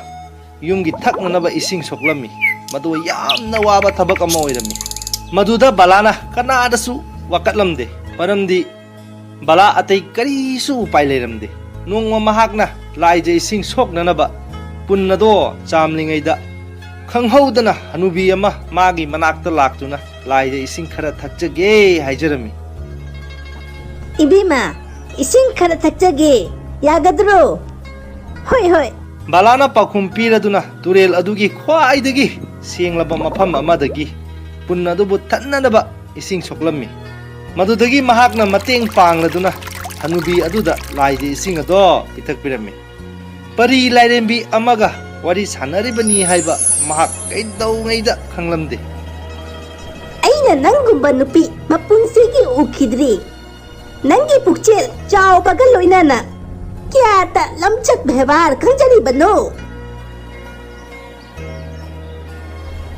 ꯌꯨꯝꯒꯤ ꯊꯛꯅꯅꯕ ꯏꯁꯤꯡ ꯁꯣꯛꯂꯝꯃꯤ꯫ ꯃꯗꯨ ꯌꯥꯝꯅ ꯋꯥꯕ ꯊꯕꯛ ꯑꯃ ꯑꯣꯏꯔꯝꯃꯤ꯫ ꯃꯗꯨꯗ ꯕꯂꯥꯅ ꯀꯅꯥꯗꯁꯨ ꯋꯥꯀꯠꯂꯝꯗꯦ, ꯃꯔꯝꯗꯤ ꯕꯂꯥ ꯑꯇꯩ ꯀꯔꯤꯁꯨ ꯎꯄꯥꯏ ꯂꯩꯔꯝꯗꯦ꯫ ꯅꯣꯡꯃ ꯃꯍꯥꯛꯅ ꯂꯥꯏꯖ ꯏꯁꯤꯡ ꯁꯣꯛꯅꯅꯕ ꯄꯨꯟ ꯑꯗꯣ ꯆꯥꯝꯂꯤꯉꯩꯗ, ꯈꯪꯍꯧꯗꯅ ꯍꯅꯨꯕꯤ ꯑꯃ ꯃꯥꯒꯤ ꯃꯅꯥꯛꯇ ꯂꯥꯛꯇꯨꯅ ꯂꯥꯏꯗ ꯏꯁꯤꯡ ꯈꯔ ꯊꯛꯆꯒꯦ ꯍꯥꯏꯖꯔꯝꯃꯤ꯫ "ꯏꯕꯦꯝꯃ, ꯏꯁꯤꯡ ꯈꯔ ꯊꯛꯆꯒꯦ, ꯌꯥꯒꯗ꯭ꯔꯣ?" "ꯍꯣꯏ, ꯍꯣꯏ꯫" ꯕꯂꯥꯅ ꯄꯥꯎꯈꯨꯝ ꯄꯤꯔꯗꯨꯅ ꯇꯨꯔꯦꯜ ꯑꯗꯨꯒꯤ ꯈ꯭ꯋꯥꯏꯗꯒꯤ ꯁꯦꯡꯂꯕ ꯃꯐꯝ ꯑꯃꯗꯒꯤ ꯄꯨꯟ ꯑꯗꯨꯕꯨ ꯊꯟꯅꯅꯕ ꯏꯁꯤꯡ ꯁꯣꯛꯂꯝꯃꯤ꯫ ꯃꯗꯨꯗꯒꯤ ꯃꯍꯥꯛꯅ ꯃꯇꯦꯡ ꯄꯥꯡꯂꯗꯨꯅ ꯍꯅꯨꯕꯤ ꯑꯗꯨꯗ ꯂꯥꯏꯗ ꯏꯁꯤꯡ ꯑꯗꯣ ꯄꯤꯊꯛꯄꯤꯔꯝꯃꯤ꯫ ꯄꯔꯤ ꯂꯥꯏꯔꯦꯝꯕꯤ ꯑꯃꯒ ꯋꯥꯔꯤ ꯁꯥꯟꯅꯔꯤꯕꯅꯤ ꯍꯥꯏꯕ ꯃꯍꯥꯛ ꯀꯩꯗꯧꯉꯩꯗ ꯈꯪꯂꯝꯗꯦ꯫ "ꯑꯩꯅ ꯅꯪꯒꯨꯝꯕ ꯅꯨꯄꯤ ꯃꯄꯨꯟꯁꯤꯒꯤ ꯎꯈꯤꯗ꯭ꯔꯤ꯫ ꯅꯪꯒꯤ ꯄꯨꯛꯆꯦꯜ ꯆꯥꯎꯕꯒ ꯂꯣꯏꯅꯅ ꯀꯌꯥꯇ ꯂꯝꯆꯠ ꯕꯦꯕꯥꯔ ꯈꯪꯖꯔꯤꯕꯅꯣ?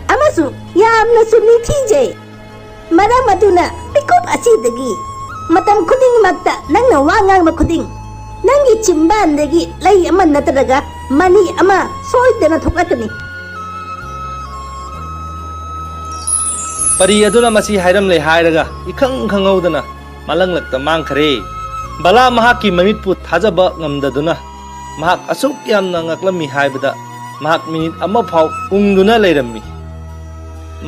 ꯑꯃꯁꯨꯡ ꯌꯥꯝꯅꯁꯨ ꯅꯤꯡꯊꯤꯖꯩ꯫ ꯃꯔꯝ ꯑꯗꯨꯅ ꯃꯤꯀꯨꯞ ꯑꯁꯤꯗꯒꯤ ꯃꯇꯝ ꯈꯨꯗꯤꯡꯃꯛꯇ ꯅꯪꯅ ꯋꯥ ꯉꯥꯡꯕ ꯈꯨꯗꯤꯡ ꯅꯪꯒꯤ ꯆꯤꯝꯕꯥꯟꯗꯒꯤ ꯂꯩ ꯑꯃ ꯅꯠꯇ꯭ꯔꯒ ꯃꯅꯤ ꯑꯃ ꯁꯣꯏꯗꯅ ꯊꯣꯛꯂꯛꯀꯅꯤ꯫ ꯄꯔꯤ ꯑꯗꯨꯅ ꯃꯁꯤ ꯍꯥꯏꯔꯝꯂꯦ ꯍꯥꯏꯔꯒ ꯏꯈꯪ ꯈꯪꯍꯧꯗꯅ ꯃꯥꯂꯪꯂꯛꯇ ꯃꯥꯡꯈ꯭ꯔꯦ꯫ ꯕꯂꯥ ꯃꯍꯥꯛꯀꯤ ꯃꯃꯤꯠꯄꯨ ꯊꯥꯖꯕ ꯉꯝꯗꯗꯨꯅ ꯃꯍꯥꯛ ꯑꯁꯨꯛ ꯌꯥꯝꯅ ꯉꯛꯂꯝꯃꯤ ꯍꯥꯏꯕꯗ ꯃꯍꯥꯛ ꯃꯤꯅꯤꯠ ꯑꯃ ꯐꯥꯎ ꯎꯪꯗꯨꯅ ꯂꯩꯔꯝꯃꯤ꯫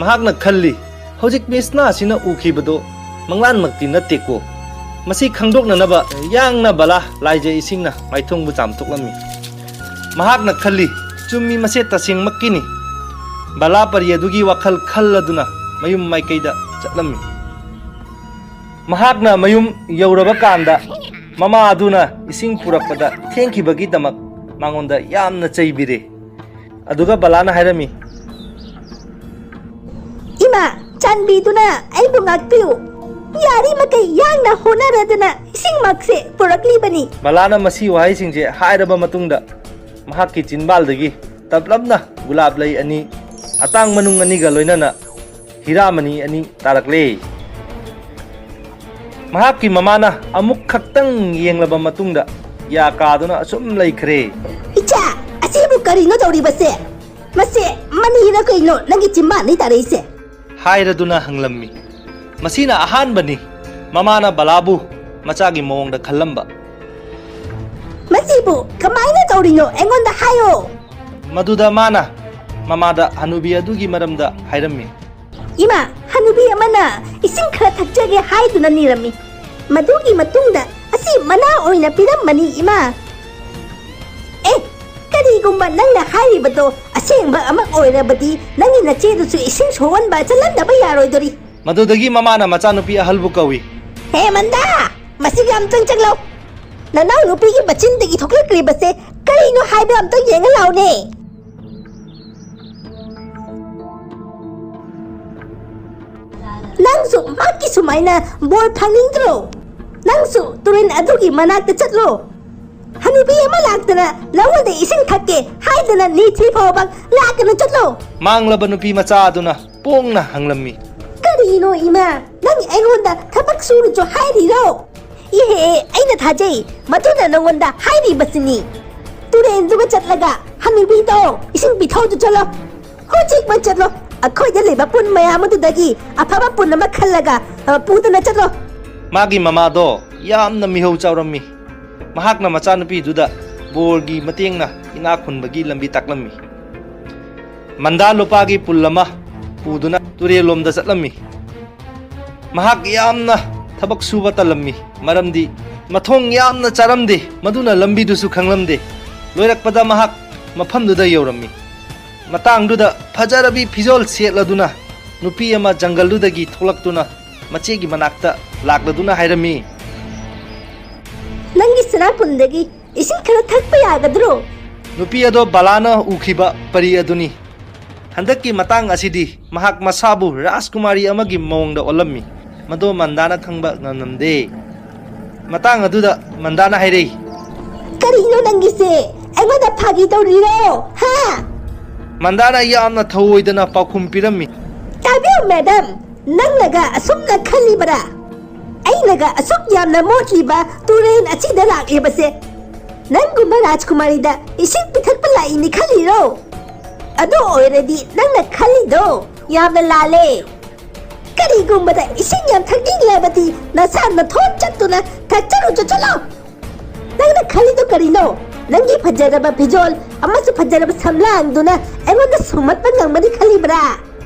ꯃꯍꯥꯛꯅ ꯈꯜꯂꯤ, "ꯍꯧꯖꯤꯛ ꯃꯤꯁꯅꯥ ꯑꯁꯤꯅ ꯎꯈꯤꯕꯗꯣ ꯃꯪꯂꯥꯟꯃꯛꯇꯤ ꯅꯠꯇꯦꯀꯣ"꯫ ꯃꯁꯤ ꯈꯪꯗꯣꯛꯅꯅꯕ ꯌꯥꯡꯅ ꯕꯂꯥ ꯂꯥꯏꯖ ꯏꯁꯤꯡꯅ ꯃꯥꯏꯊꯣꯡꯕꯨ ꯆꯥꯝꯊꯣꯛꯂꯝꯃꯤ꯫ ꯃꯍꯥꯛꯅ ꯈꯜꯂꯤ, "ꯆꯨꯝꯃꯤ, ꯃꯁꯦ ꯇꯁꯦꯡꯃꯛꯀꯤꯅꯤ"꯫ ꯕꯂꯥ ꯄꯔꯤ ꯑꯗꯨꯒꯤ ꯋꯥꯈꯜ ꯈꯜꯂꯗꯨꯅ ꯃꯌꯨꯝ ꯃꯥꯏꯀꯩꯗ ꯆꯠꯂꯝꯃꯤ꯫ ꯃꯍꯥꯛꯅ ꯃꯌꯨꯝ ꯌꯧꯔꯕ ꯀꯥꯟꯗ ꯃꯃꯥ ꯑꯗꯨꯅ ꯏꯁꯤꯡ ꯄꯨꯔꯛꯄꯗ ꯊꯦꯡꯈꯤꯕꯒꯤꯗꯃꯛ ꯃꯉꯣꯟꯗ ꯌꯥꯝꯅ ꯆꯩꯕꯤꯔꯦ꯫ ꯑꯗꯨꯒ ꯕꯂꯥꯅ ꯍꯥꯏꯔꯝꯃꯤ, "ꯏꯃꯥ, ꯆꯥꯟꯕꯤꯗꯨꯅ ꯑꯩꯕꯨ ꯉꯥꯛꯄꯤꯌꯨ꯫ ꯌꯥꯔꯤꯃꯈꯩ ꯌꯥꯡꯅ ꯍꯣꯠꯅꯔꯗꯨꯅ ꯏꯁꯤꯡꯃꯛꯁꯦ ꯄꯨꯔꯛꯂꯤꯕꯅꯤ"꯫ ꯕꯂꯥꯅ ꯃꯁꯤ ꯋꯥꯍꯩꯁꯤꯡꯁꯦ ꯍꯥꯏꯔꯕ ꯃꯇꯨꯡꯗ ꯃꯍꯥꯛꯀꯤ ꯆꯤꯟꯕꯥꯜꯗꯒꯤ ꯇꯞꯂꯞꯅ ꯒꯨꯂꯥꯞ ꯂꯩ ꯑꯅꯤ, ꯑꯇꯥꯡ ꯃꯅꯨꯡ ꯑꯅꯤꯒ ꯂꯣꯏꯅꯅ ꯍꯤꯔꯥꯃꯅꯤ ꯑꯅꯤ ꯇꯥꯔꯛꯂꯦ꯫ ꯃꯍꯥꯛꯀꯤ ꯃꯃꯥꯅ ꯑꯃꯨꯛ ꯈꯛꯇꯪ ꯌꯦꯡꯂꯕ ꯃꯇꯨꯡꯗ ꯌꯥ ꯀꯥꯗꯨꯅ ꯑꯁꯨꯝ ꯂꯩꯈ꯭ꯔꯦ꯫ "ꯏꯆꯥ, ꯑꯁꯤꯕꯨ ꯀꯔꯤꯅꯣ ꯇꯧꯔꯤꯕꯁꯦ? ꯃꯁꯦ ꯃꯅꯤꯔ ꯀꯩꯅꯣ ꯅꯪꯒꯤ ꯆꯤꯝꯕꯥꯟꯗꯩ ꯇꯥꯔꯛꯏꯁꯦ?" ꯍꯥꯏꯔꯗꯨꯅ ꯍꯪꯂꯝꯃꯤ꯫ ꯃꯁꯤꯅ ꯑꯍꯥꯟꯕꯅꯤ ꯃꯃꯥꯅ ꯕꯂꯥꯕꯨ ꯃꯆꯥꯒꯤ ꯃꯑꯣꯡꯗ ꯈꯜꯂꯝꯕ꯫ "ꯃꯁꯤꯕꯨ ꯀꯃꯥꯏꯅ ꯇꯧꯔꯤꯅꯣ? ꯑꯩꯉꯣꯟꯗ ꯍꯥꯏꯌꯣ!" ꯃꯗꯨꯗ ꯃꯥꯅ ꯃꯃꯥꯗ ꯍꯅꯨꯕꯤ ꯑꯗꯨꯒꯤ ꯃꯔꯝꯗ ꯍꯥꯏꯔꯝꯃꯤ꯫ "ꯏꯃꯥ, ꯍꯅꯨꯕꯤ ꯑꯃꯅ ꯏꯁꯤꯡ ꯈꯔ ꯊꯛꯆꯒꯦ ꯍꯥꯏꯗꯨꯅ ꯅꯤꯔꯝꯃꯤ꯫ ꯃꯗꯨꯒꯤ ꯃꯇꯨꯡꯗ ꯑꯁꯤ ꯃꯅꯥ ꯑꯣꯏꯅ ꯄꯤꯔꯝꯕꯅꯤ, ꯏꯃꯥ꯫ ꯑꯦ, ꯀꯔꯤꯒꯨꯝꯕ ꯅꯪꯅ ꯍꯥꯏꯔꯤꯕꯗꯣ ꯑꯁꯦꯡꯕ ꯑꯃ ꯑꯣꯏꯔꯕꯗꯤ ꯅꯪꯒꯤ ꯅꯆꯦꯗꯨꯁꯨ ꯏꯁꯤꯡ ꯁꯣꯛꯍꯟꯕ ꯆꯠꯍꯟꯗꯕ ꯌꯥꯔꯣꯏꯗꯣꯔꯤ"꯫ ꯃꯗꯨꯗꯒꯤ ꯃꯃꯥꯅ ꯃꯆꯥꯅꯨꯄꯤ ꯑꯍꯜꯕꯨ ꯀꯧꯏ꯫ "ꯍꯦ ꯃꯟꯗꯥ, ꯃꯁꯤꯒ ꯑꯝꯇꯪ ꯆꯪꯂꯧ꯫ ꯅꯅꯥꯎ ꯅꯨꯄꯤꯒꯤ ꯃꯆꯤꯟꯗꯒꯤ ꯊꯣꯛꯂꯛꯂꯤꯕꯁꯦ ꯀꯔꯤꯅꯣ ꯍꯥꯏꯕ ꯑꯝꯇꯪ ꯌꯦꯡꯉ ꯂꯥꯎꯅꯦ꯫ ꯅꯪꯁꯨ ꯃꯍꯥꯛꯀꯤ ꯁꯨꯃꯥꯏꯅ ꯕꯣꯔ ꯐꯪꯅꯤꯡꯗ꯭ꯔꯣ? ꯅꯪꯁꯨ ꯇꯨꯔꯦꯜ ꯑꯗꯨꯒꯤ ꯃꯅꯥꯛꯇ ꯆꯠꯂꯣ꯫ ꯍꯅꯨꯕꯤ ꯑꯃ ꯂꯥꯛꯇꯅ ꯅꯉꯣꯟꯗ ꯏꯁꯤꯡ ꯊꯛꯀꯦ ꯍꯥꯏꯗꯅ ꯅꯤꯊꯤ ꯐꯥꯎꯕ ꯂꯥꯛꯀꯅꯨ, ꯆꯠꯂꯣ"꯫ ꯃꯥꯡꯂꯕ ꯅꯨꯄꯤ ꯃꯆꯥ ꯑꯗꯨꯅ ꯄꯣꯡꯅ ꯍꯪꯂꯝꯃꯤ꯫ "ꯀꯔꯤꯅꯣ ꯏꯃꯥ? ꯅꯪ ꯑꯩꯉꯣꯟꯗ ꯊꯕꯛ ꯁꯨꯔꯨꯆꯣ ꯍꯥꯏꯔꯤꯔꯣ?" "ꯏꯍꯦ, ꯑꯩꯅ ꯊꯥꯖꯩ꯫ ꯃꯗꯨꯅ ꯅꯉꯣꯟꯗ ꯍꯥꯏꯔꯤꯕꯁꯤꯅꯤ꯫ ꯇꯨꯔꯦꯜꯗꯨꯒ ꯆꯠꯂꯒ ꯍꯅꯨꯕꯤꯗꯣ ꯏꯁꯤꯡ ꯄꯤꯊꯧꯗꯨ ꯆꯠꯂꯣ꯫ ꯍꯧꯖꯤꯛꯃꯛ ꯆꯠꯂꯣ"꯫ ꯑꯩꯈꯣꯏꯗ ꯂꯩꯕ ꯄꯨꯟ ꯃꯌꯥꯝ ꯑꯗꯨꯗꯒꯤ ꯑꯐꯕ ꯄꯨꯟ ꯑꯃ ꯈꯜꯂꯒ, ꯑ, ꯄꯨꯗꯨꯅ ꯆꯠꯂꯣ꯫ ꯃꯥꯒꯤ ꯃꯃꯥꯗꯣ ꯌꯥꯝꯅ ꯃꯤꯍꯧ ꯆꯥꯎꯔꯝꯃꯤ꯫ ꯃꯍꯥꯛꯅ ꯃꯆꯥꯅꯨꯄꯤꯗꯨꯗ ꯕꯣꯔꯒꯤ ꯃꯇꯦꯡꯅ ꯏꯅꯥꯛ ꯈꯨꯟꯕꯒꯤ ꯂꯝꯕꯤ ꯇꯥꯛꯂꯝꯃꯤ꯫ ꯃꯟꯗꯥ ꯂꯨꯄꯥꯒꯤ ꯄꯨꯜ ꯑꯃ ꯄꯨꯗꯨꯅ ꯇꯨꯔꯦꯜꯂꯣꯝꯗ ꯆꯠꯂꯝꯃꯤ꯫ ꯃꯍꯥꯛ ꯌꯥꯝꯅ ꯊꯕꯛ ꯁꯨꯕ ꯇꯜꯂꯝꯃꯤ, ꯃꯔꯝꯗꯤ ꯃꯊꯣꯡ ꯌꯥꯝꯅ ꯆꯥꯔꯝꯗꯦ, ꯃꯗꯨꯅ ꯂꯝꯕꯤꯗꯨꯁꯨ ꯈꯪꯂꯝꯗꯦ꯫ ꯂꯣꯏꯔꯛꯄꯗ ꯃꯍꯥꯛ ꯃꯐꯝꯗꯨꯗ ꯌꯧꯔꯝꯃꯤ꯫ ꯃꯇꯥꯡꯗꯨꯗ ꯐꯖꯔꯕꯤ ꯐꯤꯖꯣꯜ ꯁꯦꯠꯂꯗꯨꯅ ꯅꯨꯄꯤ ꯑꯃ ꯖꯪꯒꯜꯗꯨꯗꯒꯤ ꯊꯣꯛꯂꯛꯇꯨꯅ ꯃꯆꯦꯒꯤ ꯃꯅꯥꯛꯇ ꯂꯥꯛꯂꯗꯨꯅ ꯍꯥꯏꯔꯝꯃꯤ꯫ "ꯅꯪꯒꯤ ꯁꯅꯥꯄꯨꯟꯗꯒꯤ ꯏꯁꯤꯡ ꯈꯔ ꯊꯛꯄ ꯌꯥꯒꯗ꯭ꯔꯣ?" ꯅꯨꯄꯤ ꯑꯗꯣ ꯕꯂꯥꯅ ꯎꯈꯤꯕ ꯄꯔꯤ ꯑꯗꯨꯅꯤ꯫ ꯍꯟꯗꯛꯀꯤ ꯃꯇꯥꯡ ꯑꯁꯤꯗꯤ ꯃꯍꯥꯛ ꯃꯁꯥꯕꯨ ꯔꯥꯖꯀꯨꯃꯥꯔꯤ ꯑꯃꯒꯤ ꯃꯑꯣꯡꯗ ꯑꯣꯜꯂꯝꯃꯤ꯫ ꯃꯗꯨ ꯃꯟꯗꯥꯅ ꯈꯪꯕ ꯉꯝꯂꯝꯗꯦ꯫ ꯃꯇꯥꯡ ꯑꯗꯨꯗ ꯃꯟꯗꯥꯅ ꯍꯥꯏꯔꯛꯏ꯫ "ꯀꯔꯤꯅꯣ ꯅꯪꯒꯤꯁꯦ? ꯑꯩꯉꯣꯟꯗ ꯐꯥꯒꯤ ꯇꯧꯔꯤꯔꯣ? ꯍꯥ?" ꯃꯟꯗꯥꯅ ꯌꯥꯝꯅ ꯊꯧꯑꯣꯏꯗꯅ ꯄꯥꯎꯈꯨꯝ ꯄꯤꯔꯝꯃꯤ꯫ "ꯇꯥꯕꯤꯌꯨ, ꯃꯦꯗꯝ, ꯅꯪꯅꯒ ꯑꯁꯨꯝꯅ ꯈꯜꯂꯤꯕꯔꯥ? ꯑꯩꯅꯒ ꯑꯁꯨꯛ ꯌꯥꯝꯅ ꯃꯣꯠꯂꯤꯕ ꯇꯨꯔꯦꯜ ꯑꯁꯤꯗ ꯂꯥꯛꯂꯤꯕꯁꯦ ꯅꯪꯒꯨꯝꯕ ꯔꯥꯖꯀꯨꯃꯥꯔꯤꯗ ꯏꯁꯤꯡ ꯄꯤꯊꯛꯄ ꯂꯥꯛꯏꯅꯤ ꯈꯜꯂꯤꯔꯣ? ꯑꯗꯨ ꯑꯣꯏꯔꯗꯤ ꯅꯪꯅ ꯈꯜꯂꯤꯗꯣ ꯌꯥꯝꯅ ꯂꯥꯜꯂꯦ꯫ ꯀꯔꯤꯒꯨꯝꯕꯗ ꯏꯁꯤꯡ ꯌꯥꯝ ꯊꯛꯅꯤꯡꯂꯕꯗꯤ ꯅꯁꯥ ꯅꯊꯣꯟ ꯆꯠꯇꯨꯅ ꯊꯛꯆꯔꯨ ꯆꯠꯂꯣ꯫ ꯅꯪꯅ ꯈꯜꯂꯤꯗꯣ ꯀꯔꯤꯅꯣ? ꯅꯪꯒꯤ ꯐꯖꯔꯕ ꯐꯤꯖꯣꯜ ꯑꯃꯁꯨꯡ ꯐꯖꯔꯕ ꯁꯝꯂꯥꯡꯗꯨꯅ ꯑꯩꯉꯣꯟꯗ ꯁꯨꯝꯍꯠꯄ ꯉꯝꯒꯅꯤ ꯈꯜꯂꯤꯕ꯭ꯔꯥ?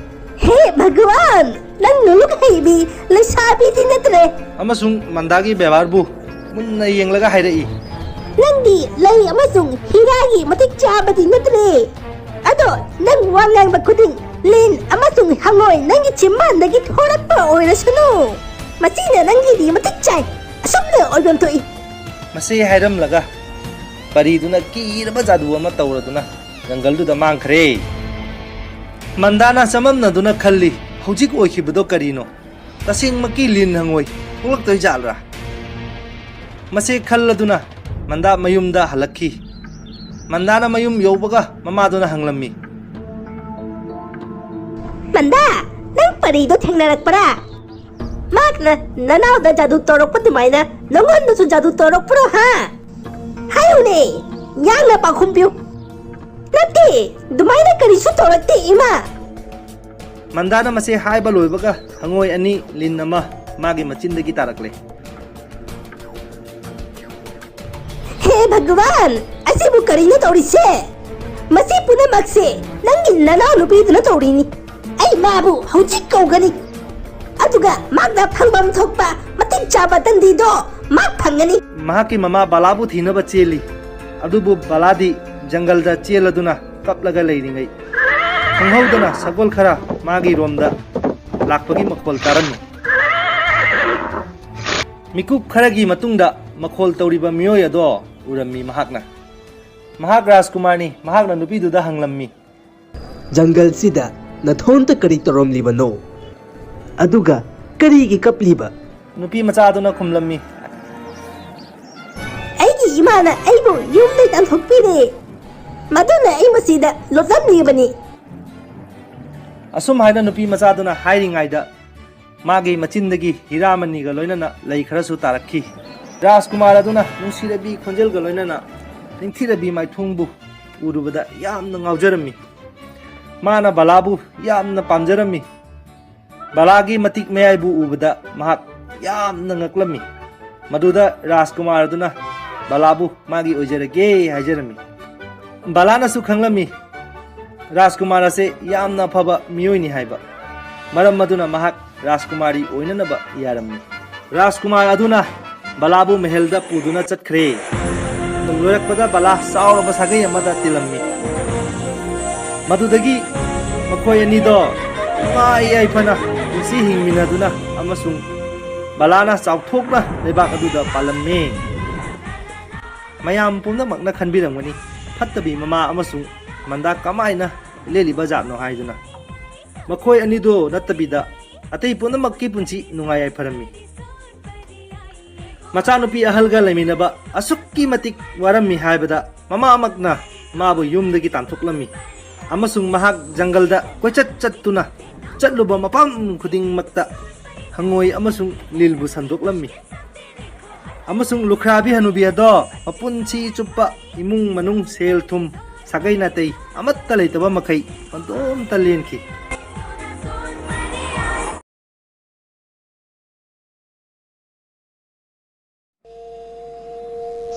ꯍꯦ ꯚꯒꯋꯥꯟ, ꯅꯪ ꯅꯣꯂꯨꯛ ꯍꯩꯕꯤ ꯂꯩꯁꯥꯕꯤꯗꯤ ꯅꯠꯇ꯭ꯔꯦ꯫" ꯑꯃꯁꯨꯡ ꯃꯟꯗꯥꯒꯤ ꯕꯦꯕꯥꯔꯕꯨ ꯃꯨꯟꯅ ꯌꯦꯡꯂꯒ ꯍꯥꯏꯔꯛꯏ꯫ "ꯅꯪꯗꯤ ꯂꯩ ꯑꯃꯁꯨꯡ ꯍꯤꯔꯥꯒꯤ ꯃꯇꯤꯛ ꯆꯥꯕꯗꯤ ꯅꯠꯇ꯭ꯔꯦ꯫ ꯑꯗꯣ ꯅꯪ ꯋꯥ ꯉꯥꯡꯕ ꯈꯨꯗꯤꯡ ꯂꯤꯟ ꯑꯃꯁꯨꯡ ꯍꯪꯉꯣꯏ ꯅꯪꯒꯤ ꯆꯤꯝꯕꯥꯟꯗꯒꯤ ꯊꯣꯔꯛꯄ ꯑꯣꯏꯔꯁꯅꯨ꯫ ꯃꯁꯤꯅ ꯅꯪꯒꯤꯗꯤ ꯃꯇꯤꯛ ꯆꯥꯏ꯫ ꯑꯁꯨꯝꯅ ꯑꯣꯏꯐꯝ ꯊꯣꯛꯏ꯫" ꯃꯁꯤ ꯍꯥꯏꯔꯝꯂꯒ ꯄꯔꯤꯗꯨꯅ ꯀꯤꯔꯕ ꯖꯥꯗꯨ ꯑꯃ ꯇꯧꯔꯗꯨꯅ ꯖꯪꯒꯜꯗꯨꯗ ꯃꯥꯡꯈ꯭ꯔꯦ꯫ ꯃꯟꯗꯥꯅ ꯆꯃꯝꯅꯗꯨꯅ ꯈꯜꯂꯤ, ꯍꯧꯖꯤꯛ ꯑꯣꯏꯈꯤꯕꯗꯣ ꯀꯔꯤꯅꯣ? ꯇꯁꯦꯡꯃꯛꯀꯤ ꯂꯤꯟ ꯍꯪꯉꯣꯏ ꯊꯣꯛꯂꯛꯇꯣꯏ ꯖꯥꯠꯂꯥ? ꯃꯁꯤ ꯈꯜꯂꯗꯨꯅ ꯃꯟꯗꯥ ꯃꯌꯨꯝꯗ ꯍꯜꯂꯛꯈꯤ꯫ ꯃꯟꯗꯥꯅ ꯃꯌꯨꯝ ꯌꯧꯕꯒ ꯃꯃꯥꯗꯨꯅ ꯍꯪꯂꯝꯃꯤ꯫ "ꯃꯟꯗꯥ, ꯅꯪ ꯄꯔꯤꯗꯣ ꯊꯦꯡꯅꯔꯛꯄ꯭ꯔꯥ? ꯃꯍꯥꯛꯅ ꯅꯅꯥꯎꯗ ꯖꯥꯗꯨ ꯇꯧꯔꯛꯄ ꯑꯗꯨꯃꯥꯏꯅ ꯅꯉꯣꯟꯗꯁꯨ ꯖꯥꯗꯨ ꯇꯧꯔꯛꯄ꯭ꯔꯣ ꯍꯥ? ꯍꯥꯏꯌꯨꯅꯦ, ꯌꯥꯝꯅ ꯄꯥꯎꯈꯨꯝ ꯄꯤꯌꯨ꯫" "ꯅꯠꯇꯦ, ꯑꯗꯨꯃꯥꯏꯅ ꯀꯔꯤꯁꯨ ꯇꯧꯔꯛꯇꯦ ꯏꯃꯥ꯫" ꯃꯟꯗꯥꯅ ꯃꯁꯤ ꯍꯥꯏꯕ ꯂꯣꯏꯕꯒ ꯍꯪꯉꯣꯏ ꯑꯅꯤ, ꯂꯤꯟ ꯑꯃ ꯃꯥꯒꯤ ꯃꯆꯤꯟꯗꯒꯤ ꯇꯥꯔꯛꯂꯦ꯫ ꯍꯦ ꯚꯒꯋꯥꯟ, ꯑꯁꯤꯕꯨ ꯀꯔꯤꯅꯣ ꯇꯧꯔꯤꯁꯦ? ꯃꯁꯤ ꯄꯨꯝꯅꯃꯛꯁꯦ ꯅꯪꯒꯤ ꯅꯅꯥꯎꯅꯨꯄꯤꯗꯨꯅ ꯇꯧꯔꯤꯅꯤ꯫ ꯑꯩ ꯃꯥꯕꯨ ꯍꯧꯖꯤꯛ ꯀꯧꯒꯅꯤ꯫ ꯑꯗꯨꯒ ꯃꯍꯥꯛꯅ ꯐꯪꯐꯝ ꯊꯣꯛꯄ ꯃꯇꯤꯛ ꯆꯥꯕ ꯇꯟꯗꯤꯗꯣ ꯃꯍꯥꯛ ꯐꯪꯒꯅꯤ꯫ ꯃꯍꯥꯛꯀꯤ ꯃꯃꯥ ꯕꯂꯥꯕꯨ ꯊꯤꯅꯕ ꯆꯦꯜꯂꯤ꯫ ꯑꯗꯨꯕꯨ ꯕꯂꯥꯗꯤ ꯖꯪꯒꯜꯗ ꯆꯦꯜꯂꯗꯨꯅ ꯀꯞꯂꯒ ꯂꯩꯔꯤꯉꯩ, ꯈꯪꯍꯧꯗꯅ ꯁꯒꯣꯜ ꯈꯔ ꯃꯥꯒꯤ ꯔꯣꯝꯗ ꯂꯥꯛꯄꯒꯤ ꯃꯈꯣꯜ ꯇꯥꯔꯝꯃꯤ꯫ ꯃꯤꯀꯨꯞ ꯈꯔꯒꯤ ꯃꯇꯨꯡꯗ ꯃꯈꯣꯜ ꯇꯧꯔꯤꯕ ꯃꯤꯑꯣꯏ ꯑꯗꯣ ꯎꯔꯝꯃꯤ ꯃꯍꯥꯛꯅ꯫ ꯃꯍꯥꯛ ꯔꯥꯖꯀꯨꯃꯥꯔꯅꯤ꯫ ꯃꯍꯥꯛꯅ ꯅꯨꯄꯤꯗꯨꯗ ꯍꯪꯂꯝꯃꯤ, "ꯖꯪꯒꯜꯁꯤꯗ ꯅꯊꯣꯟꯇ ꯀꯔꯤ ꯇꯧꯔꯝꯂꯤꯕꯅꯣ? ꯑꯗꯨꯒ ꯀꯔꯤꯒꯤ ꯀꯞꯂꯤꯕ?" ꯅꯨꯄꯤ ꯃꯆꯥꯗꯨꯅ ꯈꯨꯝꯂꯝꯃꯤ, "ꯑꯩꯒꯤ ꯏꯃꯥꯅ ꯑꯩꯕꯨ ꯌꯨꯝꯗꯒꯤ ꯇꯥꯟꯊꯣꯛꯄꯤꯔꯦ꯫ ꯃꯗꯨꯅ ꯑꯩ ꯃꯁꯤꯗ ꯂꯣꯠꯂꯝꯂꯤꯕꯅꯤ꯫" ꯑꯁꯨꯝ ꯍꯥꯏꯅ ꯅꯨꯄꯤ ꯃꯆꯥꯗꯨꯅ ꯍꯥꯏꯔꯤꯉꯩꯗ ꯃꯥꯒꯤ ꯃꯆꯤꯟꯗꯒꯤ ꯍꯤꯔꯥꯃꯅꯤꯒ ꯂꯣꯏꯅꯅ ꯂꯩ ꯈꯔꯁꯨ ꯇꯥꯔꯛꯈꯤ꯫ ꯔꯥꯖꯀꯨꯃꯥꯔ ꯑꯗꯨꯅ ꯅꯨꯡꯁꯤꯔꯕꯤ ꯈꯣꯟꯖꯦꯜꯒ ꯂꯣꯏꯅꯅ ꯅꯤꯡꯊꯤꯔꯕꯤ ꯃꯥꯏꯊꯣꯡꯕꯨ ꯎꯔꯨꯕꯗ ꯌꯥꯝꯅ ꯉꯥꯎꯖꯔꯝꯃꯤ꯫ ꯃꯥꯅ ꯕꯂꯥꯕꯨ ꯌꯥꯝꯅ ꯄꯥꯝꯖꯔꯝꯃꯤ꯫ ꯕꯂꯥꯒꯤ ꯃꯇꯤꯛ ꯃꯌꯥꯏꯕꯨ ꯎꯕꯗ ꯃꯍꯥꯛ ꯌꯥꯝꯅ ꯉꯛꯂꯝꯃꯤ꯫ ꯃꯗꯨꯗ ꯔꯥꯖꯀꯨꯃꯥꯔ ꯑꯗꯨꯅ ꯕꯂꯥꯕꯨ ꯃꯥꯒꯤ ꯑꯣꯏꯖꯔꯒꯦ ꯍꯥꯏꯖꯔꯝꯃꯤ꯫ ꯕꯂꯥꯅꯁꯨ ꯈꯪꯂꯝꯃꯤ ꯔꯥꯖꯀꯨꯃꯥꯔ ꯑꯁꯦ ꯌꯥꯝꯅ ꯑꯐꯕ ꯃꯤꯑꯣꯏꯅꯤ ꯍꯥꯏꯕ꯫ ꯃꯔꯝ ꯑꯗꯨꯅ ꯃꯍꯥꯛ ꯔꯥꯖꯀꯨꯃꯥꯔꯤ ꯑꯣꯏꯅꯅꯕ ꯌꯥꯔꯝꯃꯤ꯫ ꯔꯥꯖꯀꯨꯃꯥꯔ ꯑꯗꯨꯅ ꯕꯂꯥꯕꯨ ꯃꯍꯜꯗ ꯄꯨꯗꯨꯅ ꯆꯠꯈ꯭ꯔꯦ꯫ ꯂꯣꯏꯔꯛꯄꯗ ꯕꯂꯥ ꯆꯥꯎꯔꯕ ꯁꯥꯒꯩ ꯑꯃꯗ ꯇꯤꯜꯂꯝꯃꯤ꯫ ꯃꯗꯨꯗꯒꯤ ꯃꯈꯣꯏ ꯑꯅꯤꯗꯣ ꯅꯨꯡꯉꯥꯏ ꯌꯥꯏꯐꯅ ꯄꯨꯟꯁꯤ ꯍꯤꯡꯃꯤꯟꯅꯗꯨꯅ ꯑꯃꯁꯨꯡ ꯕꯂꯥꯅ ꯆꯥꯎꯊꯣꯛꯅ ꯂꯩꯕꯥꯛ ꯑꯗꯨꯗ ꯄꯥꯜꯂꯝꯃꯤ꯫ ꯃꯌꯥꯝ ꯄꯨꯝꯅꯃꯛꯅ ꯈꯟꯕꯤꯔꯝꯒꯅꯤ, ꯐꯠꯇꯕꯤ ꯃꯃꯥ ꯑꯃꯁꯨꯡ ꯃꯟꯗꯥ ꯀꯃꯥꯏꯅ ꯂꯦꯜꯂꯤꯕ ꯖꯥꯠꯅꯣ ꯍꯥꯏꯗꯨꯅ꯫ ꯃꯈꯣꯏ ꯑꯅꯤꯗꯣ ꯅꯠꯇꯕꯤꯗ ꯑꯇꯩ ꯄꯨꯝꯅꯃꯛꯀꯤ ꯄꯨꯟꯁꯤ ꯅꯨꯡꯉꯥꯏ ꯌꯥꯏꯐꯔꯝꯃꯤ꯫ ꯃꯆꯥꯅꯨꯄꯤ ꯑꯍꯜꯒ ꯂꯩꯃꯤꯟꯅꯕ ꯑꯁꯨꯛꯀꯤ ꯃꯇꯤꯛ ꯋꯥꯔꯝꯃꯤ ꯍꯥꯏꯕꯗ ꯃꯃꯥꯃꯛꯅ ꯃꯥꯕꯨ ꯌꯨꯝꯗꯒꯤ ꯇꯥꯟꯊꯣꯛꯂꯝꯃꯤ ꯑꯃꯁꯨꯡ ꯃꯍꯥꯛ ꯖꯪꯒꯜꯗ ꯀꯣꯏꯆꯠ ꯆꯠꯇꯨꯅ ꯆꯠꯂꯨꯕ ꯃꯐꯝ ꯈꯨꯗꯤꯡꯃꯛꯇ ꯍꯪꯉꯣꯏ ꯑꯃꯁꯨꯡ ꯂꯤꯜꯕꯨ ꯁꯟꯗꯣꯛꯂꯝꯃꯤ꯫ ꯑꯃꯁꯨꯡ ꯂꯨꯈ꯭ꯔꯥꯕꯤ ꯍꯅꯨꯕꯤ ꯑꯗꯣ ꯃꯄꯨꯟꯁꯤ ꯆꯨꯞꯄ ꯏꯃꯨꯡ ꯃꯅꯨꯡ, ꯁꯦꯜ ꯊꯨꯝ, ꯁꯥꯒꯩ ꯅꯥꯇꯩ ꯑꯃꯠꯇ ꯂꯩꯇꯕ ꯃꯈꯩ ꯃꯇꯣꯝꯇ ꯂꯦꯟꯈꯤ꯫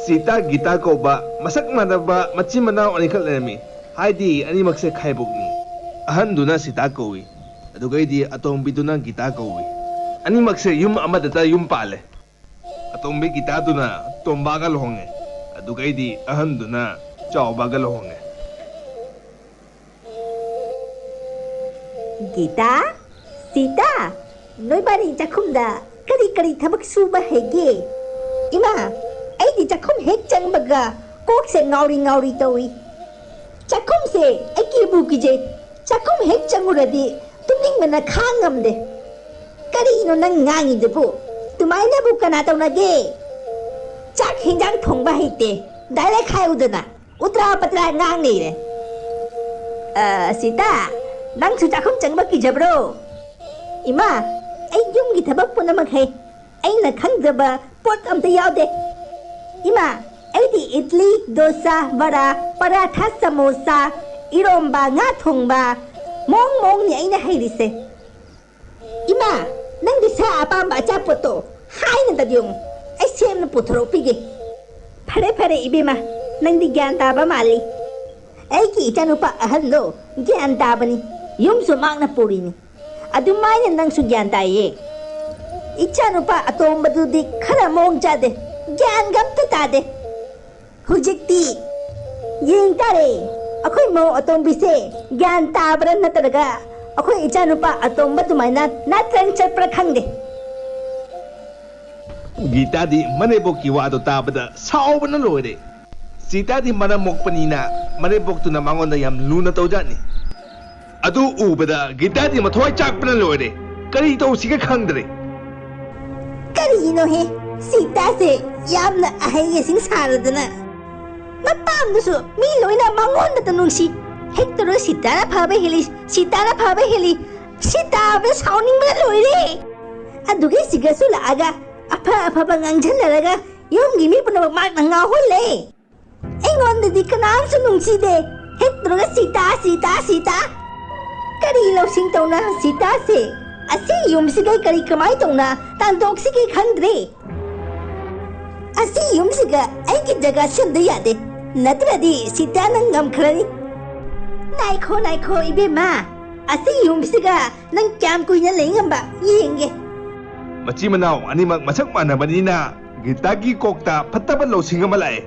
ꯁꯤꯇꯥ ꯒꯤꯇꯥ ꯀꯧꯕ ꯃꯁꯛ ꯃꯥꯟꯅꯕ ꯃꯆꯤꯟ ꯃꯅꯥꯎ ꯑꯅꯤꯈꯛ ꯂꯩꯔꯝꯃꯤ꯫ ꯍꯥꯏꯗꯤ ꯑꯅꯤꯃꯛꯁꯦ ꯈꯥꯏꯕꯣꯛꯅꯤ꯫ ꯑꯍꯟꯗꯨꯅ ꯁꯤꯇꯥ ꯀꯧꯏ, ꯑꯗꯨꯒꯩꯗꯤ ꯑꯇꯣꯝꯕꯤꯗꯨꯅ ꯒꯤꯇꯥ ꯀꯧꯏ꯫ ꯑꯅꯤꯃꯛꯁꯦ ꯌꯨꯝ ꯑꯃꯗꯇ ꯌꯨꯝ ꯄꯥꯜꯂꯦ꯫ ꯑꯇꯣꯝꯕꯤ ꯒꯤꯇꯥꯗꯨꯅ ꯇꯣꯝꯕꯥꯒ ꯂꯨꯍꯣꯡꯉꯦ, ꯑꯗꯨꯒꯩꯗꯤ ꯑꯍꯟꯗꯨꯅ ꯆꯥꯎꯕꯥꯒ ꯂꯨꯍꯣꯡꯉꯦ꯫ ꯒꯤꯇꯥ, ꯁꯤꯇꯥ, ꯅꯣꯏꯕꯥꯅꯤ ꯆꯥꯛꯈꯨꯝꯗ ꯀꯔꯤ ꯀꯔꯤ ꯊꯕꯛ ꯁꯨꯕ ꯍꯩꯒꯦ? ꯏꯃꯥ, ꯑꯩꯗꯤ ꯆꯥꯛꯈꯨꯝ ꯍꯦꯛ ꯆꯪꯕꯒ ꯀꯣꯛꯁꯦ ꯉꯥꯎꯔꯤ ꯉꯥꯎꯔꯤ ꯇꯧꯏ꯫ ꯆꯥꯛꯈꯨꯝꯁꯦ ꯑꯩ ꯀꯤꯕꯨ ꯀꯤꯖꯩ꯫ ꯆꯥꯛꯈꯨꯝ ꯍꯦꯛ ꯆꯪꯉꯨꯔꯗꯤ ꯇꯨꯝꯅꯤꯡꯕꯅ ꯈꯥꯡ ꯉꯝꯗꯦ꯫ ꯀꯔꯤꯅꯣ ꯅꯪ ꯉꯥꯡꯉꯤꯗꯨꯕꯨ? ꯑꯗꯨꯃꯥꯏꯅꯕꯨ ꯀꯅꯥ ꯇꯧꯅꯒꯦ? ꯆꯥꯛ ꯍꯤꯟꯖꯥꯡ ꯊꯣꯡꯕ ꯍꯩꯇꯦ꯫ ꯗꯥꯏꯔꯦꯛ ꯍꯥꯏꯌꯨꯗꯅ꯫ ꯎꯇ꯭ꯔꯥ ꯄꯇ꯭ꯔꯥ ꯉꯥꯡ ꯂꯩꯔꯦ꯫ ꯑ, ꯁꯤꯇꯥ, ꯅꯪꯁꯨ ꯆꯥꯛꯈꯨꯝ ꯆꯪꯕ ꯀꯤꯖꯕ꯭ꯔꯣ? ꯏꯃꯥ, ꯑꯩ ꯌꯨꯝꯒꯤ ꯊꯕꯛ ꯄꯨꯝꯅꯃꯛ ꯍꯩ꯫ ꯑꯩꯅ ꯈꯪꯗꯕ ꯄꯣꯠ ꯑꯝꯇ ꯌꯥꯎꯗꯦ꯫ ꯏꯃꯥ, ꯑꯩꯗꯤ ꯏꯗꯂꯤ, ꯗꯣꯁꯥ, ꯕꯔꯥ, ꯄꯔꯥꯊꯥ, ꯁꯃꯣꯁꯥ, ꯏꯔꯣꯝꯕ, ꯉꯥ ꯊꯣꯡꯕ, ꯃꯑꯣꯡ ꯃꯑꯣꯡꯅꯤ ꯑꯩꯅ ꯍꯩꯔꯤꯁꯦ꯫ ꯏꯃꯥ, ꯅꯪꯒꯤ ꯁꯥ ꯑꯄꯥꯝꯕ ꯑꯆꯥꯄꯣꯠꯇꯣ ꯍꯥꯏꯅꯗꯕ ꯌꯦꯡꯉꯨ, ꯑꯩ ꯁꯦꯝꯅ ꯄꯨꯊꯣꯔꯛꯄꯤꯒꯦ꯫ ꯐꯔꯦ ꯐꯔꯦ ꯏꯕꯦꯝꯃ, ꯅꯪꯗꯤ ꯒ꯭ꯌꯥꯟ ꯇꯥꯕ ꯃꯥꯜꯂꯤ꯫ ꯑꯩꯒꯤ ꯏꯆꯥꯅꯨꯄꯥ ꯑꯍꯟꯗꯣ ꯒ꯭ꯌꯥꯟ ꯇꯥꯕꯅꯤ, ꯌꯨꯝꯁꯨ ꯃꯥꯛꯅ ꯄꯨꯔꯤꯅꯤ꯫ ꯑꯗꯨꯃꯥꯏꯅ ꯅꯪꯁꯨ ꯒ꯭ꯌꯥꯟ ꯇꯥꯏꯌꯦ꯫ ꯏꯆꯥꯅꯨꯄꯥ ꯑꯇꯣꯝꯕꯗꯨꯗꯤ ꯈꯔ ꯃꯑꯣꯡ ꯆꯥꯗꯦ, ꯒ꯭ꯌꯥꯟꯒ ꯑꯝꯇ ꯇꯥꯗꯦ꯫ ꯍꯧꯖꯤꯛꯇꯤ ꯌꯦꯡ ꯇꯥꯔꯦ, ꯑꯩꯈꯣꯏ ꯃꯧ ꯑꯇꯣꯝꯕꯤꯁꯦ ꯒ꯭ꯌꯥꯟ ꯇꯥꯕ꯭ꯔꯥ ꯅꯠꯇ꯭ꯔꯒ ꯑꯩꯈꯣꯏ ꯏꯆꯥꯅꯨꯄꯥ ꯑꯇꯣꯝꯕ ꯑꯗꯨꯃꯥꯏꯅ ꯅꯥꯇ꯭ꯔꯟ ꯆꯠꯄ꯭ꯔꯥ ꯈꯪꯗꯦ꯫ ꯒꯤꯇꯥꯗꯤ ꯃꯅꯦꯝꯕꯣꯛꯀꯤ ꯋꯥꯗꯣ ꯇꯥꯕꯗ ꯁꯥꯎꯕꯅ ꯂꯣꯏꯔꯦ꯫ ꯁꯤꯇꯥꯗꯤ ꯃꯔꯝ ꯃꯣꯛꯄꯅꯤꯅ ꯃꯅꯦꯝꯕꯣꯛꯇꯨꯅ ꯃꯉꯣꯟꯗ ꯌꯥꯝ ꯂꯨꯅ ꯇꯧꯖꯥꯠꯅꯤ꯫ ꯑꯗꯨ ꯎꯕꯗ ꯒꯤꯇꯥꯗꯤ ꯃꯊ꯭ꯋꯥꯏ ꯆꯥꯛꯄꯅ ꯂꯣꯏꯔꯦ꯫ ꯀꯔꯤ ꯇꯧꯁꯤꯒꯦ ꯈꯪꯗ꯭ꯔꯦ꯫ ꯀꯔꯤꯅꯣꯍꯦ, ꯁꯤꯇꯥꯁꯦ ꯌꯥꯝꯅ ꯑꯍꯩ ꯑꯁꯤꯡ ꯁꯥꯔꯗꯅ꯫ ꯃꯄꯥꯝꯗꯨꯁꯨ ꯃꯤ ꯂꯣꯏꯅ ꯃꯉꯣꯟꯗꯇ ꯅꯨꯡꯁꯤ꯫ ꯍꯦꯛꯇꯔꯣ ꯁꯤꯇꯥꯅ ꯐꯕ ꯍꯦꯜꯂꯤ, ꯁꯤꯇꯥꯅ ꯐꯕ ꯍꯦꯜꯂꯤ꯫ ꯁꯤꯇꯥꯕ ꯁꯥꯎꯅꯤꯡꯕꯅ ꯂꯣꯏꯔꯦ꯫ ꯑꯗꯨꯒꯤ ꯁꯤꯒꯁꯨ ꯂꯥꯛꯑꯒ ꯑꯐ ꯑꯐꯕ ꯉꯥꯡꯁꯤꯟꯅꯔꯒ ꯌꯨꯝꯒꯤ ꯃꯤ ꯄꯨꯝꯅꯃꯛ ꯃꯥꯛꯅ ꯉꯥꯎꯍꯜꯂꯦ꯫ ꯑꯩꯉꯣꯟꯗꯗꯤ ꯀꯅꯥꯝꯁꯨ ꯅꯨꯡꯁꯤꯗꯦ꯫ ꯍꯦꯛꯇꯔꯒ ꯁꯤꯇꯥ, ꯁꯤꯇꯥ, ꯁꯤꯇꯥ꯫ ꯀꯔꯤ ꯂꯧꯁꯤꯡ ꯇꯧꯅ ꯁꯤꯇꯥꯁꯦ? ꯑꯁꯤ ꯌꯨꯝꯁꯤꯗꯩ ꯀꯔꯤ ꯀꯃꯥꯏ ꯇꯧꯅ ꯇꯥꯟꯊꯣꯛꯁꯤꯒꯦ ꯈꯪꯗ꯭ꯔꯦ꯫ ꯑꯁꯤ ꯌꯨꯝꯁꯤꯒ ꯑꯩꯒꯤ ꯖꯒꯥ ꯁꯦꯝꯗ ꯌꯥꯗꯦ, ꯅꯠꯇ꯭ꯔꯗꯤ ꯁꯤꯇꯥ ꯅꯪ ꯉꯝꯈ꯭ꯔꯅꯤ꯫ ꯉꯥꯏꯈꯣ, ꯉꯥꯏꯈꯣ, ꯏꯕꯦꯝꯃ, ꯑꯁꯤ ꯌꯨꯝꯁꯤꯒ ꯅꯪ ꯀꯌꯥꯝ ꯀꯨꯏꯅ ꯂꯩ ꯉꯝꯕ ꯌꯦꯡꯒꯦ꯫ ꯃꯆꯤꯟ ꯃꯅꯥꯎ ꯑꯅꯤꯃꯛ ꯃꯁꯛ ꯃꯥꯟꯅꯕꯅꯤꯅ ꯒꯤꯇꯥꯒꯤ ꯀꯣꯛꯇ ꯐꯠꯇꯕ ꯂꯧꯁꯤꯡ ꯑꯃ ꯂꯥꯛꯑꯦ꯫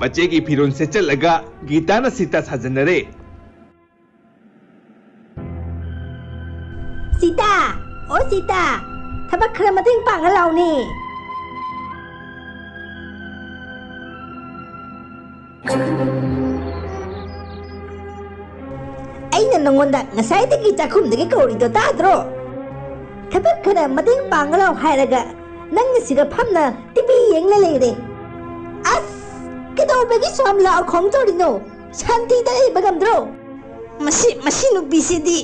ꯃꯆꯦꯒꯤ ꯐꯤꯔꯣꯜ ꯁꯦꯠꯆꯜꯂꯒ ꯒꯤꯇꯥꯅ ꯁꯤꯇꯥ ꯁꯥꯖꯟꯅꯔꯦ꯫ ꯁꯤꯇꯥ! ꯑꯣ ꯁꯤꯇꯥ! ꯊꯕꯛ ꯈꯔ ꯃꯇꯦꯡ ꯄꯥꯡꯉ ꯂꯥꯎꯅꯦ꯫ ꯑꯩꯅ ꯅꯉꯣꯟꯗ ꯉꯁꯥꯏꯗꯒꯤ ꯆꯥꯛꯈꯨꯝꯗꯒꯤ ꯀꯧꯔꯤꯗꯣ ꯇꯥꯗ꯭ꯔꯣ? ꯊꯕꯛ ꯈꯔ ꯃꯇꯦꯡ ꯄꯥꯡꯉ ꯂꯥꯎ ꯍꯥꯏꯔꯒ ꯅꯪꯅ ꯁꯤꯗ ꯐꯝꯅ ꯇꯤꯚꯤ ꯌꯦꯡꯂ ꯂꯩꯔꯦ꯫ ꯑꯁ! ꯀꯩꯗꯧꯕꯒꯤ ꯁꯨꯝ ꯂꯥꯎ ꯈꯣꯡ ꯇꯧꯔꯤꯅꯣ? ꯁꯥꯟꯇꯤꯗ ꯂꯩꯕ ꯉꯝꯗ꯭ꯔꯣ? ꯃꯁꯤ, ꯃꯁꯤ ꯅꯨꯄꯤꯁꯤꯗꯤ꯫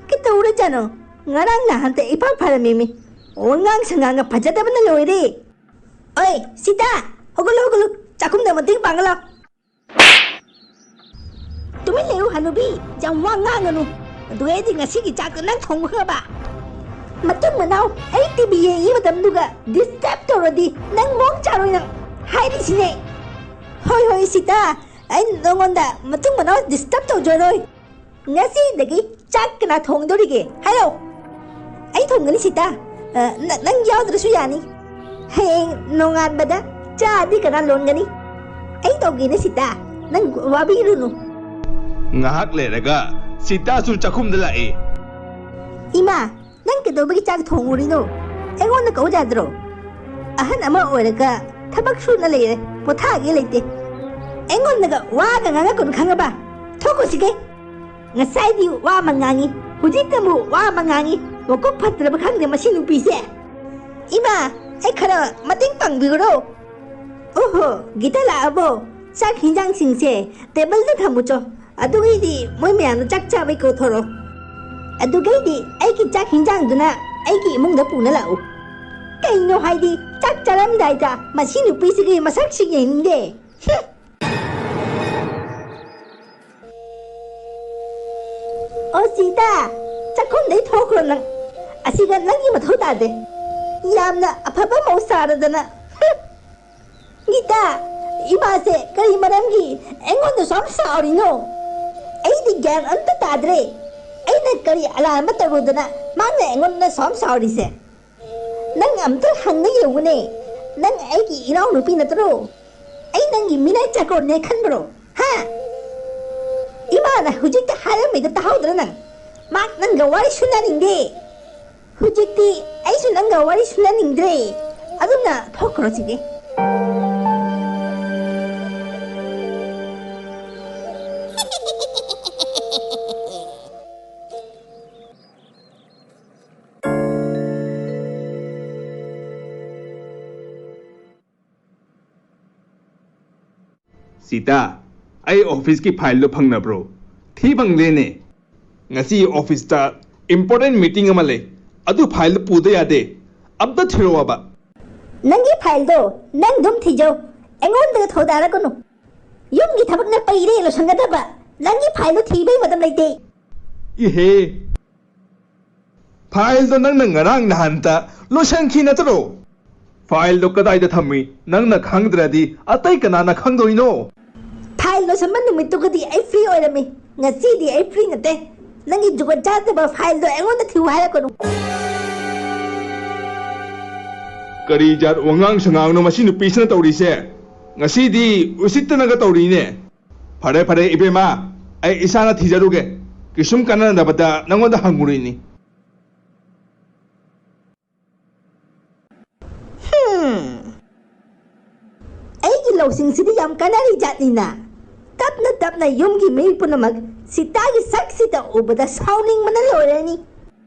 ꯀꯩꯗꯧꯔꯖꯥꯠꯅꯣ? ꯉꯔꯥꯡ ꯅꯍꯥꯟꯇ ꯏꯐ ꯐꯔꯝꯃꯤꯃꯤ꯫ ꯋꯥꯉꯥꯡ ꯁꯉꯥꯡꯒ ꯐꯖꯗꯕꯅ ꯂꯣꯏꯔꯦ꯫ ꯑꯣꯏ, ꯁꯤꯇꯥ, ꯍꯧꯒꯠꯂꯨ, ꯍꯧꯒꯠꯂꯨ, ꯆꯥꯛꯈꯨꯝꯗ ꯃꯇꯦꯡ ꯄꯥꯡꯉ ꯂꯥꯎ꯫ ꯇꯨꯃꯤꯟ ꯂꯩꯌꯨ ꯍꯅꯨꯕꯤ, ꯌꯥꯝ ꯋꯥ ꯉꯥꯡꯒꯅꯨ꯫ ꯑꯗꯨ ꯑꯩꯗꯤ ꯉꯁꯤꯒꯤ ꯆꯥꯛꯇꯣ ꯅꯪ ꯊꯣꯡꯈ꯭ꯔꯕ? ꯃꯇꯨꯡ ꯃꯅꯥꯎ ꯑꯩ ꯇꯤꯚꯤ ꯌꯦꯡꯉꯤ ꯃꯇꯝꯗꯨꯒ ꯗꯤꯁꯇꯔꯕ ꯇꯧꯔꯗꯤ ꯅꯪ ꯃꯑꯣꯡ ꯆꯥꯔꯣꯏ ꯅꯪ꯫ ꯍꯥꯏꯔꯤꯁꯤꯅꯦ꯫ ꯍꯣꯏ, ꯍꯣꯏ, ꯁꯤꯇꯥ, ꯑꯩ ꯅꯉꯣꯟꯗ ꯃꯇꯨꯡ ꯃꯅꯥꯎ ꯗꯤꯁꯇꯔꯕ ꯇꯧꯖꯔꯣꯏ꯫ ꯉꯁꯤꯗꯒꯤ ꯆꯥꯛ ꯀꯅꯥ ꯊꯣꯡꯗꯣꯔꯤꯒꯦ? ꯍꯥꯏꯔꯣ꯫ ꯑꯩ ꯊꯣꯡꯒꯅꯤ ꯁꯤꯇꯥ꯫ ꯑ, ꯅ-, ꯅꯪ ꯌꯥꯎꯗ꯭ꯔꯁꯨ ꯌꯥꯅꯤ꯫ ꯍꯌꯦꯡ ꯅꯣꯡꯉꯥꯟꯕꯗ ꯆꯥꯗꯤ ꯀꯅꯥ ꯂꯣꯟꯒꯅꯤ? ꯑꯩ ꯇꯧꯒꯦꯅꯦ ꯁꯤꯇꯥ꯫ ꯅꯪ ꯋꯥꯕꯤꯔꯨꯅꯨ꯫ ꯉꯥꯏꯍꯥꯛ ꯂꯩꯔꯒ ꯁꯤꯇꯥꯁꯨ ꯆꯥꯛꯈꯨꯝꯗ ꯂꯥꯛꯑꯦ꯫ ꯏꯃꯥ, ꯅꯪ ꯀꯩꯗꯧꯕꯒꯤ ꯆꯥꯛ ꯊꯣꯡꯉꯨꯔꯤꯅꯣ? ꯑꯩꯉꯣꯟꯗ ꯀꯧ ꯌꯥꯗ꯭ꯔꯣ? ꯑꯍꯟ ꯑꯃ ꯑꯣꯏꯔꯒ ꯊꯕꯛ ꯁꯨꯅ ꯂꯩꯔꯦ, ꯄꯣꯊꯥꯒꯦ ꯂꯩꯇꯦ꯫ ꯑꯩꯉꯣꯟꯗꯒ ꯋꯥꯒ ꯉꯥꯡꯉꯛꯀꯅꯨ ꯈꯪꯉꯕ? ꯊꯣꯛꯈꯣ ꯁꯤꯒꯩ꯫ ꯉꯁꯥꯏꯗꯤ ꯋꯥ ꯑꯃ ꯉꯥꯡꯉꯤ, ꯍꯧꯖꯤꯛꯇ ꯑꯃꯨꯛ ꯋꯥ ꯑꯃ ꯉꯥꯡꯉꯤ꯫ ꯃꯀꯣꯛ ꯐꯠꯇ꯭ꯔꯕ ꯈꯪꯗꯦ ꯃꯁꯤ ꯅꯨꯄꯤꯁꯦ꯫ ꯏꯃꯥ, ꯑꯩ ꯈꯔ ꯃꯇꯦꯡ ꯄꯥꯡꯕꯤꯈ꯭ꯔꯣ꯫ ꯑꯣꯍꯣ, ꯒꯤꯇꯥ ꯂꯥꯛꯑꯕꯣ? ꯆꯥꯛ ꯍꯤꯟꯖꯥꯡꯁꯤꯡꯁꯦ ꯇꯦꯕꯜꯗ ꯊꯝꯃꯨꯆꯣ꯫ ꯑꯗꯨꯒꯩꯗꯤ ꯃꯣꯏ ꯃꯌꯥꯝꯗꯣ ꯆꯥꯛ ꯆꯥꯕꯩ ꯀꯧꯊꯣꯔꯛꯑꯣ꯫ ꯑꯗꯨꯒꯩꯗꯤ ꯑꯩꯒꯤ ꯆꯥꯛ ꯍꯤꯟꯖꯥꯡꯗꯨꯅ ꯑꯩꯒꯤ ꯏꯃꯨꯡꯗ ꯄꯨꯅ ꯂꯥꯛꯎ꯫ ꯀꯩꯅꯣ ꯍꯥꯏꯗꯤ, ꯆꯥꯛ ꯆꯥꯔꯝꯗꯥꯏꯗ ꯃꯁꯤ ꯅꯨꯄꯤꯁꯤꯒꯤ ꯃꯁꯛꯁꯤ ꯌꯦꯡꯅꯤꯡꯗꯦ꯫ ꯍꯨꯝ! ꯑꯣ ꯁꯤꯇꯥ, ꯆꯥꯛꯈꯨꯝꯗꯩ ꯊꯣꯛꯈ꯭ꯔꯣ ꯅꯪ꯫ ꯑꯁꯤꯗ ꯅꯪꯒꯤ ꯃꯊꯧ ꯇꯥꯗꯦ꯫ ꯌꯥꯝꯅ ꯑꯐꯕ ꯃꯧ ꯁꯥꯔꯗꯅ꯫ ꯍꯨꯝ! ꯒꯤꯇꯥ, ꯏꯃꯥꯁꯦ ꯀꯔꯤ ꯃꯔꯝꯒꯤ ꯑꯩꯉꯣꯟꯗ ꯁꯨꯝ ꯁꯥꯎꯔꯤꯅꯣ? ꯑꯩꯗꯤ ꯒ꯭ꯌꯥꯟ ꯑꯝꯇ ꯇꯥꯗ꯭ꯔꯦ꯫ ꯑꯩꯅ ꯀꯔꯤ ꯑꯔꯥꯟꯕ ꯇꯧꯔꯨꯗꯅ ꯃꯥꯅ ꯑꯩꯉꯣꯟꯗ ꯁꯨꯝ ꯁꯥꯎꯔꯤꯁꯦ? ꯅꯪ ꯑꯝꯇ ꯍꯪꯅ ꯌꯦꯡꯉꯨꯅꯦ꯫ ꯅꯪ ꯑꯩꯒꯤ ꯏꯅꯥꯎꯅꯨꯄꯤ ꯅꯠꯇ꯭ꯔꯣ? ꯑꯩ ꯅꯪꯒꯤ ꯃꯤꯅꯥꯏ ꯆꯥꯀꯣꯔꯅꯦ ꯈꯟꯕ꯭ꯔꯣ? ꯍꯥ? ꯏꯃꯥꯅ ꯍꯧꯖꯤꯛꯇ ꯍꯥꯏꯔꯝꯃꯤꯗꯣ ꯇꯥꯍꯧꯗ꯭ꯔ ꯅꯪ? ꯃꯥ ꯅꯪꯒ ꯋꯥꯔꯤ ꯁꯨꯅꯅꯤꯡꯗꯦ꯫ ꯍꯧꯖꯤꯛꯇꯤ ꯑꯩꯁꯨ ꯅꯪꯒ ꯋꯥꯔꯤ ꯁꯨꯅꯅꯤꯡꯗ꯭ꯔꯦ꯫ ꯑꯗꯨꯝꯅ ꯊꯣꯛꯈ꯭ꯔꯣ ꯁꯤꯗꯤ꯫ ꯁꯤꯇꯥ, ꯑꯩ ꯑꯣꯐꯤꯁꯀꯤ ꯐꯥꯏꯜꯗꯣ ꯐꯪꯅꯕ꯭ꯔꯣ? ꯊꯤ ꯐꯪꯗꯦꯅꯦ꯫ ꯉꯁꯤ ꯑꯣꯐꯤꯁꯇ ꯏꯝꯄꯣꯔꯇꯦꯟ ꯃꯤꯇꯤꯡ ꯑꯃ ꯂꯩ꯫ ꯑꯗꯨ ꯐꯥꯏꯜꯗꯣ ꯄꯨꯗ ꯌꯥꯗꯦ꯫ ꯑꯝꯇ ꯊꯤꯔꯛꯑꯣꯕ꯫ ꯅꯪꯒꯤ ꯐꯥꯏꯜꯗꯣ ꯅꯪ ꯑꯗꯨꯝ ꯊꯤꯖꯧ꯫ ꯑꯩꯉꯣꯟꯗꯒ ꯊꯧꯗꯥꯔꯛꯀꯅꯨ꯫ ꯌꯨꯝꯒꯤ ꯊꯕꯛꯅ ꯄꯩꯔꯦ ꯂꯣꯏꯁꯟꯒꯗꯕ꯫ ꯅꯪꯒꯤ ꯐꯥꯏꯜꯗꯣ ꯊꯤꯕꯩ ꯃꯇꯝ ꯂꯩꯇꯦ꯫ ꯏꯍꯦ! ꯐꯥꯏꯜꯗꯣ ꯅꯪꯅ ꯉꯔꯥꯡ ꯅꯍꯥꯟꯇ ꯂꯣꯏꯁꯟꯈꯤ ꯅꯠꯇ꯭ꯔꯣ? ꯐꯥꯏꯜꯗꯣ ꯀꯗꯥꯏꯗ ꯊꯝꯃꯤ ꯅꯪꯅ ꯈꯪꯗ꯭ꯔꯗꯤ ꯑꯇꯩ ꯀꯅꯥꯅ ꯈꯪꯗꯣꯏꯅꯣ? ꯐꯥꯏꯜ ꯂꯣꯏꯁꯟꯕ ꯅꯨꯃꯤꯠꯇꯨꯒꯗꯤ ꯑꯩ ꯐ꯭ꯔꯤ ꯑꯣꯏꯔꯝꯃꯤ꯫ ꯉꯁꯤꯗꯤ ꯑꯩ ꯐ꯭ꯔꯤ ꯅꯠꯇꯦ꯫ ꯅꯪꯒꯤ ꯖꯨꯒꯣꯠ ꯆꯥꯗꯕ ꯐꯥꯏꯜꯗꯣ ꯑꯩꯉꯣꯟꯗ ꯊꯤꯌꯨ ꯍꯥꯏꯔꯛꯀꯅꯨ꯫ ꯀꯔꯤ ꯖꯥꯠ ꯋꯥꯉꯥꯡ ꯁꯉꯥꯡꯅꯣ ꯃꯁꯤ ꯅꯨꯄꯤꯁꯤꯅ ꯇꯧꯔꯤꯁꯦ? ꯉꯁꯤꯗꯤ ꯎꯁꯤꯠꯇꯅꯒ ꯇꯧꯔꯤꯅꯦ꯫ ꯐꯔꯦ, ꯐꯔꯦ, ꯏꯕꯦꯝꯃ, ꯑꯩ ꯏꯁꯥꯅ ꯊꯤꯖꯔꯨꯒꯦ꯫ ꯀꯩꯁꯨꯝ ꯀꯥꯟꯅꯗꯕꯗ ꯅꯪꯉꯣꯟꯗ ꯍꯪꯉꯨꯔꯤꯅꯤ꯫ ꯍꯝ꯫ ꯑꯩꯒꯤ ꯂꯧꯁꯤꯡꯁꯤꯗꯤ ꯌꯥꯝ ꯀꯥꯟꯅꯔꯤ ꯖꯥꯠꯅꯤꯅ꯫ ꯇꯞꯅ ꯇꯞꯅ ꯌꯨꯝꯒꯤ ꯃꯤ ꯄꯨꯝꯅꯃꯛ ꯁꯤꯇꯥꯒꯤ ꯁꯛꯁꯤꯗ ꯎꯕꯗ ꯁꯥꯎꯅꯤꯡꯕꯅ ꯂꯣꯏꯔꯅꯤ꯫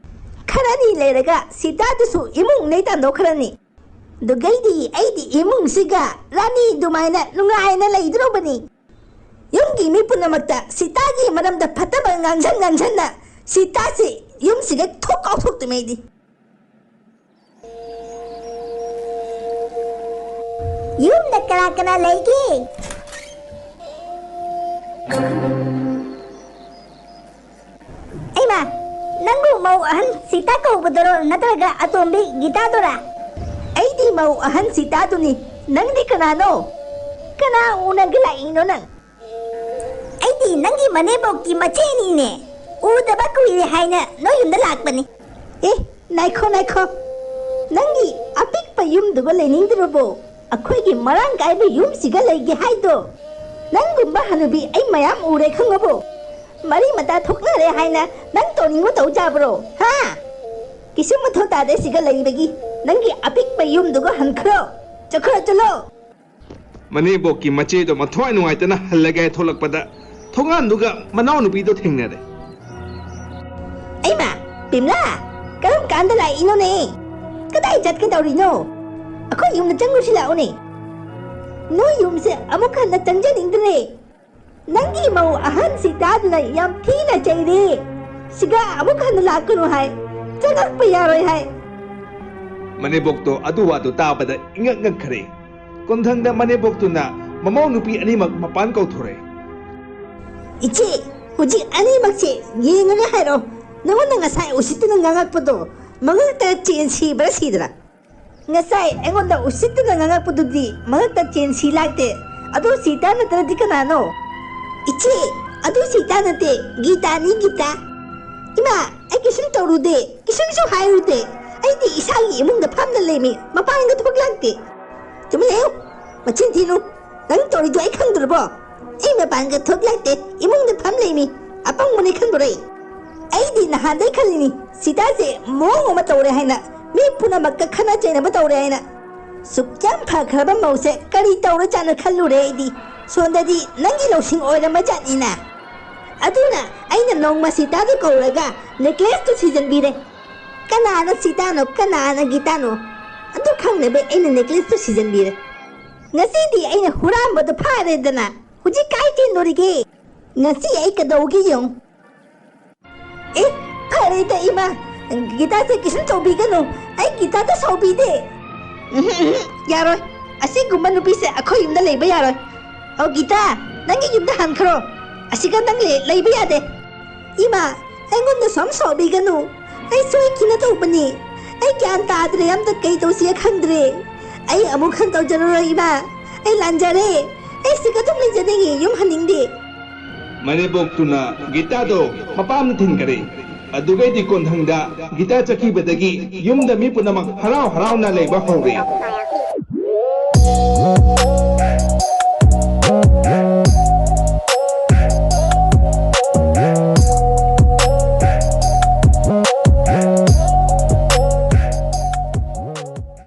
ꯈꯔꯅꯤ ꯂꯩꯔꯒ ꯁꯤꯇꯥꯗꯨꯁꯨ ꯏꯃꯨꯡꯗꯩ ꯇꯥꯟꯊꯣꯛꯈ꯭ꯔꯅꯤ꯫ ꯑꯗꯨꯒꯩꯗꯤ ꯑꯩꯗꯤ ꯏꯃꯨꯡꯁꯤꯒ ꯔꯥꯅꯤ ꯑꯗꯨꯃꯥꯏꯅ ꯅꯨꯡꯉꯥꯏꯅ ꯂꯩꯗ꯭ꯔꯣꯕꯅꯤ꯫ ꯌꯨꯝꯒꯤ ꯃꯤ ꯄꯨꯝꯅꯃꯛꯇ ꯁꯤꯇꯥꯒꯤ ꯃꯔꯝꯗ ꯐꯠꯇꯕ ꯉꯥꯡꯁꯟ ꯉꯥꯡꯁꯟꯅ ꯁꯤꯇꯥꯁꯤ ꯌꯨꯝꯁꯤꯒ ꯊꯣꯛ ꯀꯥꯎꯊꯣꯛꯇꯣꯏꯃꯤ ꯑꯩꯗꯤ꯫ ꯌꯨꯝꯗ ꯀꯅꯥ ꯀꯅꯥ ꯂꯩꯒꯦ? ꯑꯩꯃ, ꯅꯪꯕꯨ ꯃꯧ ꯑꯍꯟ ꯁꯤꯇꯥ ꯀꯧꯕꯗꯨꯔꯣ, ꯅꯠꯇ꯭ꯔꯒ ꯑꯇꯣꯝꯕꯤ ꯒꯤꯇꯥꯗꯨꯔꯥ? ꯑꯩꯗꯤ ꯃꯧ ꯑꯍꯟ ꯁꯤꯇꯥꯗꯨꯅꯤ꯫ ꯅꯪꯗꯤ ꯀꯅꯥꯅꯣ? ꯀꯅꯥ ꯎꯅꯒꯦ ꯂꯥꯛꯏꯅꯣ ꯅꯪ? ꯑꯩꯗꯤ ꯅꯪꯒꯤ ꯃꯅꯦꯝꯕꯣꯛꯀꯤ ꯃꯆꯦꯅꯤꯅꯦ꯫ ꯎꯗꯕ ꯀꯨꯏꯔꯦ ꯍꯥꯏꯅ ꯅꯣꯏ ꯌꯨꯝꯗ ꯂꯥꯛꯄꯅꯤ꯫ ꯑꯦ, ꯉꯥꯏꯈꯣ, ꯉꯥꯏꯈꯣ꯫ ꯅꯪꯒꯤ ꯑꯄꯤꯛꯄ ꯌꯨꯝꯗꯨꯒ ꯂꯩꯅꯤꯡꯗ꯭ꯔꯕꯣ? ꯑꯩꯈꯣꯏꯒꯤ ꯃꯔꯥꯡ ꯀꯥꯏꯕ ꯌꯨꯝꯁꯤꯒ ꯂꯩꯒꯦ ꯍꯥꯏꯗꯣ? ꯅꯪꯒꯨꯝꯕ ꯍꯅꯨꯕꯤ ꯑꯩ ꯃꯌꯥꯝ ꯎꯔꯦ ꯈꯪꯉꯕꯣ? ꯃꯔꯤ ꯃꯇꯥ ꯊꯣꯛꯅꯔꯦ ꯍꯥꯏꯅ ꯅꯪ ꯇꯧꯅꯤꯡꯕ ꯇꯧ ꯌꯥꯕ꯭ꯔꯣ? ꯍꯥ? ꯀꯩꯁꯨꯝ ꯃꯊꯧ ꯇꯥꯗꯦ ꯁꯤꯒ ꯂꯩꯕꯒꯤ꯫ ꯅꯪꯒꯤ ꯑꯄꯤꯛꯄ ꯌꯨꯝꯗꯨꯒ ꯍꯟꯈ꯭ꯔꯣ꯫ ꯆꯠꯈ꯭ꯔꯣ, ꯆꯠꯂꯣ꯫ ꯃꯅꯦꯝꯕꯣꯛꯀꯤ ꯃꯆꯦꯗꯣ ꯃꯊ꯭ꯋꯥꯏ ꯅꯨꯡꯉꯥꯏꯇꯅ ꯍꯜꯂꯒꯦ ꯊꯣꯛꯂꯛꯄꯗ ꯊꯣꯡꯒꯥꯟꯗꯨꯒ ꯃꯅꯥꯎꯅꯨꯄꯤꯗꯣ ꯊꯦꯡꯅꯔꯦ꯫ ꯑꯩꯃ, ꯄꯤꯝꯂꯥ, ꯀꯔꯝ ꯀꯥꯟꯗ ꯂꯥꯛꯏꯅꯣꯅꯦ? ꯀꯗꯥꯏ ꯆꯠꯀꯦ ꯇꯧꯔꯤꯅꯣ? ꯑꯩꯈꯣꯏ ꯌꯨꯝꯗ ꯆꯪꯉꯨꯁꯤ ꯂꯥꯛꯎꯅꯦ꯫ ꯅꯣꯏ ꯌꯨꯝꯁꯦ ꯑꯃꯨꯛ ꯍꯟꯅ ꯆꯪꯖꯅꯤꯡꯗ꯭ꯔꯦ꯫ ꯅꯪꯒꯤ ꯃꯧ ꯑꯍꯟ ꯁꯤꯇꯥꯗꯨꯅ ꯌꯥꯝ ꯊꯤꯅ ꯆꯩꯔꯦ꯫ ꯁꯤꯒ ꯑꯃꯨꯛ ꯍꯟꯅ ꯂꯥꯛꯀꯅꯨ ꯍꯥꯏ꯫ ꯆꯪꯉꯛꯄ ꯌꯥꯔꯣꯏ ꯍꯥꯏ꯫ ꯃꯅꯦꯝꯕꯣꯛꯇꯣ ꯑꯗꯨ ꯋꯥꯗꯨ ꯇꯥꯕꯗ ꯏꯉꯛ ꯉꯛꯈ꯭ꯔꯦ꯫ ꯀꯣꯟꯊꯪꯗ ꯃꯅꯦꯝꯕꯣꯛꯇꯨꯅ ꯃꯃꯧ ꯅꯨꯄꯤ ꯑꯅꯤꯃꯛ ꯃꯄꯥꯟ ꯀꯧꯊꯣꯔꯛꯑꯦ꯫ ꯏꯆꯦ, ꯍꯧꯖꯤꯛ ꯑꯅꯤꯃꯛꯁꯦ ꯌꯦꯡꯉꯒ ꯍꯥꯏꯔꯣ꯫ ꯅꯉꯣꯟꯗ ꯉꯁꯥꯏ ꯎꯁꯤꯠꯇꯅ ꯉꯥꯡꯉꯛꯄꯗꯣ ꯃꯉꯛꯇ ꯆꯦꯟ ꯁꯤꯕ꯭ꯔꯥ ꯁꯤꯗ꯭ꯔꯥ? ꯉꯁꯥꯏ ꯑꯩꯉꯣꯟꯗ ꯎꯁꯤꯠꯇꯅ ꯉꯥꯡꯉꯛꯄꯗꯨꯗꯤ ꯃꯉꯛꯇ ꯆꯦꯟ ꯁꯤ ꯂꯥꯛꯇꯦ꯫ ꯑꯗꯣ ꯁꯤꯇꯥ ꯅꯠꯇ꯭ꯔꯗꯤ ꯀꯅꯥꯅꯣ? ꯏꯆꯦ, ꯑꯗꯨ ꯁꯤꯇꯥ ꯅꯠꯇꯦ, ꯒꯤꯇꯥꯅꯤ, ꯒꯤꯇꯥ꯫ ꯏꯃꯥ, ꯑꯩ ꯀꯩꯁꯨꯝ ꯇꯧꯔꯨꯗꯦ, ꯀꯩꯁꯨꯝꯁꯨ ꯍꯥꯏꯔꯨꯗꯦ꯫ ꯑꯩꯗꯤ ꯏꯁꯥꯒꯤ ꯏꯃꯨꯡꯗ ꯐꯝꯅ ꯂꯩꯃꯤ, ꯃꯄꯥꯟꯒ ꯊꯣꯛꯂꯛꯇꯦ꯫ ꯇꯨꯃꯤꯟ ꯂꯩꯌꯨ꯫ ꯃꯆꯤꯟ ꯊꯤꯅꯨ꯫ ꯅꯪ ꯇꯧꯔꯤꯗꯣ ꯑꯩ ꯈꯪꯗ꯭ꯔꯕꯣ? ꯑꯩ ꯃꯄꯥꯟꯒ ꯊꯣꯛꯂꯛꯇꯦ, ꯏꯃꯨꯡꯗ ꯐꯝ ꯂꯩꯃꯤ꯫ ꯑꯄꯪꯕꯅꯤ ꯈꯟꯕ꯭ꯔꯣ ꯑꯩ? ꯑꯩꯗꯤ ꯅꯍꯥꯟꯗꯩ ꯈꯜꯂꯤꯅꯤ, ꯁꯤꯇꯥꯁꯦ ꯃꯑꯣꯡ ꯑꯃ ꯇꯧꯔꯦ ꯍꯥꯏꯅ, ꯃꯤ ꯄꯨꯝꯅꯃꯛꯀ ꯈꯠꯅ ꯆꯩꯅꯕ ꯇꯧꯔꯦ ꯍꯥꯏꯅ꯫ ꯁꯨꯛ ꯌꯥꯝ ꯐꯈ꯭ꯔꯕ ꯃꯧꯁꯦ ꯀꯔꯤ ꯇꯧꯔꯖꯥꯠꯅꯣ ꯈꯜꯂꯨꯔꯦ ꯑꯩꯗꯤ꯫ ꯁꯣꯝꯗꯗꯤ ꯅꯪꯒꯤ ꯂꯧꯁꯤꯡ ꯑꯣꯏꯔꯝꯃ ꯖꯥꯠꯅꯤꯅ꯫ ꯑꯗꯨꯅ ꯑꯩꯅ ꯅꯣꯡꯃ ꯁꯤꯇꯥꯗꯨ ꯀꯧꯔꯒ ꯅꯦꯀ꯭ꯂꯦꯁꯇꯨ ꯁꯤꯖꯟꯕꯤꯔꯦ꯫ ꯀꯅꯥꯅ ꯁꯤꯇꯥꯅꯣ, ꯀꯅꯥꯅ ꯒꯤꯇꯥꯅꯣ? ꯑꯗꯨ ꯈꯪꯅꯕ ꯑꯩꯅ ꯅꯦꯀ꯭ꯂꯦꯁꯇꯨ ꯁꯤꯖꯟꯕꯤꯔꯦ꯫ ꯉꯁꯤꯗꯤ ꯑꯩꯅ ꯍꯨꯔꯥꯟꯕꯗꯨ ꯐꯥꯔꯦꯗꯅ꯫ ꯍꯧꯖꯤꯛ ꯀꯥꯏ ꯆꯦꯟꯗꯣꯔꯤꯒꯦ? ꯉꯁꯤ ꯑꯩ ꯀꯩꯗꯧꯒꯦ ꯌꯦꯡꯉꯨ꯫ ꯑꯦ, ꯐꯔꯦꯗ ꯏꯃꯥ, ꯒꯤꯇꯥꯁꯦ ꯀꯩꯁꯨꯝ ꯇꯧꯕꯤꯒꯅꯨ꯫ ꯑꯩ ꯒꯤꯇꯥꯗ ꯁꯥꯎꯕꯤꯗꯦ꯫ ꯎꯝꯍꯨꯝ, ꯎꯝꯍꯨꯝ, ꯌꯥꯔꯣꯏ꯫ ꯑꯁꯤꯒꯨꯝꯕ ꯅꯨꯄꯤꯁꯦ ꯑꯩꯈꯣꯏ ꯌꯨꯝꯗ ꯂꯩꯕ ꯌꯥꯔꯣꯏ꯫ ꯑꯣ ꯒꯤꯇꯥ, ꯅꯪꯒꯤ ꯌꯨꯝꯗ ꯍꯟꯈ꯭ꯔꯣ꯫ ꯑꯁꯤꯒ ꯅꯪ ꯂꯩ-, ꯂꯩꯕ ꯌꯥꯗꯦ꯫ ꯏꯃꯥ, ꯑꯩꯉꯣꯟꯗ ꯁꯨꯝ ꯁꯥꯎꯕꯤꯒꯅꯨ꯫ ꯑꯩ ꯁꯣꯏꯈꯤꯅ ꯇꯧꯕꯅꯤ꯫ ꯑꯩ ꯒ꯭ꯌꯥꯟ ꯇꯥꯗ꯭ꯔꯦ, ꯑꯝꯇ ꯀꯩ ꯇꯧꯁꯤꯒꯦ ꯈꯪꯗ꯭ꯔꯦ꯫ ꯑꯩ ꯑꯃꯨꯛ ꯍꯟꯅ ꯇꯧꯖꯔꯔꯣꯏ ꯏꯃꯥ꯫ ꯑꯩ ꯂꯥꯟꯖꯔꯦ꯫ ꯑꯩ ꯁꯤꯒ ꯑꯗꯨꯝ ꯂꯩꯖꯅꯤꯡꯉꯤ, ꯌꯨꯝ ꯍꯟꯅꯤꯡꯗꯦ꯫ ꯃꯅꯦꯝꯕꯣꯛꯇꯨꯅ ꯒꯤꯇꯥꯗꯣ ꯃꯄꯥꯝꯗ ꯊꯤꯟꯈꯔꯦ꯫ ꯑꯗꯨꯒꯩꯗꯤ ꯀꯣꯟꯊꯪꯗ ꯒꯤꯇꯥ ꯆꯠꯈꯤꯕꯗꯒꯤ ꯌꯨꯝꯗ ꯃꯤ ꯄꯨꯝꯅꯃꯛ ꯍꯔꯥꯎ ꯍꯔꯥꯎꯅ ꯂꯩꯕ ꯍꯧꯔꯦ꯫